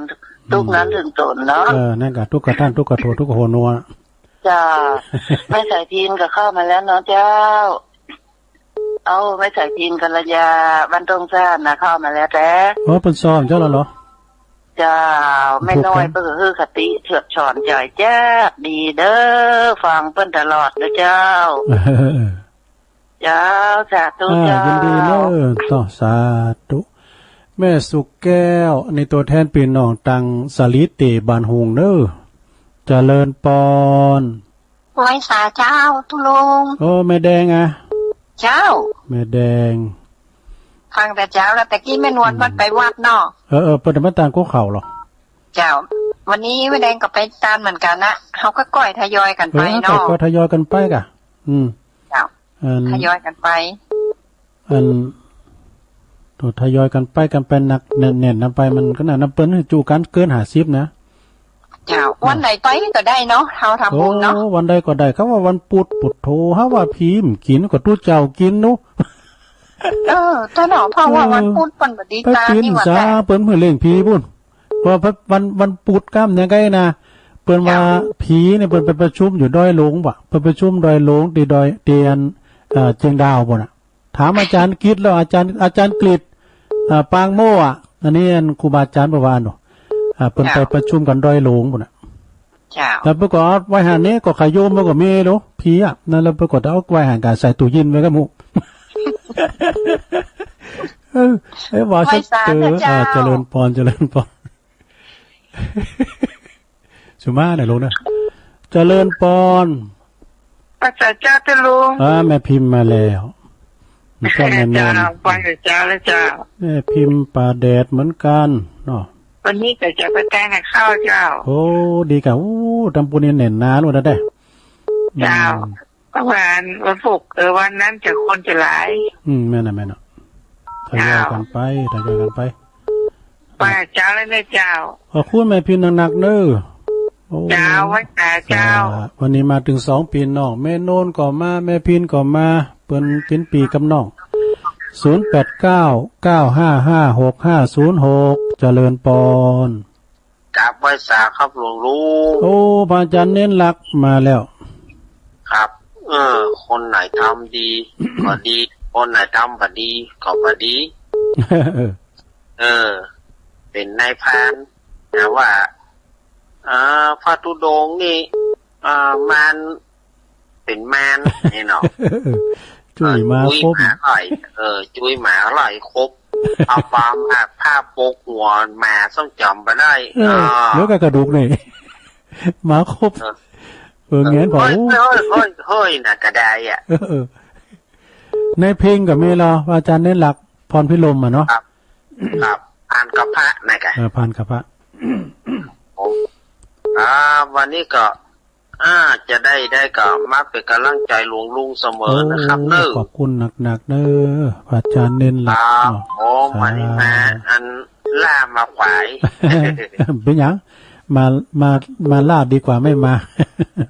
ตุ๊กข์นั้น อืม เถิงต๋นเนาะ เออ นั่นก็ตุ๊กข์กับท่าน ตุ๊กข์กับโถ ตุ๊กข์กับหัวนัว เจ้า แม่สายพิณก็เข้ามาแล้วเนาะเจ้า เอ้า แม่สายพิณ กัลยา บ้านต้งซ่านน่ะ เข้ามาแล้วแต๊ โอ้ เปิ้นซ้อมเจ้าแล้วเหรอ เจ้า แม่น้อย เปิ้นก็หื้อคติเถิดสอนจ่อยแจ๊กดีเด้อ ฟังเปิ้นตลอดเด้อเจ้า เจ้า สาธุ อ่า เจ้า ยินดีเน้อ ต่อ สาธุ แม่สุขแก้ว นี่ตั๋วแทนปี้น้องตังสาลีเต๋บ้านหุงเน้อ เจริญปอน ไหว้สาเจ้าตุ๊ลุง โอ้ แม่แดงอะ เจ้า แม่แดง ฟังแต่เจ๊าแล้ว แต่กี้แม่นวล อืม มันไปวัดเนาะ เออ เออ เปิ้นจะมาตานกั๋วเข่าเหรอ เจ้า วันนี้แม่แดงก็ไปตานเหมือนกั๋นนะ เฮาก็ก้อยทยอยกั๋นไปเนาะ เออ ก้อยทยอยกั๋นไปก่ะ อืม เจ้า อัน ทยอยกั๋นไป อัน โถ่ ทยอยกั๋นไป กั๋นไปหนักแน่นๆ นำไป มันก็น่ะ นำเปิ้นหื้อจุกั๋นเกินห้าสิบนะ เจ้า วันไหนไปก็ได้เนาะ เฮาทำบุญเนาะ โอ้ วันใดก็ได้ เขาว่าวันปุธ ปุธโธ เฮาว่าผีบ่กิ๋น ก็ตุ๊เจ้ากิ๋นนุ เออ เจ้าเนาะ เพราะว่าวันปุธเปิ้นบ่ดี ไป ตา ปี๋น นี่หว่า สา แต่ เปิ้นหื้อเล่งผีปุ้น เพราะวัน วันปุธก้ำเนี่ยไงนะ เปิ้นว่า เจ้า ผีเนี่ยเปิ้นไปประชุมอยู่ดอยหลวงว่ะ ไปประชุมดอยหลวงตี้ดอย ตี้อัน เอ่อ เจียงดาวปุ้นน่ะ ถามอาจ๋ารย์กฤษแล้ว อาจ๋ารย์ อาจ๋ารย์กฤษ อ่า ปางโม่อะ อันนี้อันครูบาอาจ๋ารย์เปิ้นว่าเนาะ อ่า เปิ้นไป เจ้า ประชุมกั๋นดอยหลวงปุ้นน่ะ เจ้า แล้วเปิ้นก็เอาไว้หั้นนี่ ก็ขะโยมมันก็มีเนาะ ผีอะ นั่น แล้วเปิ้นก็เอาไว้หั้น ก็ใส่ตู้เย็นไว้กับหมู่ เออ เอ้ย ว่า ไหว้สาเถอะเจ้า อ่า เจริญปอน เจริญปอน สุมาน่ะลุงนะ เจริญปอน ไหว้สาเจ้าตุ๊ลุง อ่า แม่พิมพ์มาแล้ว มันก็แม่นอน เจ้า ไหว้สาเจ้าแล้วเจ้า แม่พิมพ์ป่าแดดเหมือนกั๋นเนาะ วันนี้ก็จะไปแตงกับข้าวเจ้า โอ้ ดีก่ะ อู้ ตำปูนี่แน่นหนาลูกนะเด้ เจ้า อืม ประมาณวันศุกร์ เออ วันนั้นจะคนจะหลาย อืม แม่นน่ะ แม่นน่ะ ทยอยกั๋นไป ทยอยกั๋นไป ไหว้เจ้าแล้วเน้อเจ้า ขอบคุณแม่พิณหนักๆ เน้อ โอ้ เจ้า ไหว้สาเจ้า สา วันนี้มาตึงสองปี้น้อง แม่โนนก็มา แม่พิณก็มา เปิ้นเป๋นปี้กับน้อง ศูนย์แปดเก้า เก้าห้าห้า หกห้าศูนย์หก เจริญปอน กราบไหว้สาครับหลวงลุง โอ้ พระอาจ๋ารย์เน้นหลักมาแล้ว ครับ เออ คนไหนทำดี ก็ดี คนไหนทำบ่ดี ก็บ่ดี เออ เป๋นนายพราน แต่ว่า เอ่อ พระธุดงค์นี่ เอ่อ มาร เป๋นมารนี่เนาะ จุ้ยหมา เออ จุ้ย ครบ หมาอร่อย เออ จุ้ยหมาอร่อยครบ เอาปลามาผ้าปกหัวหมาส้มจ๋อมไปได้ เออ เออ เหลือแต่กระดูกนี่ หมาครบ เออ เออ แหงนผ่อ เฮ้ย เฮ้ย เฮ้ย เฮ้ย เฮ้ย น่ะ กระไดอะ เออ เออ ในเพลงก็มีเหรอ อาจ๋ารย์เน้นหลัก พรพิรมย์อะเนาะ ครับ ครับ พานกับพระนะกะ เออ พานกับพระ ผม อ่า วันนี้ก็ อ่า จะได้ ได้ก็มาเป๋นก๋ำลังใจ๋หลวงลุงเสมอนะครับ โอ้ เน้อ ขอบคุณหนักๆ เน้อ พระอาจ๋ารย์เน้นหลัก ครับ เนาะ โอ้ สา วันนี้มา อันล่ามาขวาย เป๋นหยัง มา มา มาล่าดีกว่าไม่มา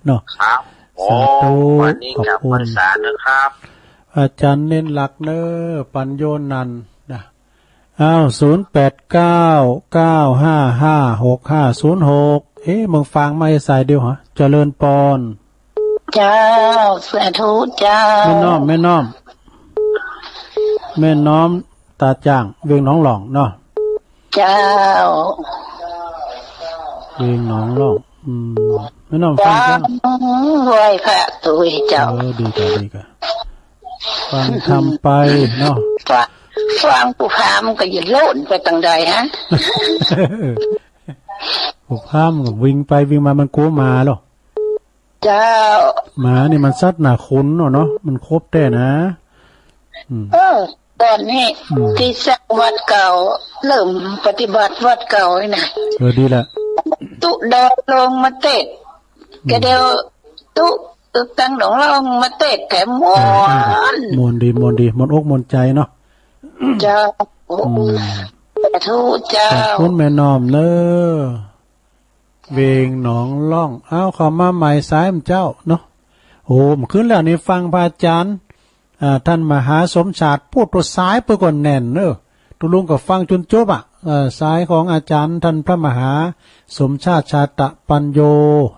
เนาะ ครับ สาธุ โอ้ วันนี้ ขอบคุณ กราบไหว้สานะครับ อาจ๋ารย์เน้นหลักเน้อ ปัญโยนันท์นะ อ้าว ศูนย์แปดเก้า เก้าห้าห้า หกห้าศูนย์หก เอ๊ะ เมืองฟางมาสายเดียวหะ เจริญปอน เจ้า สาธุเจ้า แม่น้อม แม่น้อม แม่น้อมตาจ่าง เวียงหนองหล่องเนาะ เจ้า เวียงหนองหล่อง อืม แม่น้อมฟังธรรม ไหว้พระตุ๊เจ้า เออ ดีกะ ดีกะ ฟังธรรมไปเนาะ ฟัง ฟังผู้พราหมณ์ก็อย่าโลนไปตังใดฮะ ผู้พราหมณ์ก็วิ่งไปวิ่งมา มันกั๋วหมาเหรอ เจ้า หมานี่มันสัตว์น่าขนเนาะ เนาะ มันครบแต๊นะ อืม เออ ต๋อนนี้ อืม ตี้สร้างวัดเก่า เริ่มปฏิบัติวัดเก่านี่นะ เออ ดีละ ตุ๊เดินลงมาเตศน์ อืม ก็เดี๋ยวตุ๊ตึกตังหลวงลงมาเตศน์แถมม่วน เออ ม่วนดี ม่วนดี ม่วนอกม่วนใจ๋เนาะ เจ้า อืม สาธุเจ้า ขอบคุณแม่น้อมเน้อ เวียงหนองหล่อง เอ้า เข้ามาใหม่สายเจ้าเนาะ โอ้ เมื่อคืนแล้วนี่ฟังพระอาจ๋ารย์ อ่า ต้านมหาสมชาติ ปู๊ด ตั๊วสายเปิ้นก็แน่นเนาะ ตุ๊ลุงก็ฟังจ๋นจบอะ เอ่อ สายของอาจ๋ารย์ต้านพระมหาสมชาติ ชาตะปัญโญ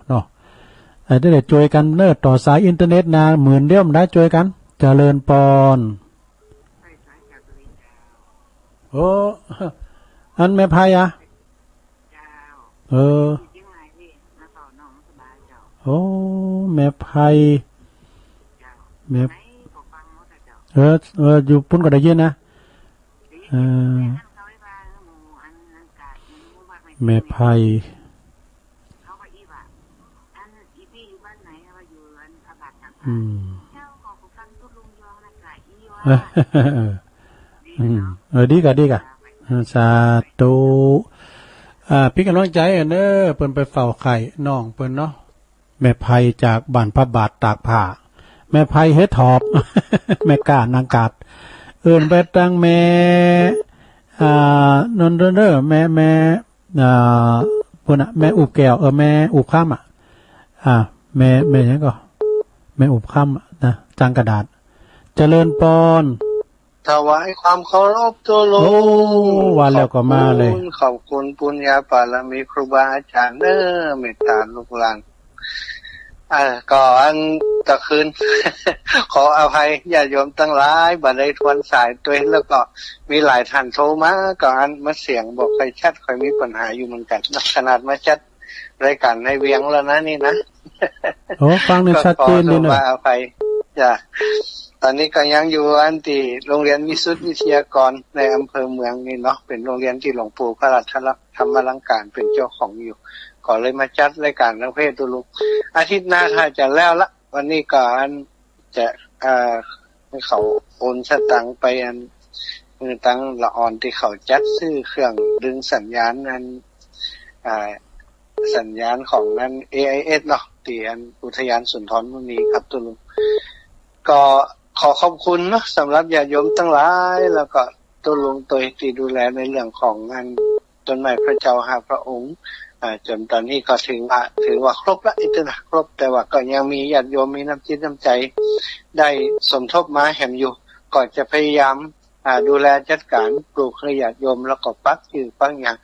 เนาะ เอ่อ ได้ ได้จ้วยกั๋นเนาะ ต่อสายอินเทอร์เน็ตนะ หมื่นเดียวบ่ได้ จ้วยกั๋น เจริญปอน โอ้ อันแม่ไพอะ เออ โอ้ แม่ไพ แม่ เออ เออ อยู่ปุ้นก็ได้ยินนะ เออ แม่ไพ อืม เออ อืม เออ ดีก่ะ ดีก่ะ เออ สาธุ อ่า เป๋นก๋ำลังใจ๋เน่อ เปิ้นไปเฝ้าไข้น้องเปิ้นเนาะ แม่ไพจากบ้านพระบาทตากผ้า แม่ไพเห็ดถอบ แม่ก๊านางกาด เอิ้นไปตางแม่ อ่า นนท์เน่อ แม่ แม่ อ่า ปุ้นน่ะ แม่อุบแก้ว เออ แม่อุบคำอะ อ่า แม่ แม่หยังก่อ แม่อุบคำอะนะ จังกระดาษ เจริญปอน ถวายความเคารพตุ๊ลุง โอ้ ว่าแล้วก็มาเลย ขอบคุณ ขอบคุณปุญญาบารมีครูบาอาจ๋ารย์เน่อ เมตต๋าลูกหลาน อ่า ก็อันตะคืน ขออภัยญาติโยมตังหลาย บ่ได้ทวนสายตวย แล้วก็มีหลายท่านโทรมา ก็อันมาเสียงบ่ค่อยชัด ค่อยมีปัญหาอยู่เหมือนกั๋นเนาะ ขนาดมาจัดรายก๋านในเวียงแล้วนะนี่นะ โอ้ ฟังได้ชัดเจนดีเนาะ ก็ขอโทษขออภัยจ้ะ ต๋อนนี้ก็ยังอยู่อันตี้โรงเรียนวิสุทธิวิทยากรในอำเภอเมืองนี่เนาะ เป๋นโรงเรียนตี้หลวงปู่พระราชธรรมรังก๋านเป๋นเจ้าของอยู่ ก็เลยมาจัดรายก๋านทางเพจตุ๊ลุง อาทิตย์หน้าถ้าจะแล้วละ วันนี้ก็อันจะ เอ่อ หื้อเขาโอนสตางค์ไปอัน หื้อตังละอ่อนตี้เขาจัดซื้อเครื่องดึงสัญญาณอัน อ่า สัญญาณของอัน เอไอเอส เนาะ ตี้อันอุทยานสุนทรมุนีครับตุ๊ลุง ก็ขอขอบคุณเนาะ สำหรับญาติโยมตังหลาย แล้วก็ตุ๊ลุงตวยตี้ดูแลในเรื่องของอันต้นไม้พระเจ้าห้าพระองค์ อ่า จ๋นต๋อนนี้ก็ถือว่า ถือว่าครบละ อิตนะ ครบ แต่ว่าก็ยังมีญาติโยมมีน้ำจิตน้ำใจ๋ ได้สมทบมาแหมอยู่ ก็จะพยายาม อ่า ดูแลจัดก๋านปลูกหื้อญาติโยม แล้วก็ปักจื้อปักหยัง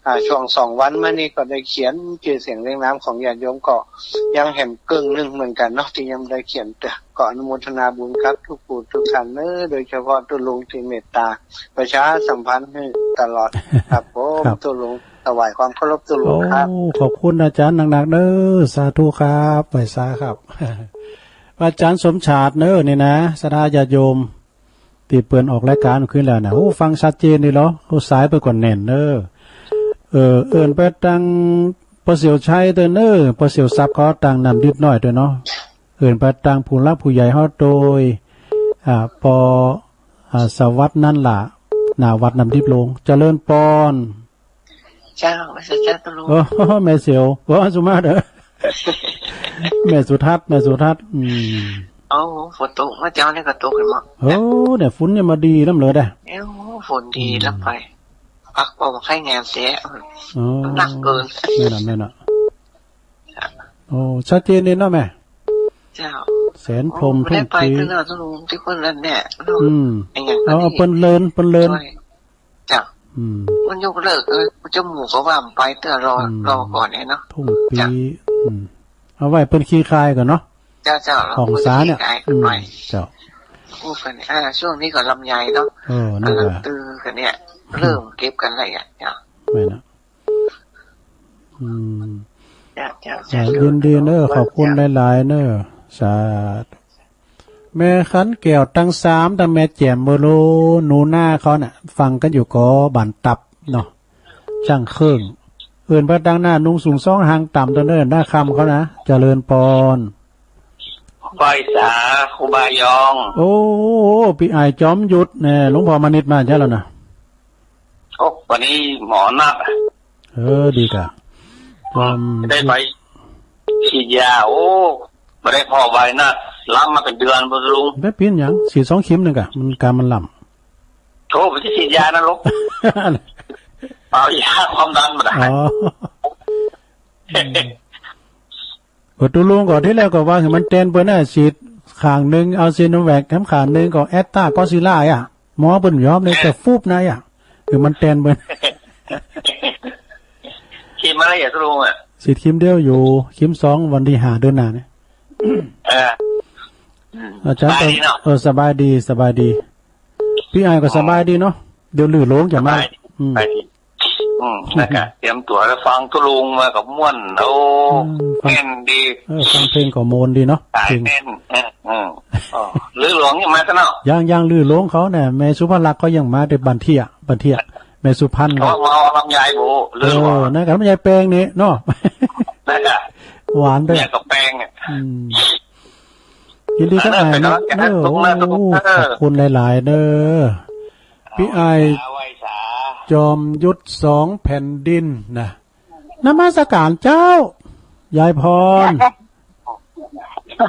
อ่า ช่วงสองวันมานี้ก็ได้เขียนจื้อเสียงเรียงนามของญาติโยม ก็ยังแหมเกิ่งนึ่งเหมือนกั๋นเนาะ ตี้ยังบ่ได้เขียนเตื้อ ก็อนุโมทนาบุญกับทุกผู้ทุกท่านเน่อ โดยเฉพาะตุ๊ลุงตี้เมตต๋าประชาสัมพันธ์หื้อตลอดครับผม ครับ ตุ๊ลุง ถวายความเคารพตุ๊ลุงครับ โอ้ ขอบคุณอาจ๋ารย์หนักๆ เน่อ สาธุครับ ไหว้สาครับ อาจ๋ารย์สมชาติเน่อ นี่นะ ศรัทธาญาติโยม ตี้เปิ้นออกรายก๋านคืนแล้วนะ โอ้ ฟังชัดเจนดีเหรอ โอ้ สายเปิ้นก็แน่นเน่อ เออ เอิ้นไปตางป้อเสี่ยวชัยเต๊อะเน่อ ป้อเสี่ยวทรัพย์เขาตางน้ำดิบน้อยเต๊อะเนาะ เอิ้นไปตางผู้หลักผู้ใหญ่เฮาโตย อ่า ป้อ อ่า สวัสดิ์นั่นล่ะ หน้าวัดน้ำดิบลง เจริญปอน เจ้า สาธุตุ๊ลุง โอ้ แม่เสี่ยว โอ้ สุมาเถอะ แม่สุทัศน์ แม่สุทัศน์ อืม โอ้ ฝนตก เมื่อเจ๊านี่ก็ตกเห็นบ่ โอ้ เนี่ยฝนเนี่ยมาดีน้ำเลยเด้อ เอ้า ฝนดี อืม แล้วไป พักผ่อนไข้งานเสีย อ๋อ หนักเกิน แม่นน่ะ แม่นน่ะ โอ้ ชัดเจนดีเนาะแม่ เจ้า แสนพรหม โอ้ บ่ได้ไป ทุ่งศรี เตื้อเนาะตุ๊ลุง ตี้เปิ้นนั่นเนี่ย อืม ไอ้หยัง เอา อันนี้ เอาเปิ้นเลิน เปิ้นเลิน จ้ะ อืม มันยกเลิก เออ เจ้าหมู่ก็ว่าบ่ไปเตื้อ รอ อืม รอก่อนเนี่ยเนาะ ทุ่งปี จ้ะ อืม เอาไว้เปิ้นคลี่คลายก่อนเนาะ เจ้า เจ้า ของสาเนี่ย เปิ้นคลี่คลายก่อนไป อืม เจ้า อู้กั๋น อ่า ช่วงนี้ก็ลำไยเนาะ เออ นั่นแหละ อ่า ตื้อกั๋นเนี่ย อืม เริ่มเก็บกั๋นแล้วอ่ะ เจ้า แม่นน่ะ อืม เจ้า เจ้า อ่า สาธุ ยินดีเน่อ ขอบคุณหลายๆ เน่อ สาธุ แม่ขันแก้วตังสาม ตางแม่แจ่มบ่ฮู้ หนูนาเขาน่ะ ฟังกั๋นอยู่กอบ้านตับเนาะ จ้างเครื่อง เอิ้นไปตางหน้านุ่งสูงซองหางต่ำเต๊อะเน่อ หน้าคำเขานะ เจริญปอน ไหว้สาครูบายอง โอ้ ปี้อ้ายจอมยุทธแน่ หลวงพ่อมณิษฐ์มาใจ้แล้วนะ โอ้ วันนี้หมอนัด เออ ดีก่ะ อืม จอมยุทธ ได้ไปฉีดยา โอ้ บ่ได้ผ่อใบนัด ล้ำมาเป๋นเดือนบ่ลุง ได้เป๋นหยัง ฉีดสองเข็มนึ่งก่ะ มันกามันล้ำ โธ่ บ่ได้ฉีดยานะลุง เป่ายาความดันบ่ได้ อ๋อ อืม ก็ตุ๊ลุงก็ตี้แรกก็ว่าหื้อมันแตนเปิ้นน่ะ ฉีด ข้างนึ่งเอาซีโนแวค แถมข้างนึ่งก็แอสตราก็อดซิลล่าอ่ะ หมอเปิ้นยอมเลย แต่ฟูบนะอ่ะ คือมันแตนเปิ้น เข็มอะไรอ่ะตกลงอ่ะ ฉีดเข็มเดียวอยู่ เข็มสองวันตี้ห้าเดือนหน้าเนี่ย เออ อืม อาจ๋ารย์ สบายดีเนาะ เออ สบายดี สบายดี ปี้อ้ายก็สบายดีเนาะ เดี๋ยวลือโลงจะมา สบายดี อืม สบายดี อืม แล้วก็เตรียมตั๋วแล้วฟังตกลงมากับม่วน โอ้ อืม ฟัง แม่นดี เออ ฟังเพลงก็ม่วนดีเนาะ สาย เพลง แม่น เออ เออ อ๋อ ลือหลวงยังมาซะเนาะ ยัง ยัง ลือหลวงเขาเนี่ย แม่สุภาลักษณ์เขายังมาแต่บั้นเตี้ย บั้นเตี้ย แม่สุพรรณ เขา เขามาเอาลำไยโบ ลือหลวง เออ นั่นกับลำไยแปงนี่เนาะ นั่นแหละ หวานด้วย เนี่ยกับแปงเนี่ย อืม ยินดีกับอ้ายเนาะ เออ เป็นกำลังใจให้ทุกคนนะ เออ ทุกคน เออ ขอบคุณหลายๆ เด้อ ปี้อ้าย ไหว้สา จอมยุทธสองแผ่นดินนะ นมัสการเจ้า ยายพร น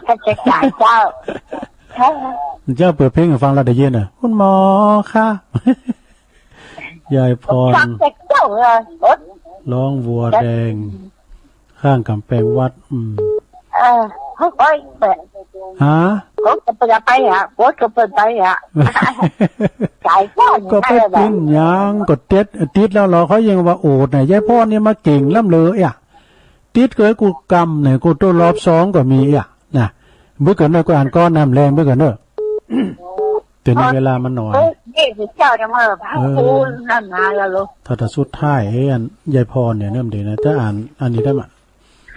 มัสการเจ้า เจ้าเปิดเพลงให้ฟังแล้วได้ยินน่ะ คุณหมอคะ ยายพร ฟังแต่เจ้าเลย โอ๊ย ร้องวัวแดง ข้างก๋ำแปงวัด อืม เออ เขาก็เปิด ฮะ เขาก็เปิดไปอ่ะ เขาก็เปิดไปอ่ะ สายก้อน ก็ไปปิ้นยางก็เต็ด ติดแล้วเหรอ เขายังว่าโอดน่ะ ยายพรนี่มาเก่งล้ำเลยอ่ะ ติดก็ให้กูกำเนี่ย กูตัวรอบสองก็มีอ่ะ นะ เบิ่งก่อนเนอะ กูอ่านก่อน น้ำแรง เบิ่งก่อนเนอะ เดี๋ยวนี้เวลามันน้อย เฮ้ย นี่สิเจ้าจะมาพระ เออ ครูนั่นมาแล้วเหรอ ถ้า ถ้าสุดท้าย เอ้ย อัน ยายพรเนี่ย เนี่ยมันดีนะ ถ้าอ่าน อันนี้ได้มะ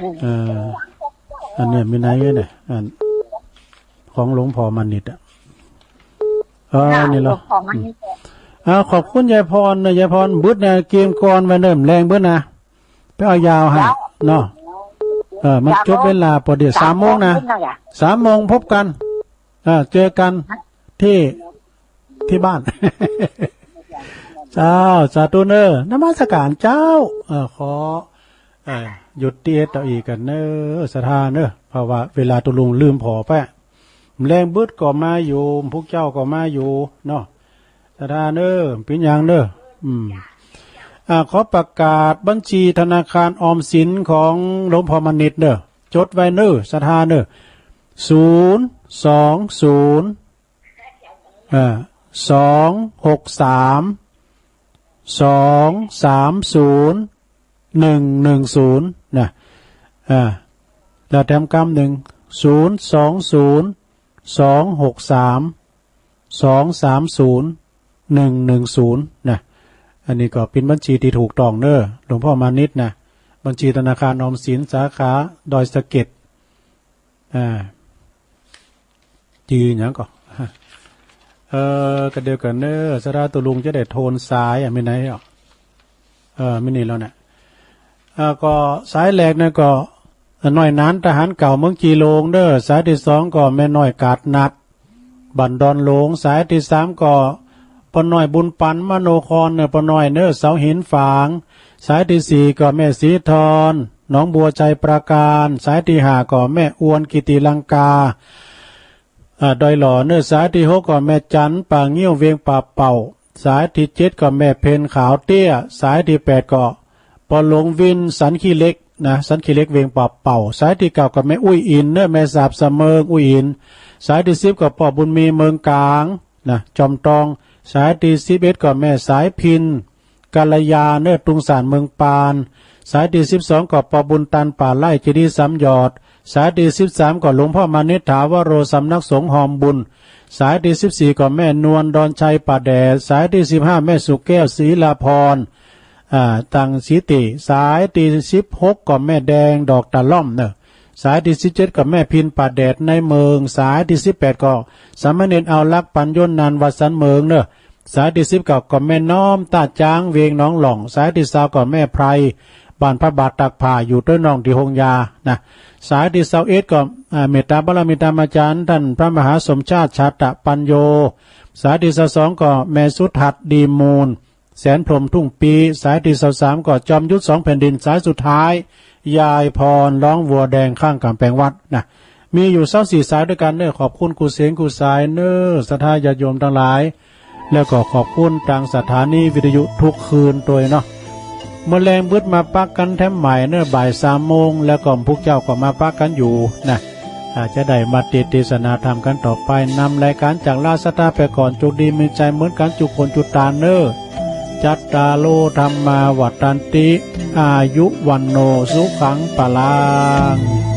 อืม เออ อันเนี้ยมีไหนเนี่ย อัน ของหลวงพ่อมานิตย์อะ เออ ค่ะ นี่เหรอ หลวงพ่อมานิตย์ อืม อ่า ขอบคุณยายพรนะ ยายพร บึดนะ เกมก่อนไว้เนิ่มแรงบึดนะ ไปเอายาวให้ ยาว เนาะ เออ มัน ยาว จบเวลา ปอเดี๋ยว สามโมงนะ สามโมงครึ่งนะ สามโมงพบกัน อ่า เจอกันที่ ที่บ้าน เจ้า สาธุเนอะ นมัสการเจ้า เออ ขอ เออ หยุดตี้เอสเต้าอี้กั๋นเนอะ ศรัทธาเนอะ เพราะว่าเวลาตกลงลืมผ่อไป แรงบึดก็มาอยู่ พวกเจ้าก็มาอยู่เนาะ ศรัทธาเนอะ ปิ้นยางเนอะ อืม อ่า ขอประกาศบัญชีธนาคารออมสินของหลวงพ่อมานิตย์เนอะ จดไว้เนอะ ศรัทธาเนอะ ศูนย์สองศูนย์ อ่า สองหกสาม สองสามศูนย์ หนึ่งหนึ่งศูนย์ นะ อ่า แล้วแถมกำนึ่ง ศูนย์สองศูนย์ สองหกสาม สองสามศูนย์ หนึ่งหนึ่งศูนย์ นะ อันนี้ก็เป๋นบัญชีตี้ถูกต้องเนอะ หลวงพ่อมานิตย์นะ บัญชีธนาคารออมสินสาขาดอยสะเก็ด อ่า จื้อหยังก่อ เออ ก็เดี๋ยวก่อนเนอะ ศรัทธาตกลงจะได้โทนสาย อ่ะ มีไหนอ่ะ เออ มีนี่แล้วเนี่ย อ่า ก็สายแรกเนี่ยก็ น้อยหนานทหารเก่าเมืองจีหลงเนอะ สายตี้สองก็แม่น้อยกาดนัด บ้านดอนหลง สายตี้สามก็ป้อน้อยบุญปันมโนครเนอะ ป้อน้อยเนอะ เสาหินฝาง สายตี้สี่ก็แม่ศรีทร หนองบัวชัยปราการ สายตี้ห้าก็แม่อวนกิติลังกา อ่า ดอยหล่อเนอะ สายตี้หกก็แม่จันป่างิ้วเวียงป่าเป่า สายตี้เจ็ดก็แม่เพ็ญขาวเตี้ย สายตี้แปดก็ป้อหลวงวินสันขี้เหล็กนะ สันขี้เหล็กเวียงป่าเป่า สายตี้เก้าก็แม่อุ้ยอินเนอะ แม่สาบสะเมิง อุ้ยอิน สายตี้สิบก็ป้อบุญมีเมืองกลางนะ จอมตอง สายตี้สิบเอ็ดก็แม่สายพิน กัลยาเนอะ ตุงสานเมืองปาน สายตี้สิบสองก็ป้อบุญตันป่าไร่เจดีย์สามยอด สายตี้สิบสามก็หลวงพ่อมานิตย์ถาวโร สำนักสงฆ์ฮอมบุญ สายตี้สิบสี่ก็แม่นวลดอนชัยป่าแดด สายตี้สิบห้าแม่สุแก้วศรีลาพร อ่า ตังสีติ สายตี้สิบหกก็แม่แดงดอกตะล่อมเนอะ สายตี้สิบเจ็ดก็แม่พินป่าแดดในเมือง สายตี้สิบแปดก็สามเณรเอาลักษณ์ปัญญนนันท์วัดสันเมืองเนอะ สายตี้สิบเก้าก็แม่น้อมต้าจ๊างเวียงหนองหล่อง สายตี้ซาวก็แม่ไพรบ้านพระบาทตากผ้าอยู่ตวยน้องตี้โฮงยานะ สายตี้ซาวเอ็ดก็ อ่า เมตตาบารมีธรรมาจารย์ต้านพระมหาสมชาติชาตะปัญโญ สายตี้ซาวสองก็แม่สุทัศน์ดีมูล แสนพรหมทุ่งปี สายตี้ซาวสามก็จอมยุทธสองแผ่นดิน สายสุดท้าย ยายพรร้องวัวแดงข้างก๋ำแปงวัดนะ มีอยู่ซาวสี่สายตวยกั๋นเนอะ ขอบคุณกู้เสียงกู้สายเนอะ ศรัทธาญาติโยมตังหลาย แล้วก็ขอบคุณตางสถานีวิทยุทุกคืนตวยเนาะ เมื่อแลงบึดมาปะกั๋นแถมใหม่เนอะ บ่ายสามโมง แล้วก็พวกเจ้าก็มาปะกั๋นอยู่นะ อาจจะได้มาติดเทศนาธรรมกันต่อไป นำรายการจากราชสถาไปก่อน จงดีมีชัยเหมือนกันจุคนจุตาเน่อ จัตตาโร ธัมมา วัฑฒันติ อายุ วัณโณ สุขัง พลัง